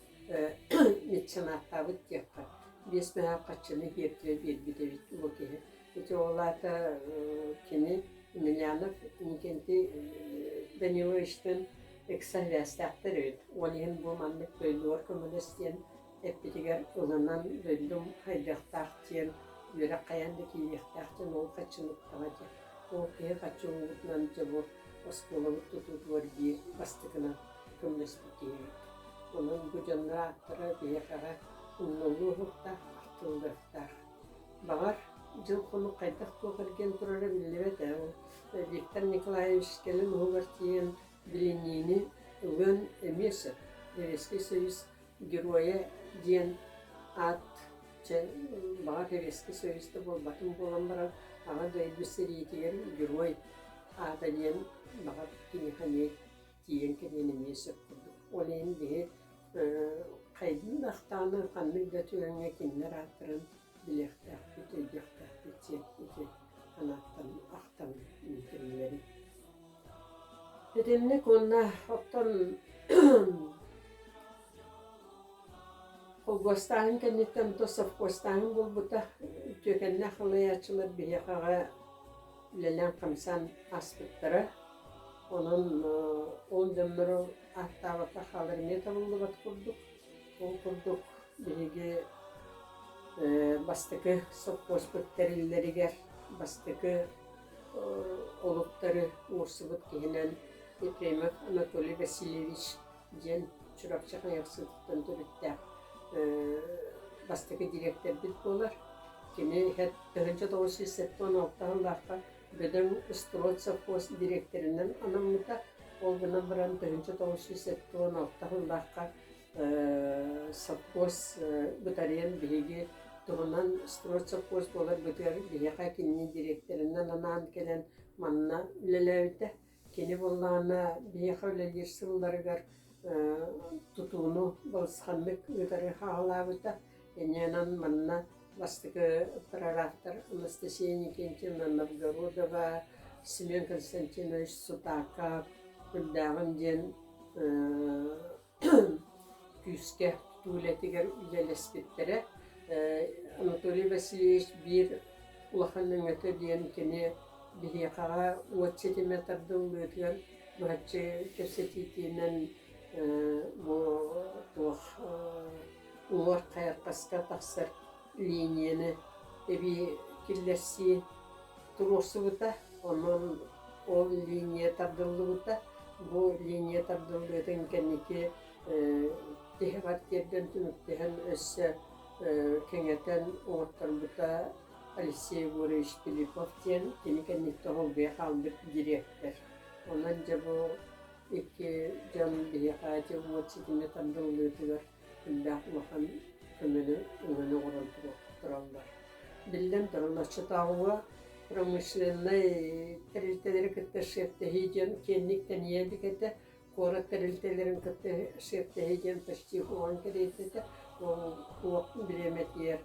меценаттаабыт диэххэ, биэс мөһөөх хаччыны иһиэртибэ биэрбит эбит бу киһи. Ити ол аата кини Емельянов Иннокентий Даниловичтыын ыкса сибээстээхтэр эбит. Ол иһин бу маннык дойдугар көмөлөс диэн эппитигэр ылынан дойдум хайдыахтаах диэн үөрэх хайаан да киириэхтээх диэн ол хаччыны уктаҕа диэн. Ол киһи хаччы угутунан дьэ бу оскуолабыт тутуутугар биир бастакынан көмөлөспүт киһи эбит. Онон бу дьоннор ааттара биһиэхэҕэ умнуллуо суохтаах, ахтыллыахтаах. Баҕар, дьыл-хонук хайдах-туох эргийэн турара биллибэт ээ. Ол Виктор Николаевич кэлин уһугар тиийэн билиниини ылыан эмиэ сөп. Советский Союз Геройа диэн аат чэ, баҕар Советский Союз да буолбатын буолан баран, Аҕа дойду сэриитигэр Герой аата диэн баҕар киниэхэ эмиэ тиийэн кэлиэн эмиэ сөп курдук. Ол иһин биһи хайдах да ахтааны ханнык да түгэҥҥэ кинилэр ааттарын билиэхтээхпит, өйдүөхтээхпит диэн ити санааттан ахтан кинилэри. Итинник уонна оттон холбуостааһын кэнниттэн то совхозтааһын буолбута. Үтүөкэннээх халайааччылар биһиэхэҕэ үлэлээн-хамсаан ааспыттара. Онон ол дьоннору ааттаабакка хаалар эмиэ табыллыбат курдук. Ол курдук биһиги бастакы сопхуоспут тэриллэригэр бастакы олуктары уурсубут киһинэн Ефремов Анатолий Васильевич диэн Чурапчы Хайахсытыттан төрүттээх бастакы дириэктэрбит буолар. Кини 1976 сыллаахха бөдөҥ Строд совхоз дириэктэринэн анаммыта. Ол гынан баран 1976 сыллаахха совхоз бытарыйан биһиги туһунан стройсовхоз буоларбытыгар биһиэхэ кинини дириэктэринэн анаан кэлэн манна үлэлээбитэ. Кини буоллаҕына биһиэхэ үлэлиир сылларыгар тутууну балысханнык ыытары саҕалаабыта. Инньэнэн манна бастакы прорабтар Анастасия Никитина Новгородова, Семен Константинович Сутаков, Үрдээҕин диэн күүскэ тутуу үлэтигэр үлэлэспиттэрэ. Анатолий Васильевич биир улахан өҥөтө диэн кини биһиэхэҕэ уот ситимэ тардыллыытыгар быһаччы кэпсэтиитинэн бу туох уҥуор хайархаска тахсар линияны эбии киллэрсии туруорсубута. Онон ол линия тардыллыбыта. Бу линия тардыллыытын кэнники тиһэҕэр тиэрдэн түмүктэһэн өссө кэҥэтэн оҥотторбута Алексей Егорович Филиппов диэн кини кэнниттэн холбуйа хаалбыт дириэктэр. Онон дьэ бу икки дьон биһиэхэ ити уот ситимэ тардыллыытыгар элбэх улахан көмөнү өҥөнү оҥорон тураллар. Биллэн туран, оччотооҕуга промышленнай тэрилтэлэри кытта шефтэһии диэн киэҥник тэнийэ илик этэ. Куорат тэрилтэлэрин кытта шефтэһии диэн почти уһуган кэриэтэ этэ. Ол уох бириэмэтигэр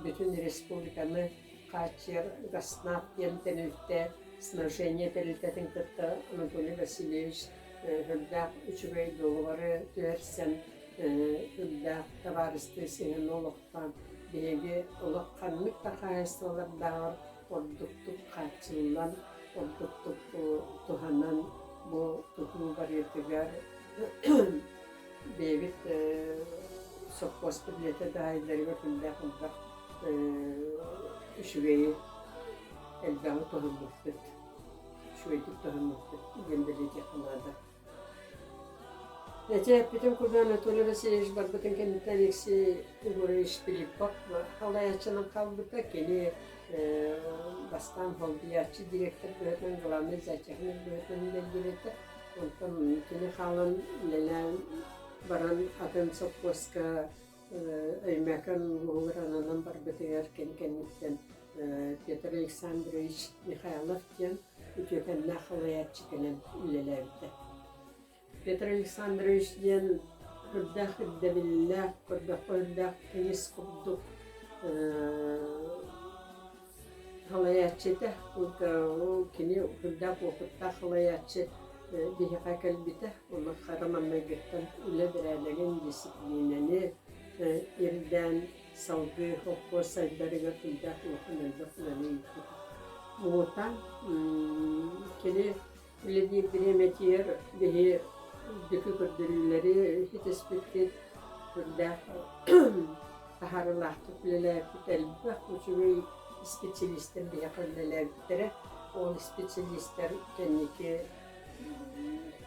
бүтүн республиканы хааччыйар Госнаб диэн тэрилтэ снабжение тэрилтэтин кытта Анатолий Васильевич. Үрдээх үчүгэй дуогабары түһэрсэн, үрдээх табаарыстыы сыһыаны олохтоон, биһиги олох ханнык да хаһаайыстыбалардааҕар ордуктук хааччыллан, ордуктук туһанан бу тутуу барыытыгар бэйэбит сопхуоспут үлэтэ даайдарыгар үрдээх элбэх үчүгэйи элбэҕи туһаммыппыт. Үчүгэйдик туһаммыппыт диэн бэлиэтиэххэ наада. Ити эппитим курдук Анатолий Васильевич барбытын кэнниттэн Алексей Егорович Филиппов салайааччынан хаалбыта. Кини бастаан солбуйааччы директор быһыытынан, главный зоотехник быһыытынан үлэлиир этэ. Онтон кини хаалан үлэлээн баран атын сопхуоска Өймөкөөн улууһугар ананан барбытыгар кини кэнниттэн Петр Александрович Михайлов диэн үтүөкэннээх салайааччы кэлэн үлэлээбитэ. Петр Александрович диэн үрдээх ирдэбиллээх, көрдөххө үрдээх теннис курдук салайааччы этэ. Кини үрдээх уопуттаах салайааччы биһиэхэ кэлбитэ. Онно хара маҥнайгыттан үлэ бэрээдэгин, дьиссипилиинэни ирдээн салгыы холкуос сайдарыгар сүрдээх улахан элбэх үлэни ыыппыта. Муҥутаан кини үлэлиир бириэмэтигэр биһи үрдүкү көрдөрүүлэри ситиспиппит, сүрдээх таһаарыылаахтык үлэлээбиппит, элбэх үчүгэй специалистар биһиэхэ үлэлээбиттэрэ. Ол специалистар кэнники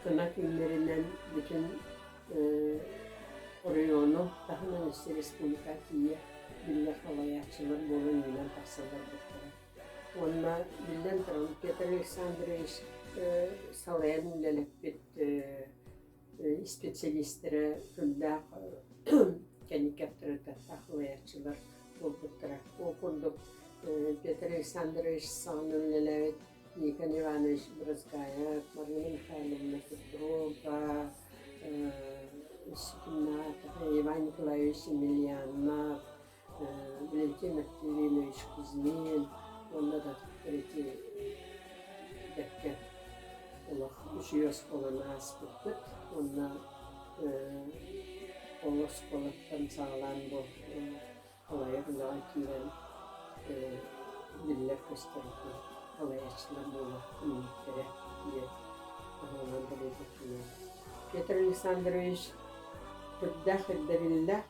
кына күннэринэн бүтүн оройуону таһынан өссө республика тиийэ биллэр салайааччылар буолан үүнэн тахсан барбыттара. Уонна биллэн туран Петр Александрович салайан үлэлэппит специалистэрэ сүрдээх кэнники авторитеттаах салайааччылар буолбуттара. Ол курдук Петр Александрович саҥаны үлэлээбит Никон Иванович Брызгаев, Марина Михайловна Петрова, Иван Николаевич Емельянов, Валентин Октябринович Кузьмин уонна да ити бэркэ олох үчүгэй оскуоланы ааспыппыт уонна ол оскуолаттан саҕалаан бу Халайар үлэҕэ киирэн биллэр-көстөр халайааччылар буола үүммүттэрэ диэн аһыллан бэлиэтиэхпинэ. Петр Александрович үрдээх ирдэбиллээх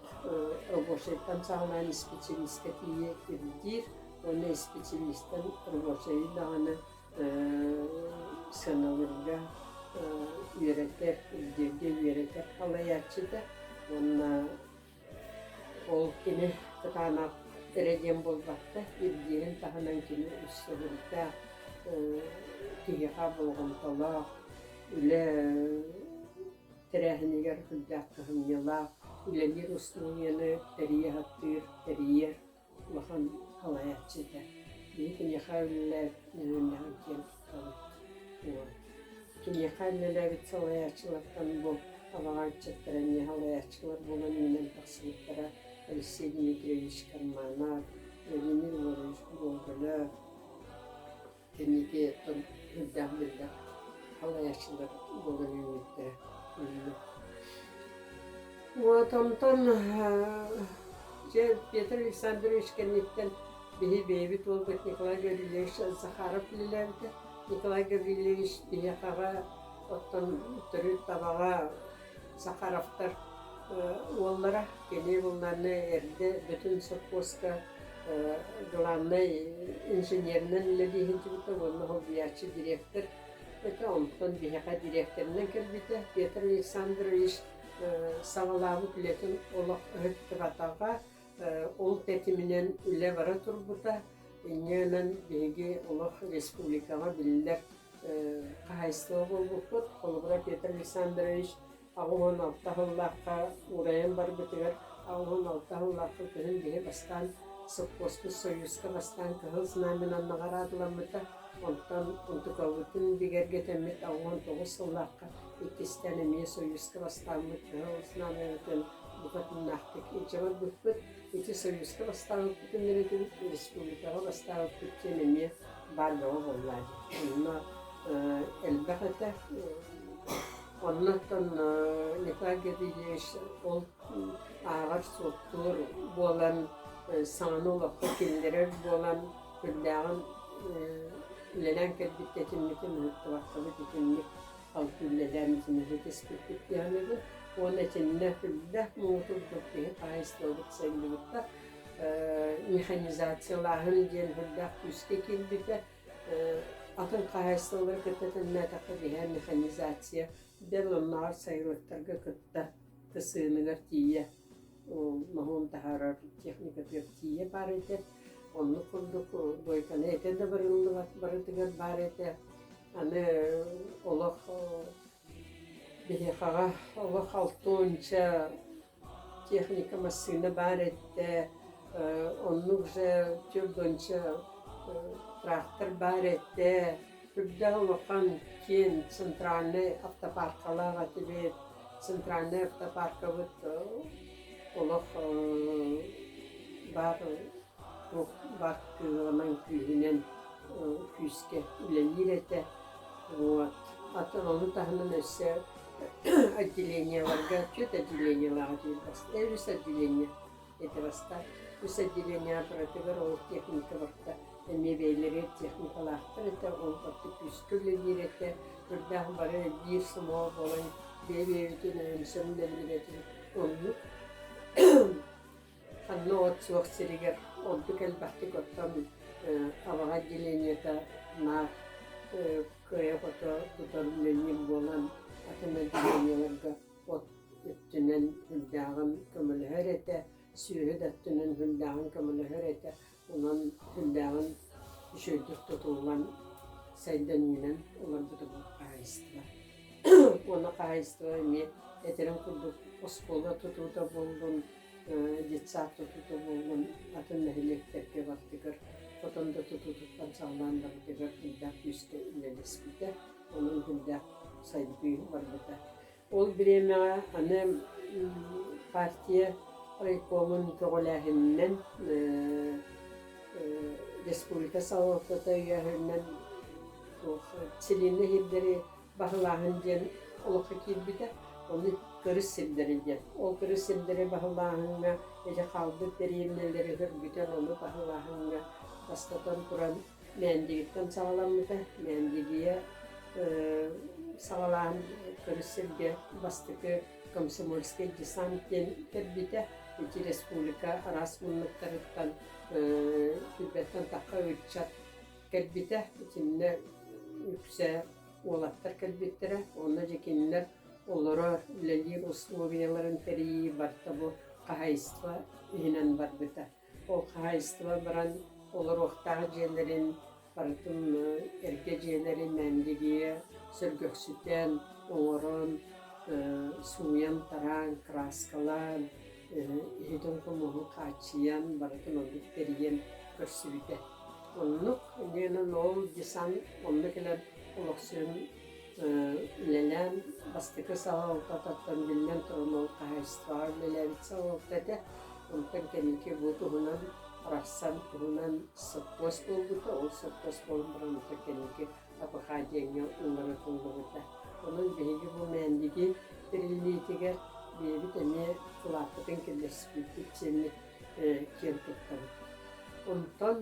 рабочайтан саҕалаан исписэлиискэ тиийэ ирдиир уонна исписэлиистэн рабочайы даҕаны сыаналыырга үөрэтэр, ирдииргэ үөрэтэр халайааччыта уонна Ол кини кытаанах эрэ диэн буолбакка, ирдиирин таһынан кини өссө киһиэхэ болҕомтолоох, үлэ тэрээһинигэр сүрдээх кыһамньылаах, үлэлиир усулуобуйаны тэрийэ сатыыр, тэрийэр улахан салайааччы этэ. Биһи киниэхэ үлэлээбит нөҥүөннэҕин киэн туттабыт. Киниэхэ үлэлээбит салайааччылартан бу Абаҕа ыччаттара эмиэ салайааччылар буолан үүнэн тахсыбыттара Алексей Дмитриевич Карманов, Владимир Иванович Гоголев, кэнники үрдээх биллэр салайааччылар буолан үүммүттэрэ. Вот онтон дьэ Петр Александрович кэнниттэн биһи бэйэбит уолбут Николай Гаврильевич Захаров үлэлээбитэ. Николай Гаврильевич биһиэхэҕэ оттон төрүт табаҕа Захаровтар уоллара. Кини буллааны эрдэ бүтүн сопхуоска главнай инженеринэн үлэлии сылдьыбыта уонна солбуйааччы директор этэ. Онтон биһиэхэ дириэктэринэн кэлбитэ. Петр Александрович саҕалаабыт үлэтин олох ыһыктыбатаҕа. Ол тэтиминэн үлэ бара турбута. Инньэ гынан биһиги олох республикаҕа биллэр хаһаайыстыба буолбуппут. Холобура, Петр Александрович 86 сыллаахха уурайан барбытыгар 86 сыллаахха күһүн биһи бастаан сопхуоспут Союзка бастаан Кыһыл Знамянан наҕараадаламмыта. Онтон онтукабытын бигэргэтэммит 89 сыллаахха иккистээн эмиэ Союзка бастааммыт Кыһыл Знамябытын букатыннаахтык илдьэ барбыппыт. Ити Союзка бастаабыппытын үөрэтибит, республикаҕа бастаабыппыт диэн эмиэ баар бөҕө буоллаа дии. Онно элбэх этэ. Оннуттан Николай Гаврильевич ол ааҕар-суоттуур буолан, саҥаны олоххо киллэрэр буолан, үрдээҕин үлэлээн кэлбит тэтиммитин ыһыктыбаккабыт итинник алты үлэлээн итини ситиспиппит дии саныыбын. Уонна итиннэ сүрдээх муҥутуурдук киһи хаһаайыстыбабыт сайдыбыта. Механизациялааһын диэн сүрдээх күүскэ киирбитэ. Атын хаһаайыстыбалары кытта тэҥнээтэххэ биһиэхэ механизация бэл оннооҕор сайылыктарга кытта тысыыныгар тиийэ ноһуом таһаарар техникатыгар тиийэ баар этэ. Оннук курдук дойканы этэ да барыллыбат барытыгар баар этэ. Аны олох биһиэхэҕэ олох алтыонча техника массыына баар этэ, оннук же түөрт трактор баар этэ, үрдээх улахан киэн центральнай автопаркалаах этибит, центральнай автопаркабыт олох баар туох баар кыаҕынан күүһүнэн күүскэ үлэлиир этэ. Вот. Атын ону таһынан өссө отделениеларга түөрт отделениелаах этибит үс отделение этэ бастаан. Үс отделение аппаратыгар ол техника барыта эмиэ бэйэлэригэр техникалаахтар этэ, ол барыта күүскэ үлэлиир этэ. Үрдээх бары биир сомоҕо буолан бэйэ-бэйэбитин өйөнсөн үлэлиир этибит. Оннук Ханна от суох сиригэр ордук элбэхтик оттон Абаҕа отделениета наар кыайа-хото тутар үлэлиир буолан, атын отделениеларга от өттүнэн сүрдээҕин көмөлөһөр этэ, сүөһү да өттүнэн сүрдээҕин көмөлөһөр этэ. Онон сүрдээҕин үчүгэйдик тутуллан, сайдан үүнэн олорбута бу хаһаайыстыба. Уонна хаһаайыстыба эмиэ этэрин курдук оскуола тутуута буоллун, детсад тутуута буоллун, атын нэһилиэктэргэ барытыгар хотон да тутуутуттан саҕалаан барытыгар элбэх күүскэ үлэлэспитэ, онон сүрдээх сайдыы барбыта. Ол бириэмэҕэ аны партия райкомун көҕүлээһининэн республика салалтата өйөөһүнүнэн туох целиннэй сирдэри баһылааһын диэн олоххо киирбитэ. Ону кырыс сирдэри диэн. Ол кырыс сирдэри баһылааһыҥҥа ити хаалбыт дэриэбинэлэри сөргүтэн ону баһылааһыҥҥа бастатан туран Мээндигиттэн саҕаламмыта. Мээндигийэ саҕалаан кырыс сиргэ бастакы комсомольскай десант диэн кэлбитэ. Ити республика араас муннуктарыттан килбэттэн тахха ыччат кэлбитэ. Итиннэ үксэ уолаттар кэлбиттэрэ. Онно дьэ кинилэр олорор, үлэлиир условияларын тэрийии барыта бу хаһаайыстыба иһинэн барбыта. Ол хаһаайыстыба баран олоруохтаах дьиэлэрин барытын эргэ дьиэлэрин Мээндигийэ сөргөхсүтэн, оҥорон, сууйан-тараан, кырааскалаан, иһитин-хомуоһун хааччыйан, барытын оннук тэрийэн көрсүбүтэ. Оннук иннинэн ол десант онно кэлэн олохсуйан үлэлээн бастакы салалтатыттан биллэн туран ол хаһаайыстыбаҕа үлэлээбит салалта этэ. Онтон кэнники бу туһунан арахсан туһунан сопхуос буолбута. Ол сопхуос буолан баран онтон кэнники АПХ диэҥҥэ уларытыллыбыта. Онон биһиги бу Мээндиги тэриллиитигэр бэйэбит эмиэ кылааппытын киллэрсибиппит диэммит киэн туттабыт. Онтон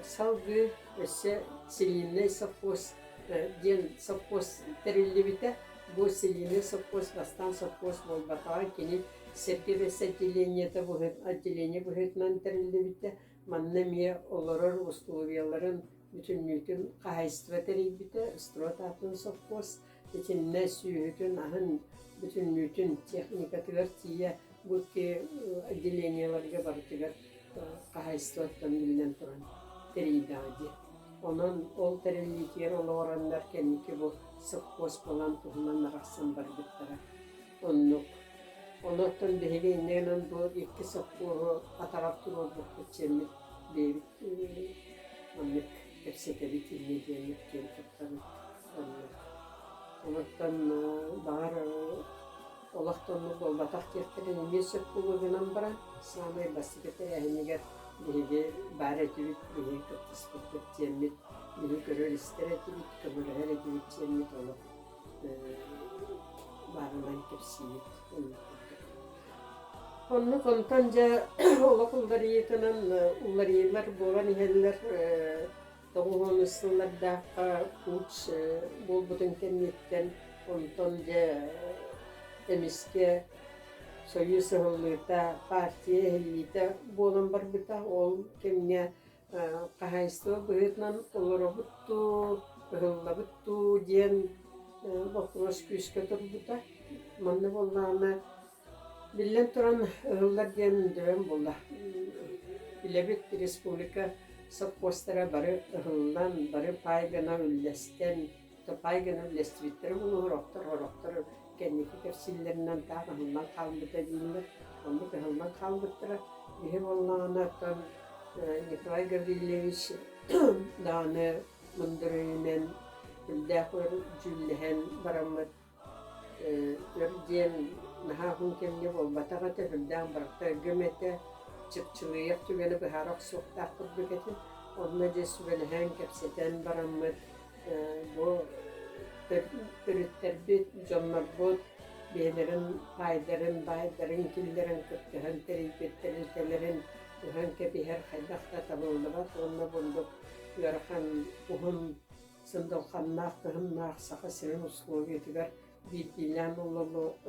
салгыы өссө Целинный совхоз диэн совхоз тэриллибитэ. Бу Целинный совхоз бастаан совхоз буолбатаҕа, кини Сэргэ Бэс отделениета отделение быһыытынан тэриллибитэ. Манна эмиэ олорор условияларын бүтүннүүтүн хаһаайыстыба тэрийбитэ, Строд аатын совхоз. Итиннэ сүөһүтүн аһын бүтүннүүтүн техникатыгар тиийэ бу икки отделениеларга барытыгар хаһаайыстыбаттан биллэн туран тэрийдэҕэ дии. Онон ол тэриллиитигэр олоҕураннар кэнники бу сопхуос буолан туһунан арахсан барбыттара. Оннук. Онуоттан биһиги инньэ гынан бу икки сопхуоһу атаҕар туруорбуппут сиэммит бэйэбит маннык кэпсэтэбит инньэ диэммит киэн туттабыт. Оннук. Онуттан баҕар олох да оннук буолбатах диэхтэрин эмиэ сөп буолуо гынан баран, саамай бастакы тэрээһинигэр биһиги баар этибит, биһиги кыттыспыппыт диэммит, биһиги көрөр-истэр этибит, көмөлөһөр этибит диэммит олох. кэпсиибит. Оннук онтон дьэ олох уларыйыытынан уларыйыылар буолан иһэллэр. 90 сыллардаахха путч буолбутун кэнниттэн онтон дьэ эмискэ Союз ыһыллыыта, партия эһиллиитэ буолан барбыта. Ол кэмҥэ хаһаайыстыба быһыытынан олоробут дуу, ыһыллабыт дуу диэн боппуруос күүскэ турбута. Манна буоллаҕына, биллэн туран, ыһыллар диэн дөбөҥ буолла. Билэбит, республика сопхуостара бары ыһыллан, бары паай гына үллэстэн, паай гына үллэстибиттэрэ буолуо, сорохтор, сорохтор кэнники кэпсииллэринэн таах ыһыллан хаалбыта дииллэр. Оннук ыһыллан хаалбыттара. Биһи буоллаҕына, оттон Николай Гаврильевич даҕаны мындыр өйүнэн үрдээх өр дьүүллэһэн бараммыт өр диэн наһаа уһун кэмҥэ буолбатах этэ, үрдээх барыта өлгөм этэ, чыпчылыйыах түгэни быһаара охсуохтаах курдук этэ. Онно дьэ сүбэлэһэн, кэпсэтэн бараммыт бу төрүттэрбит, дьоннорбут бэйэлэрин паайдарын, баайдарын киллэрэн кыттыһан тэрийбит тэрилтэлэрин ыһан кэбиһэр хайдах да табыллыбат уонна бурдук ыарахан уһун сындалханнаах кыһыннаах Саха сирин условиятыгар биирдиилээн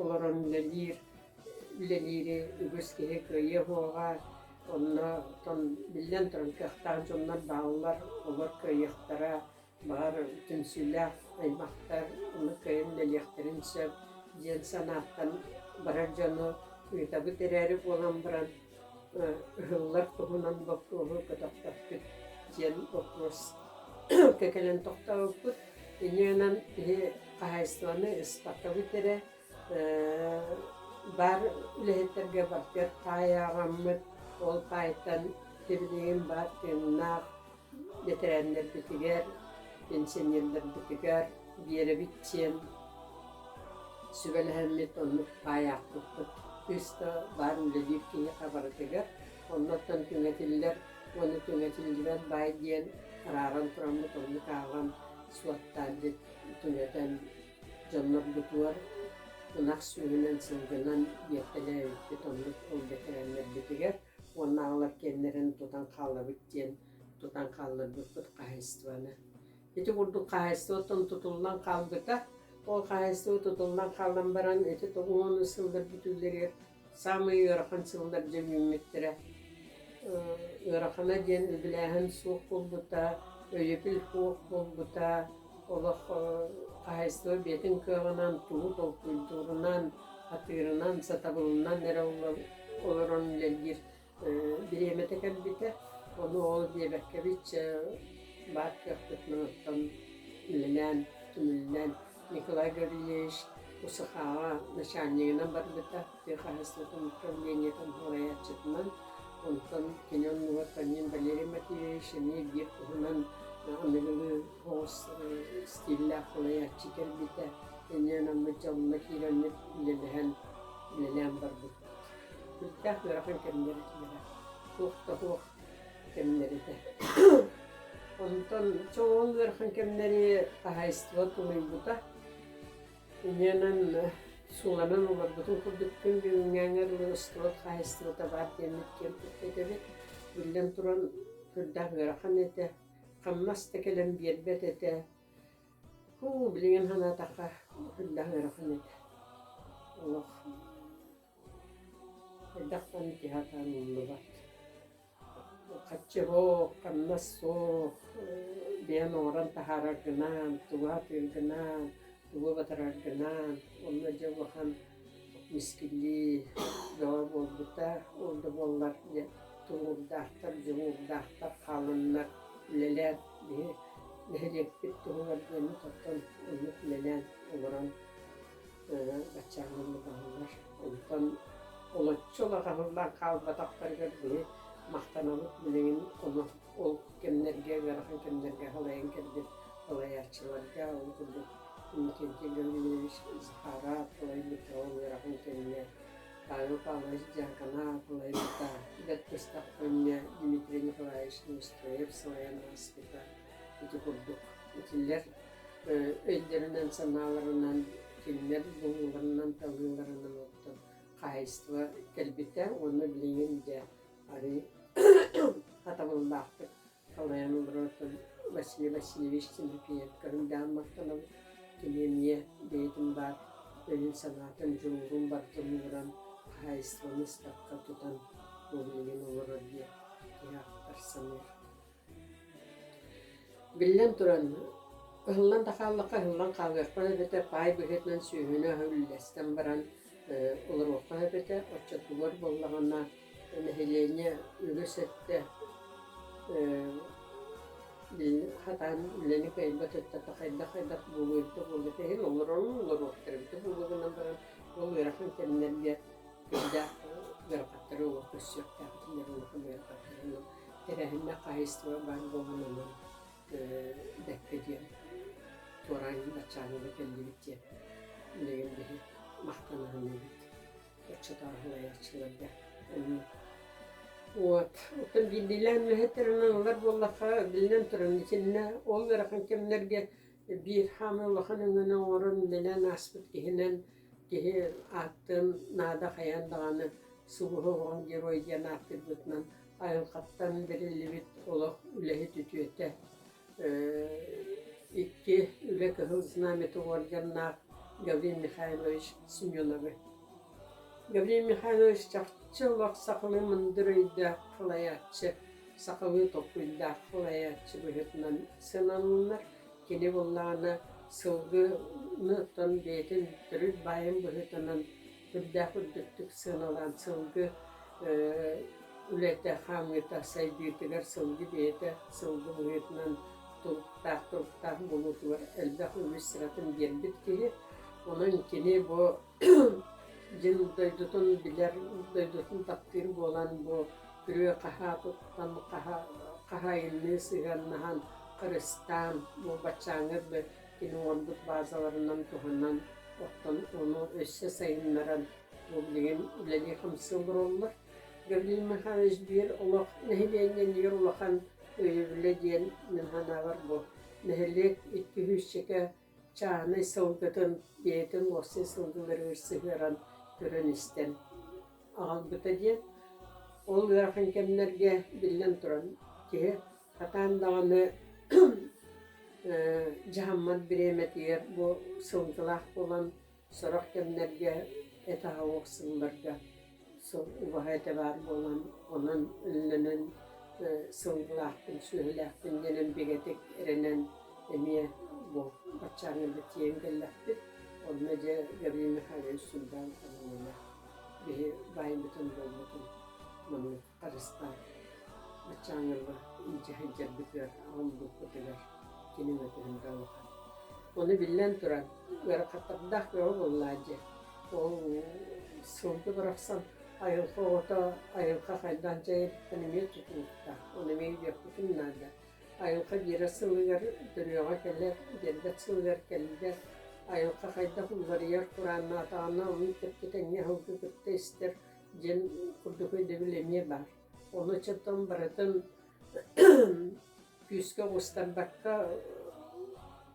олорон үлэлиир үлэлиири үгүс киһи кыайыа суоҕа. Онно оттон биллэн туран кыахтаах дьоннор бааллар, олор кыайыахтара, баҕар түмсүүлээх аймахтар ону кыайан үлэлиэхтэрин сөп диэн санааттан барар дьону ыытабыт эрээри буолан баран ыһыллар туһунан боппуруоһу көтөхпөппүт диэн боппуруос кэлэн тохтообуппут. Инньэ киһи хаһаайыстыбаны ыспаккабыт эрэ баар үлэһиттэргэ барытыгар паай ааҕаммыт, ол паайтан сибилигин баар тыыннаах бэтэрээннэрбитигэр, пенсионердарбытыгар биэрэбит диэн сүбэлэһэммит оннук паай аахпыппыт. Кыыс да баар үлэлиир киһиэхэ барытыгар оннуттан түҥэтиллэр уонна түҥэтиллибэт баай диэн арааран тураммыт оннук ааҕан суоттаан түҥэтэн дьоннорбутугар ынах сүөһүнэн, сылгынан биэртэлээбиппит оннук ол бэтэрээннэрбитигэр уонна аҕалар киэннэрин тутан хаалабыт диэн тутан хаалларбыппыт хаһаайыстыбаны. Ити курдук хаһаайыстыбаттан тутуллан хаалбыта. Ол хаһаайыстыба тутуллан хаалан баран ити 90 сыллар бүтүүлэригэр саамай ыарахан сыллар дьэ үүммүттэрэ. Ыарахана диэн үбүлээһин суох буолбута, өйөбүл суох буолбута, олох хаһаайыстыба бэйэтин кыаҕынан, тугу толкуйдуурунан, атыырынан, сатабылынан эрэ олорон үлэлиир бириэмэтэ кэлбитэ. Ону ол диэбэккэбит чэ баар кыахпытынан оттон үлэлээн, түмүллэн Николай Гаврильевич УСХ-ҕа начальнигынан барбыта, тыа хаһаайыстыбатын управлениетын салайааччытынан. Онтон кини оннугар Танин Валерий Матвеевич эмиэ биир туһунан аныгылыы оҕус стиллээх салайааччы кэлбитэ. Инньэ гынаммыт дьолло киирэммит үлэлэһэн, үлэлээн барбыппыт. Сүрдээх ыарахан кэмнэр этилэрэ. Туох да суох кэмнэр этэ. Онтон чоҕул ыарахан кэмнэри хаһаайыстыба тулуйбута. Инньэнэн сууланан олорбутун курдук күн бүгүҥҥээҥҥэ дылы устубут хаһаайыстыбата баар диэммит киэн тутта этэбит. Биллэн туран, сүрдээх ыарахан этэ. Хамнас да кэлэн биэрбэт этэ. Һуу, билигин санаатахха, сүрдээх ыарахан этэ. Олох Элбэх даҕаны киһи атаан умнубат. Хаччы суох, хамнас суох, бэйэн оҥорон таһаараргынан, тугу сатыыргынан, тугу батараргынан, онно дьэ улахан мискиллии бөҕө буолбута. Ол да буоллар дьэ тулуурдаахтар, дьулуурдаахтар хааланнар үлэлээн биһи нэһилиэкпит туһугар диэммит оттон оннук үлэлээн олорон баччааҥҥа бааллар. Онтон олоччу улаханыллан хаалбатахтарыгар биһи махтанабыт билигин ону ол кэмнэргэ ыарахан кэмнэргэ салайан кэлбит салайааччыларга ол курдук Иннокентий Гаврильевич Захаров салайбыта ол ыарахан кэмҥэ Павел Павлович Дьяконов салайбыта бэрт быстах кэмҥэ Дмитрий Николаевич Неустроев салайан ааспыта ити курдук итилэр өйдөрүнэн-санааларынан, кинилэр булууларынан-талыыларынан. хаһаайыстыба кэлбитэ уонна билигин дьэ арыый хатабыллаахтык салайан олорор Василий Васильевич Тимофеевка үрдээн махтанабыт. Кини эмиэ бэйэтин баар өйүн-санаатын, дьулуурун барытын ууран хаһаайыстыбаны ыстакка тутан бу билигин олорор диэн киһи ахтар саныыр. Биллэн туран, ыһыллан да хааллахха ыһыллан хаалыахха эбэтэр паай быһыытынан сүөһүнү аһы үллэстэн баран олоруохха эбэтэ, оччотугар буоллаҕына нэһилиэнньэ үгүс өттө хатаан үлэни кыайбат өттө хайдах-хайдах буолуо эбитэ буолла иһин олорон олоруохтара эбитэ буолуо гынан баран ол ыарахан кэмнэргэ кырдаах ыарахаттары олох көрсүөхтээх этилэр улахан ыарахаттары тэрээһиннээх хаһаайыстыба баар буолан онон бэккэ диэн туораан баччааҥҥа кэллибит диэн билигин биһи махтана саныыбыт оччотооҕу салайааччыларга Вот. Оттон биирдиилээн үлэһиттэринэн ылар буоллахха, биллэн туран, итиннэ ол ыарахан кэмнэргэ биир хаамыы улахан өҥөнү оҥорон үлэлээн ааспыт киһинэн киһи ааттыан наада хайаан даҕаны сулуһу оҕоҥ герой диэн ааттыырбытынан айылҕаттан бэриллибит олох үлэһит үтүөтэ икки Үлэ Кыһыл Знамята уордьаннаах Гаврил Михайлович Семеновы. Гаврил Михайлович чахчы олох сахалыы мындыр өйдөөх салайааччы, сахалыы толкуйдаах салайааччы быһыытынан сыаналанар. Кини буоллаҕына сылгыны оттон бэйэтин төрүт баайын быһыытынан үрдээх үрдүктүк сыаналаан сылгы үлэтэ хаамыыта сайдыытыгар сылгы бэйэтэ сылгы быһыытынан туруктаах туруктаах буолуутугар элбэх үгүс сыратын биэрбит киһи. Онон кини бу дьин дойдутун билэр, дойдутун таптыыр буолан бу күрүө-хаһаа туттан хаһаайынныы сыһыаннаһан, харыстаан бу баччааҥҥа кини оҥорбут баазаларынан туһанан, оттон ону өссө сайыннаран бу билигин үлэлии-хамсыы олороллор. Гаврил Михайлович биир олох нэһилиэнньэнигэр улахан өйөбүлэ диэн мин санаабар бу нэһилиэк икки сүүсчэкэ чааһынай сылгытын бэйэтин уопсай сылгыларыгар сыһыаран көрөн-истэн аҕалбыта диэн. Ол ыарахан кэмнэргэ биллэн туран киһи хатаан даҕаны дьаһаммат бириэмэтигэр бу сылгылаах буолан сорох кэмнэргэ эт аһа охсулларга сыл убаһа этэ баар буолан онон үллэнэн сылгылаахпын, сүөһүлээхпин диэн бигэтик эрэнэн эмиэ бу баччааҥҥа да тиийэн кэллэхпит. Онно дьэ Гаврил Михайлович сүрдээх улахан биһи баайбытын буолбутун маннык харыстаан баччааҥҥа илдьэ сылдьарбытыгар, аҕалбыппытыгар кини өтөһүндэ улахан. Ону биллэн туран, ыарахаттардаах бөҕө буоллаа дьэ. Ол сылгы барахсан айылҕа оҕото айылҕа хайдах дьайарыттан эмиэ тутулуктаах. Ону эмиэ өйдүөхпүтүн наада. Айылҕа биэрэр сылыгар төрүөҕэ кэлэр, биэрбэт сылыгар кэлбэт. Айылҕа хайдах уларыйар курааннаатаҕына ону кытта тэҥҥэ сылгы кытта истэр диэн курдук өйдөбүл эмиэ баар. Ону чотон барытын күүскэ оҕустарбакка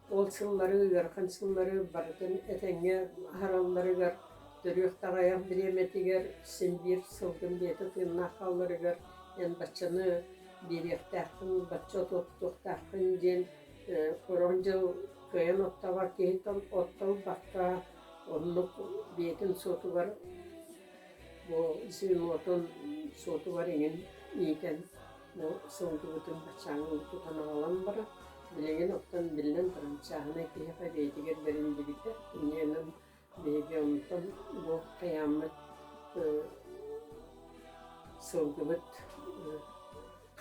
ол сыллары, ыарахан сыллары барытын этэҥҥэ аһаралларыгар, төрүөх таҕайах бириэмэтигэр син биир сылгын бэйэтэ тыыннаах хаалларыгар эн баччаны биэриэхтээххин, бачча отуохтуохтааххын диэн сорох дьыл кыайан оттообот киһиттэн оттолбакка оннук бэйэтин суотугар бу звенотун суотугар иҥин иитэн бу сылгыбытын баччааҥҥы тутан аҕалан баран билигин оттон биллэн туран чааһынай киһиэхэ бэйэтигэр бэриллибитэ инньэнэн биһиги онтон бу хайааммыт сылгыбыт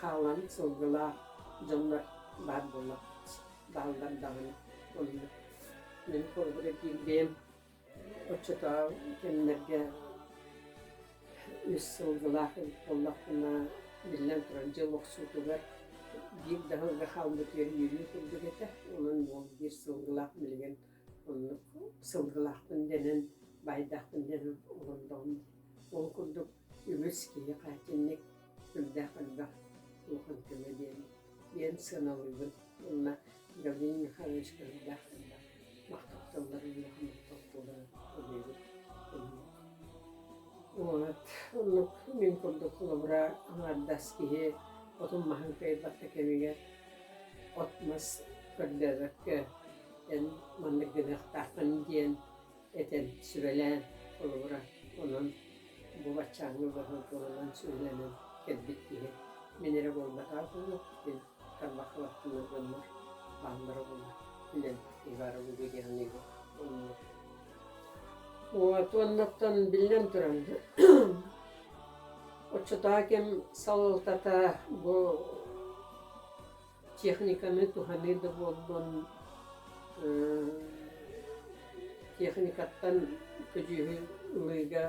хаалан сылгылаах дьоннор баар буоллахпыт бааллар даҕаны оннук мин холобура биир бэйэм Оччотооҕу кэмнэргэ үс сылгылаах эбит буоллахпына, биллэн туран, дьыл охсуутугар биир да сылга хаалбытыгар үөрүү курдук этэ. Онон уол биир сылгылаах билигин оннук сылгылаахпын дэнэн, баайдаахпын дэнэн олордоҕум дии. Ол курдук үгүс киһиэхэ итинник сүрдээх элбэх улахан көмө диэн диэн сыаналыыбын. Уонна Гаврил Михайлович көрүүлээх элбэх махталларын улахан махтал буоларын ылыыбыт. Оннук мин курдук холобура аҥаардас киһи отун-маһын кыайбат да кэмигэр от-мас көрдөөбөккө эн маннык гыныахтааххын диэн этэн сүбэлээн холобура онон бу баччааҥҥы баһылыгынан сүбэлэнэн кэлбит киһи мин эрэ буолбатаҕа буолуо мин тарбахха баттанар дьоннор бааллара буолуо билэн баара буолуо диэн саныыбын оннук Вот уоннаттан биллэн туран оччотооҕу кэм салалтата бу техниканы туһаныы да буоллун техникаттан көдьүүһү ылыыга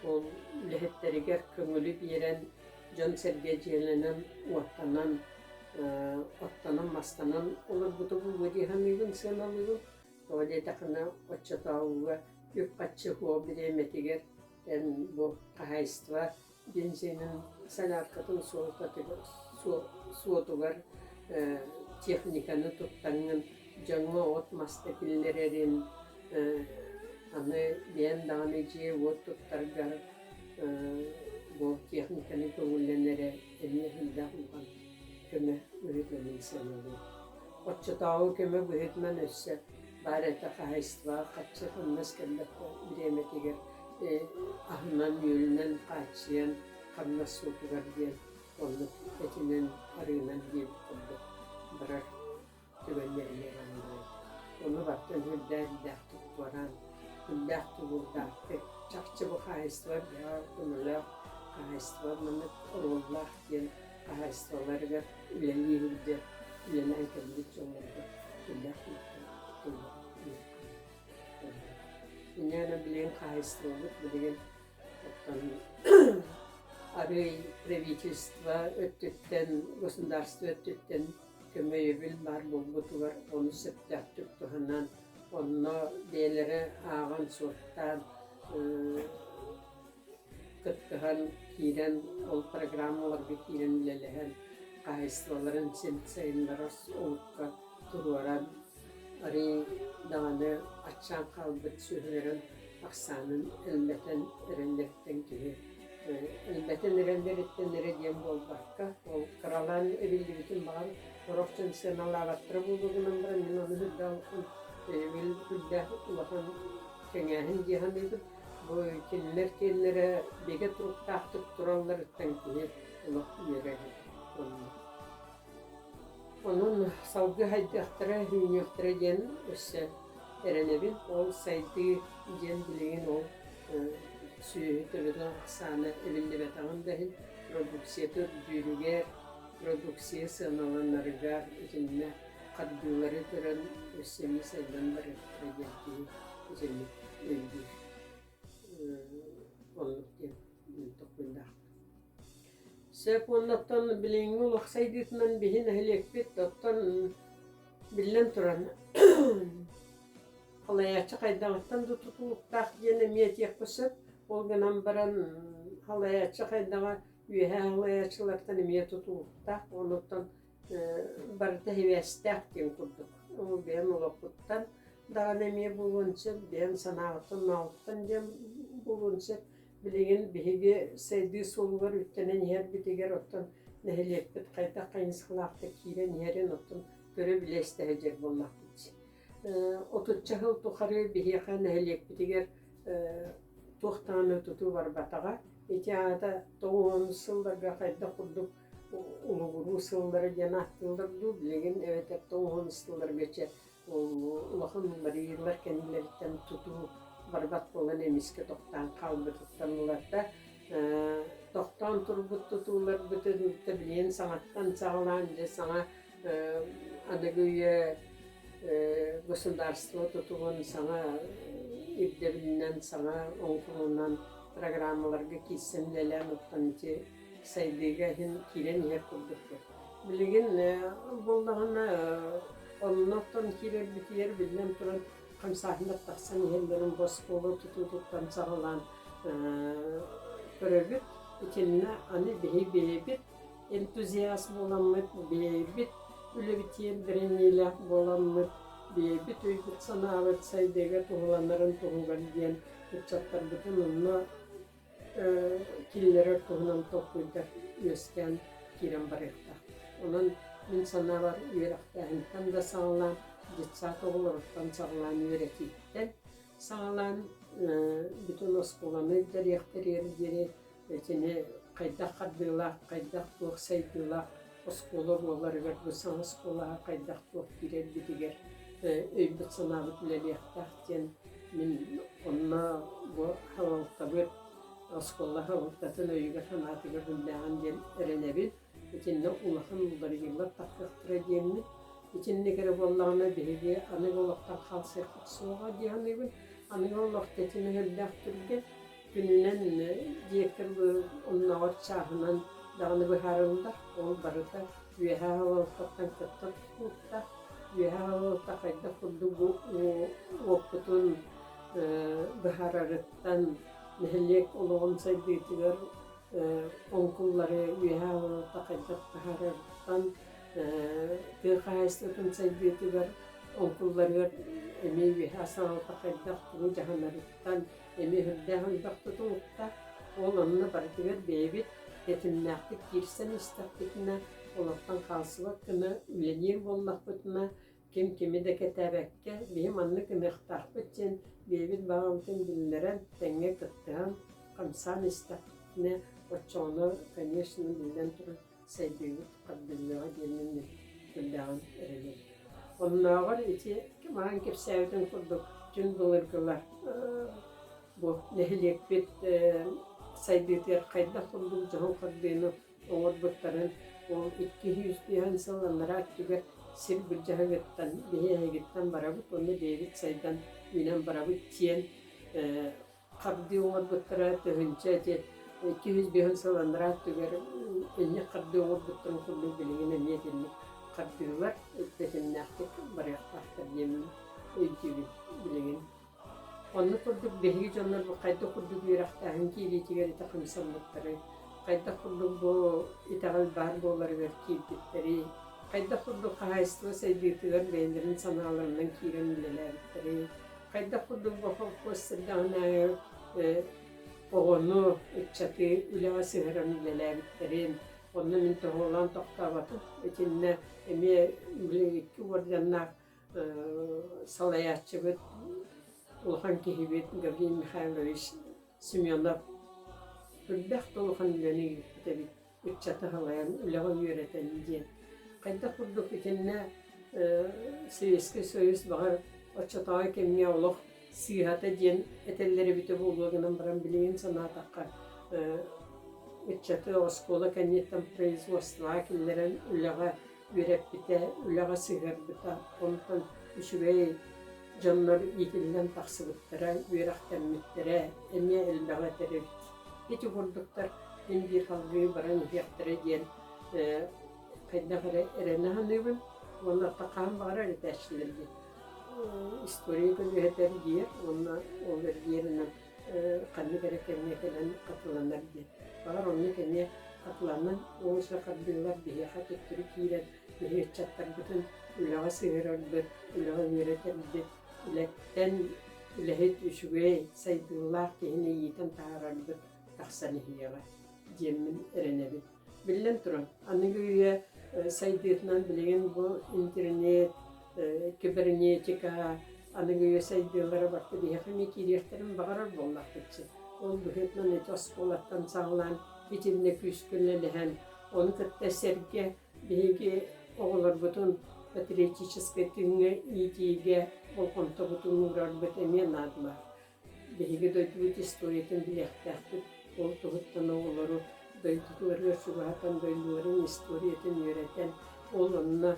ол үлэһиттэригэр көҥүлү биэрэн дьон-сэргэ дьиэлэнэн, уоттанан, оттонон-мастанан олорбута буолуо дии саныыбын, сыаналыыбын. Тоҕо диэтэххинэ, оччотооҕуга үп-харчы суох бириэмэтигэр эн бу хаһаайыстыба бензинин соляркатын суотугар техниканы туттаҥҥын дьоҥҥо от-мас да киллэрэрин, аны бэйэн даҕаны дьиэ-уот туттаргар бу техниканы көҥүллэнэрэ эмиэ элбэх улахан көмө быһыытынан сыаналыыр. Оччотооҕу көмө быһыытынан өссө баар этэ хаһаайыстыбаҕа харчы хамнас кэлбэт бириэмэтигэр аһынан-үөлүнэн хааччыйан хамнас суотугар диэн оннук этинэн арыынан диэбит курдук барар түгэннэригэр ананар. Ону бартан үрдээх-үрдээхтик туораан, үрдээх тулуурдаахтык, чахчы бу хаһаайыстыба бэйэҕэ көмөлөөх хаһаайыстыба маннык оруоллаах диэн хаһаайыстыбаларыгар үлэлии сылдьар, үлэлээн кэлбит дьоннорго сүрдээх тулуурдаах Инньэ билигин хаһаайыстыбабыт билигин оттон арыый правительство өттүттэн, государство өттүттэн көмө өйөбүл баар буолбутугар ону сөптөөхтүк туһанан, онно бэйэлэрэ ааҕан-суоттаан кыттыһан киирэн, ол программаларга киирэн үлэлэһэн, хаһаайыстыбаларын син сайыннарар олукка туруоран, арыый даҕаны аччаан хаалбыт сүөһүлэрин ахсаанын элбэтэн эрэллэриттэн киһи элбэтэн эрэллэриттэн эрэ диэн буолбакка, ол кыралаан эбиллибитин баҕар сорох дьон сыаналаабаттара буолуо гынан баран мин ону үрдээх улахан өйөбүл үрдээх улахан кэҥээһин дии саныыбын. Бу кинилэр киэннэрэ бигэ туруктаахтык туралларыттан киһи олох үөрэр. Онон салгыы хайдыахтара, үүнүөхтэрэ диэн өссө эрэнэбин. Ол сайдыы диэн билигин ол сүөһү төбөтүн ахсаана эбиллибэтэҕин да иһин продукцията үрдүүрүгэр, продукция сыаналанарыгар итиннэ хардыылары көрөн өссө эмиэ сайдан барыахтара диэн киһи итинник өйдүүр. Оннук диэн толкуйдаахпын. Сөп уонна оттон билиҥҥи олох сайдыытынан биһи нэһилиэкпит оттон биллэн туран халайааччы хайдаҕыттан да тутулуктаах диэн эмиэ этиэххэ сөп. Ол гынан баран халайааччы хайдаҕа үөһээ халайааччылартан эмиэ тутулуктаах. Онуттан барыта сибээстээх диэн курдук. Ол бэйэм олохпуттан даҕаны эмиэ буолуон сөп, бэйэм санааҕыттан-ноҕуттан диэн буолуон сөп. Билигин биһиги сайдыы суолугар үктэнэн иһэрбитигэр оттон нэһилиэкпит хайдах хайысхалаахтык киирэн иһэрин оттон көрө-билэ истэ сылдьар буоллахпыт. Отучча сыл тухары биһиэхэ нэһилиэкпитигэр туох даҕаны тутуу барбатаҕа. Ити аата 90 сылларга хайдах курдук улугуруу сыллара диэн ааттыыллар дуу, билигин эбэтэр 90 сылларга чэ улахан уларыйыылар кэннилэриттэн тутуу барбат буолан эмискэ тохтоон хаалбытыттан ыларда тохтоон турбут тутууларбытын билигин саҥаттан саҕалаан дьэ саҥа аныгы үйэ государство тутугун саҥа ирдэбилинэн саҥа оҥкулунан программаларга киирсэн үлэлээн оттон ити сайдыыга иһин киирэн иһэр курдукпут. Билигин буоллаҕына оннуттан киирэрбитигэр биллэн туран хамсааһыннар тахсан иһэллэрин босхолу тутуутуттан саҕалаан көрөбүт. Итиннэ аны биһи бэйэбит энтузиаст буоламмыт, бэйэбит үлэбитигэр бэриниилээх буоламмыт, бэйэбит өйбүт-санаабыт сайдыыга туһуланарын туһугар диэн ыччаттарбытын онно. киллэрэр туһунан толкуйдар үөскээн киирэн барыахтаах. Онон мин санаабар үөрэхтээһинтэн да саҕалаан, детсад оҕолоруттан саҕалаан үөрэтииттэн саҕалаан бүтүн оскуоланы дириэктэригэр диэри итини хайдах хардыылаах, хайдах туох сайдыылаах оскуола буоларыгар бу саҥа оскуолаҕа хайдах туох киирэрбитигэр өйбүт-санаабыт үлэлиэхтээх диэн мин онно бу салалтабыт оскуола салалтатын өйүгэр-санаатыгар биллээҕин диэн эрэнэбин. Итиннэ улахан уларыйыылар тахсыахтара диэммит. Итинник эрэ буоллаҕына биһиги аныгы олохтон хаалсыахпыт суоҕа дии саныыбын. Аныгы олох тэтимэ элбэх түргэн. Күнүнэн директор оннооҕор чааһынан даҕаны быһаарыллар. Ол барыта үөһээ салалтаттан кытта тутулуктаах. Үөһээ салалта хайдах курдук бу уоппутун быһаарарыттан нэһилиэк олоҕун сайдыытыгар оҥкуллары үөһээ салалта хайдах таһаарарыттан тыа хаһаайыстыбатын сайдыытыгар оҥкулларыгар эмиэ үөһээ салалта хайдах тугу дьаһанарыттан эмиэ сүрдээх элбэх тутулуктаах. Ол онно барытыгар бэйэбит тэтимнээхтик киирсэн истэхпитинэ, олохтон хаалсыбат гына үлэлиир буоллахпытына, ким кими да кэтээбэккэ, биһи маннык гыныахтаахпыт диэн бэйэбит баҕабытын биллэрэн, тэҥҥэ кыттыһан, хамсаан истэхпитинэ, оччоҕуна, конечно, биллэн турар, сайдыыбыт хардыылыаҕа диэммин мин сүрдээҕин эрэнэбин. Оннооҕор ити маҕан кэпсээбитим курдук түн былыргылар бу нэһилиэкпит сайдыытыгар хайдах курдук дьоһун хардыыны оҥорбуттарын ол 250 сыл анараа өттүгэр сир былдьаһыгыттан биһи эһигиттэн барабыт уонна бэйэбит сайдан үүнэн барабыт диэн хардыы оҥорбуттара тыһыынча ити 205 сыл анараа өттүгэр инник хардыы оҥорбуттарын курдук билигин эмиэ итинник хардыылар тэтимнээхтик барыахтаахтар диэн өйдүүбүн билигин. Оннук курдук биһиги дьоннор бу хайдах курдук үөрэхтээһин киириитигэр ити хамсаммыттарый, хайдах курдук бу итэҕэл баар буоларыгар киирбиттэрий, хайдах курдук хаһаайыстыба сайдыытыгар бэйэлэрин санааларынан киирэн үлэлээбиттэрий, Хайдах курдук бу холкуос сырдаҕынааҕы оҕону, ыччаты үлэҕэ сыһыаран үлэлээбиттэрин, онно мин тоһоҕолоон тохтооботум. Итиннэ эмиэ били икки уордьаннаах салайааччыбыт, улахан киһибит Гаврил Михайлович Семенов үрдэх да улахан үлэни ыыппыт эбит. Ыччаты салайан үлэҕэ үөрэтэн диэн. Хайдах курдук итиннэ Советскай Союз баҕар оччотооҕу кэмҥэ олох сыыһата диэн этэллэр эбитэ буолуо гынан баран билигин санаатахха ыччаты оскуола кэнниттэн производствоҕа киллэрэн үлэҕэ үөрэппитэ, үлэҕэ сыһыарбыта, онтон үчүгэй дьоннор иитиллэн тахсыбыттара, үөрэхтэммиттэрэ эмиэ элбэҕи этэр эбит. Ити курдуктар мин биир салгыы баран иһиэхтэрэ диэн хайдах эрэ эрэнэ саныыбын уонна хаһан баҕарар этээччилэргэ история көлүөһэтэ эргийэр уонна ол эргийэринэн ханнык эрэ кэмҥэ кэлэн хатыланар диэн. Баҕар оннук эмиэ хатыланан ол өссө хардыылар биһиэхэ төттөрү киирэн биһи ыччаттарбытын үлэҕэ сыһыарарбыт, үлэҕэ үөрэтэрбит, үлэттэн үлэһит үчүгэй, сайдыылаах киһини иитэн таһаарарбыт тахсан иһиэҕэ диэммин эрэнэбин. Биллэн туран, аныгы үйэ сайдыытынан билигин бу интернет, кибернетика, аныгы үйэ сайдыылара барыта биһиэхэ эмиэ киириэхтэрин баҕарар буоллахпыт. Ол быһыытынан ити оскуолаттан саҕалаан итиннэ күүскэ үлэлэһэн, ону кытта сэргэ биһиги оҕолорбутун патриотическай тыыҥҥа иитиигэ болҕомтобутун уурарбыт эмиэ наадалаах. Биһиги дойдубут историятын билиэхтээхпит, ол туһуттан оҕолору дойдуларыгар чугаһатан, дойдуларын историятын үөрэтэн, ол онно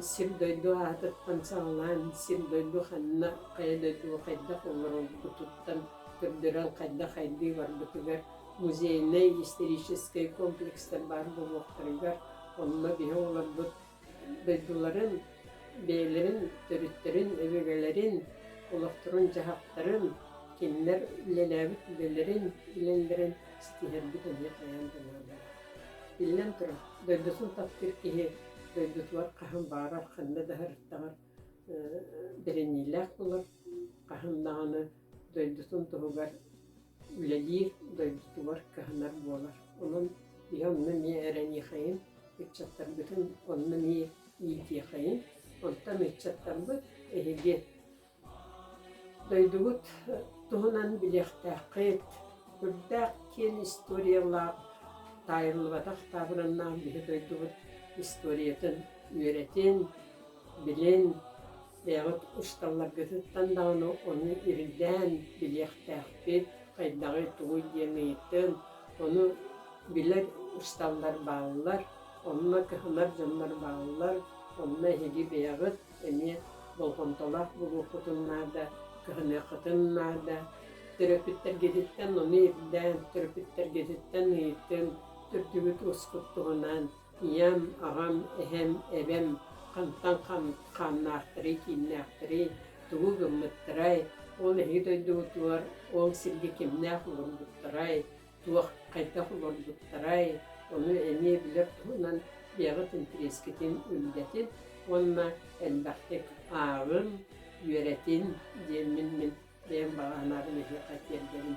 сир-дойду аатыттан саҕалаан, сир-дойду ханна, хайа дойдуга хайдах олорорбутуттан көрдөрөн хайдах хайдыы барбытыгар музейнай историческай комплекстар баар буолуохтарыгар, онно биһи оҕолорбут дойдуларын, бэйэлэрин төрүттэрин, өбүгэлэрин, олохторун-дьаһахтарын, кинилэр үлэлээбит үлэлэрин, үлэлэрин ситиһэрбит эмиэ хайаан да наадалаах. Биллэн турар, дойдутун таптыыр киһи дойдутугар хаһан баҕарар ханна да сырыттаҕар бэриниилээх буолар, хаһан даҕаны дойдутун туһугар. үлэлиир, дойдутугар кыһанар буолар. Онон биһи онно эмиэ эрэниэхэйин, ыччаттарбытын онно эмиэ иитиэхэйин. Онтон ыччаттарбыт эһиги Дойдугут туһунан билиэхтээххит, үрдээх киэн историялаах, таайыллыбатах таабырыннаах биһи дойдубут историятын үөрэтин, билин, бэйэҕит усталларгытыттан даҕаны ону ирдээн билиэхтээхпит, хайдаҕый, тугуй диэн ыйытын, ону билэр усталлар бааллар, онно кыһанар дьоннор бааллар, онно эһиги бэйэҕит эмиэ болҕомтолоох буолуоххутун наада, кыһаныаххытын наада. Төрөппүттэргититтэн ону ирдээн, төрөппүттэргититтэн ыйытын, төрдүгүт ускут туһунан ийэм, аҕам, эһэм, эбэм хантан хааннаахтарый, кииннээхтэрий, тугу гыммыттарай, ол эһиги дойдугутугар ол сиргэ кимнээх олорбуттарай, туох хайдах олорбуттарай, ону эмиэ билэр туһунан бэйэҕит интэриэскитин үрдэтин уонна элбэхтик ааҕын, үөрэтин диэммин мин бэйэм баҕа санаабын эһиэхэ тиэрдэбин.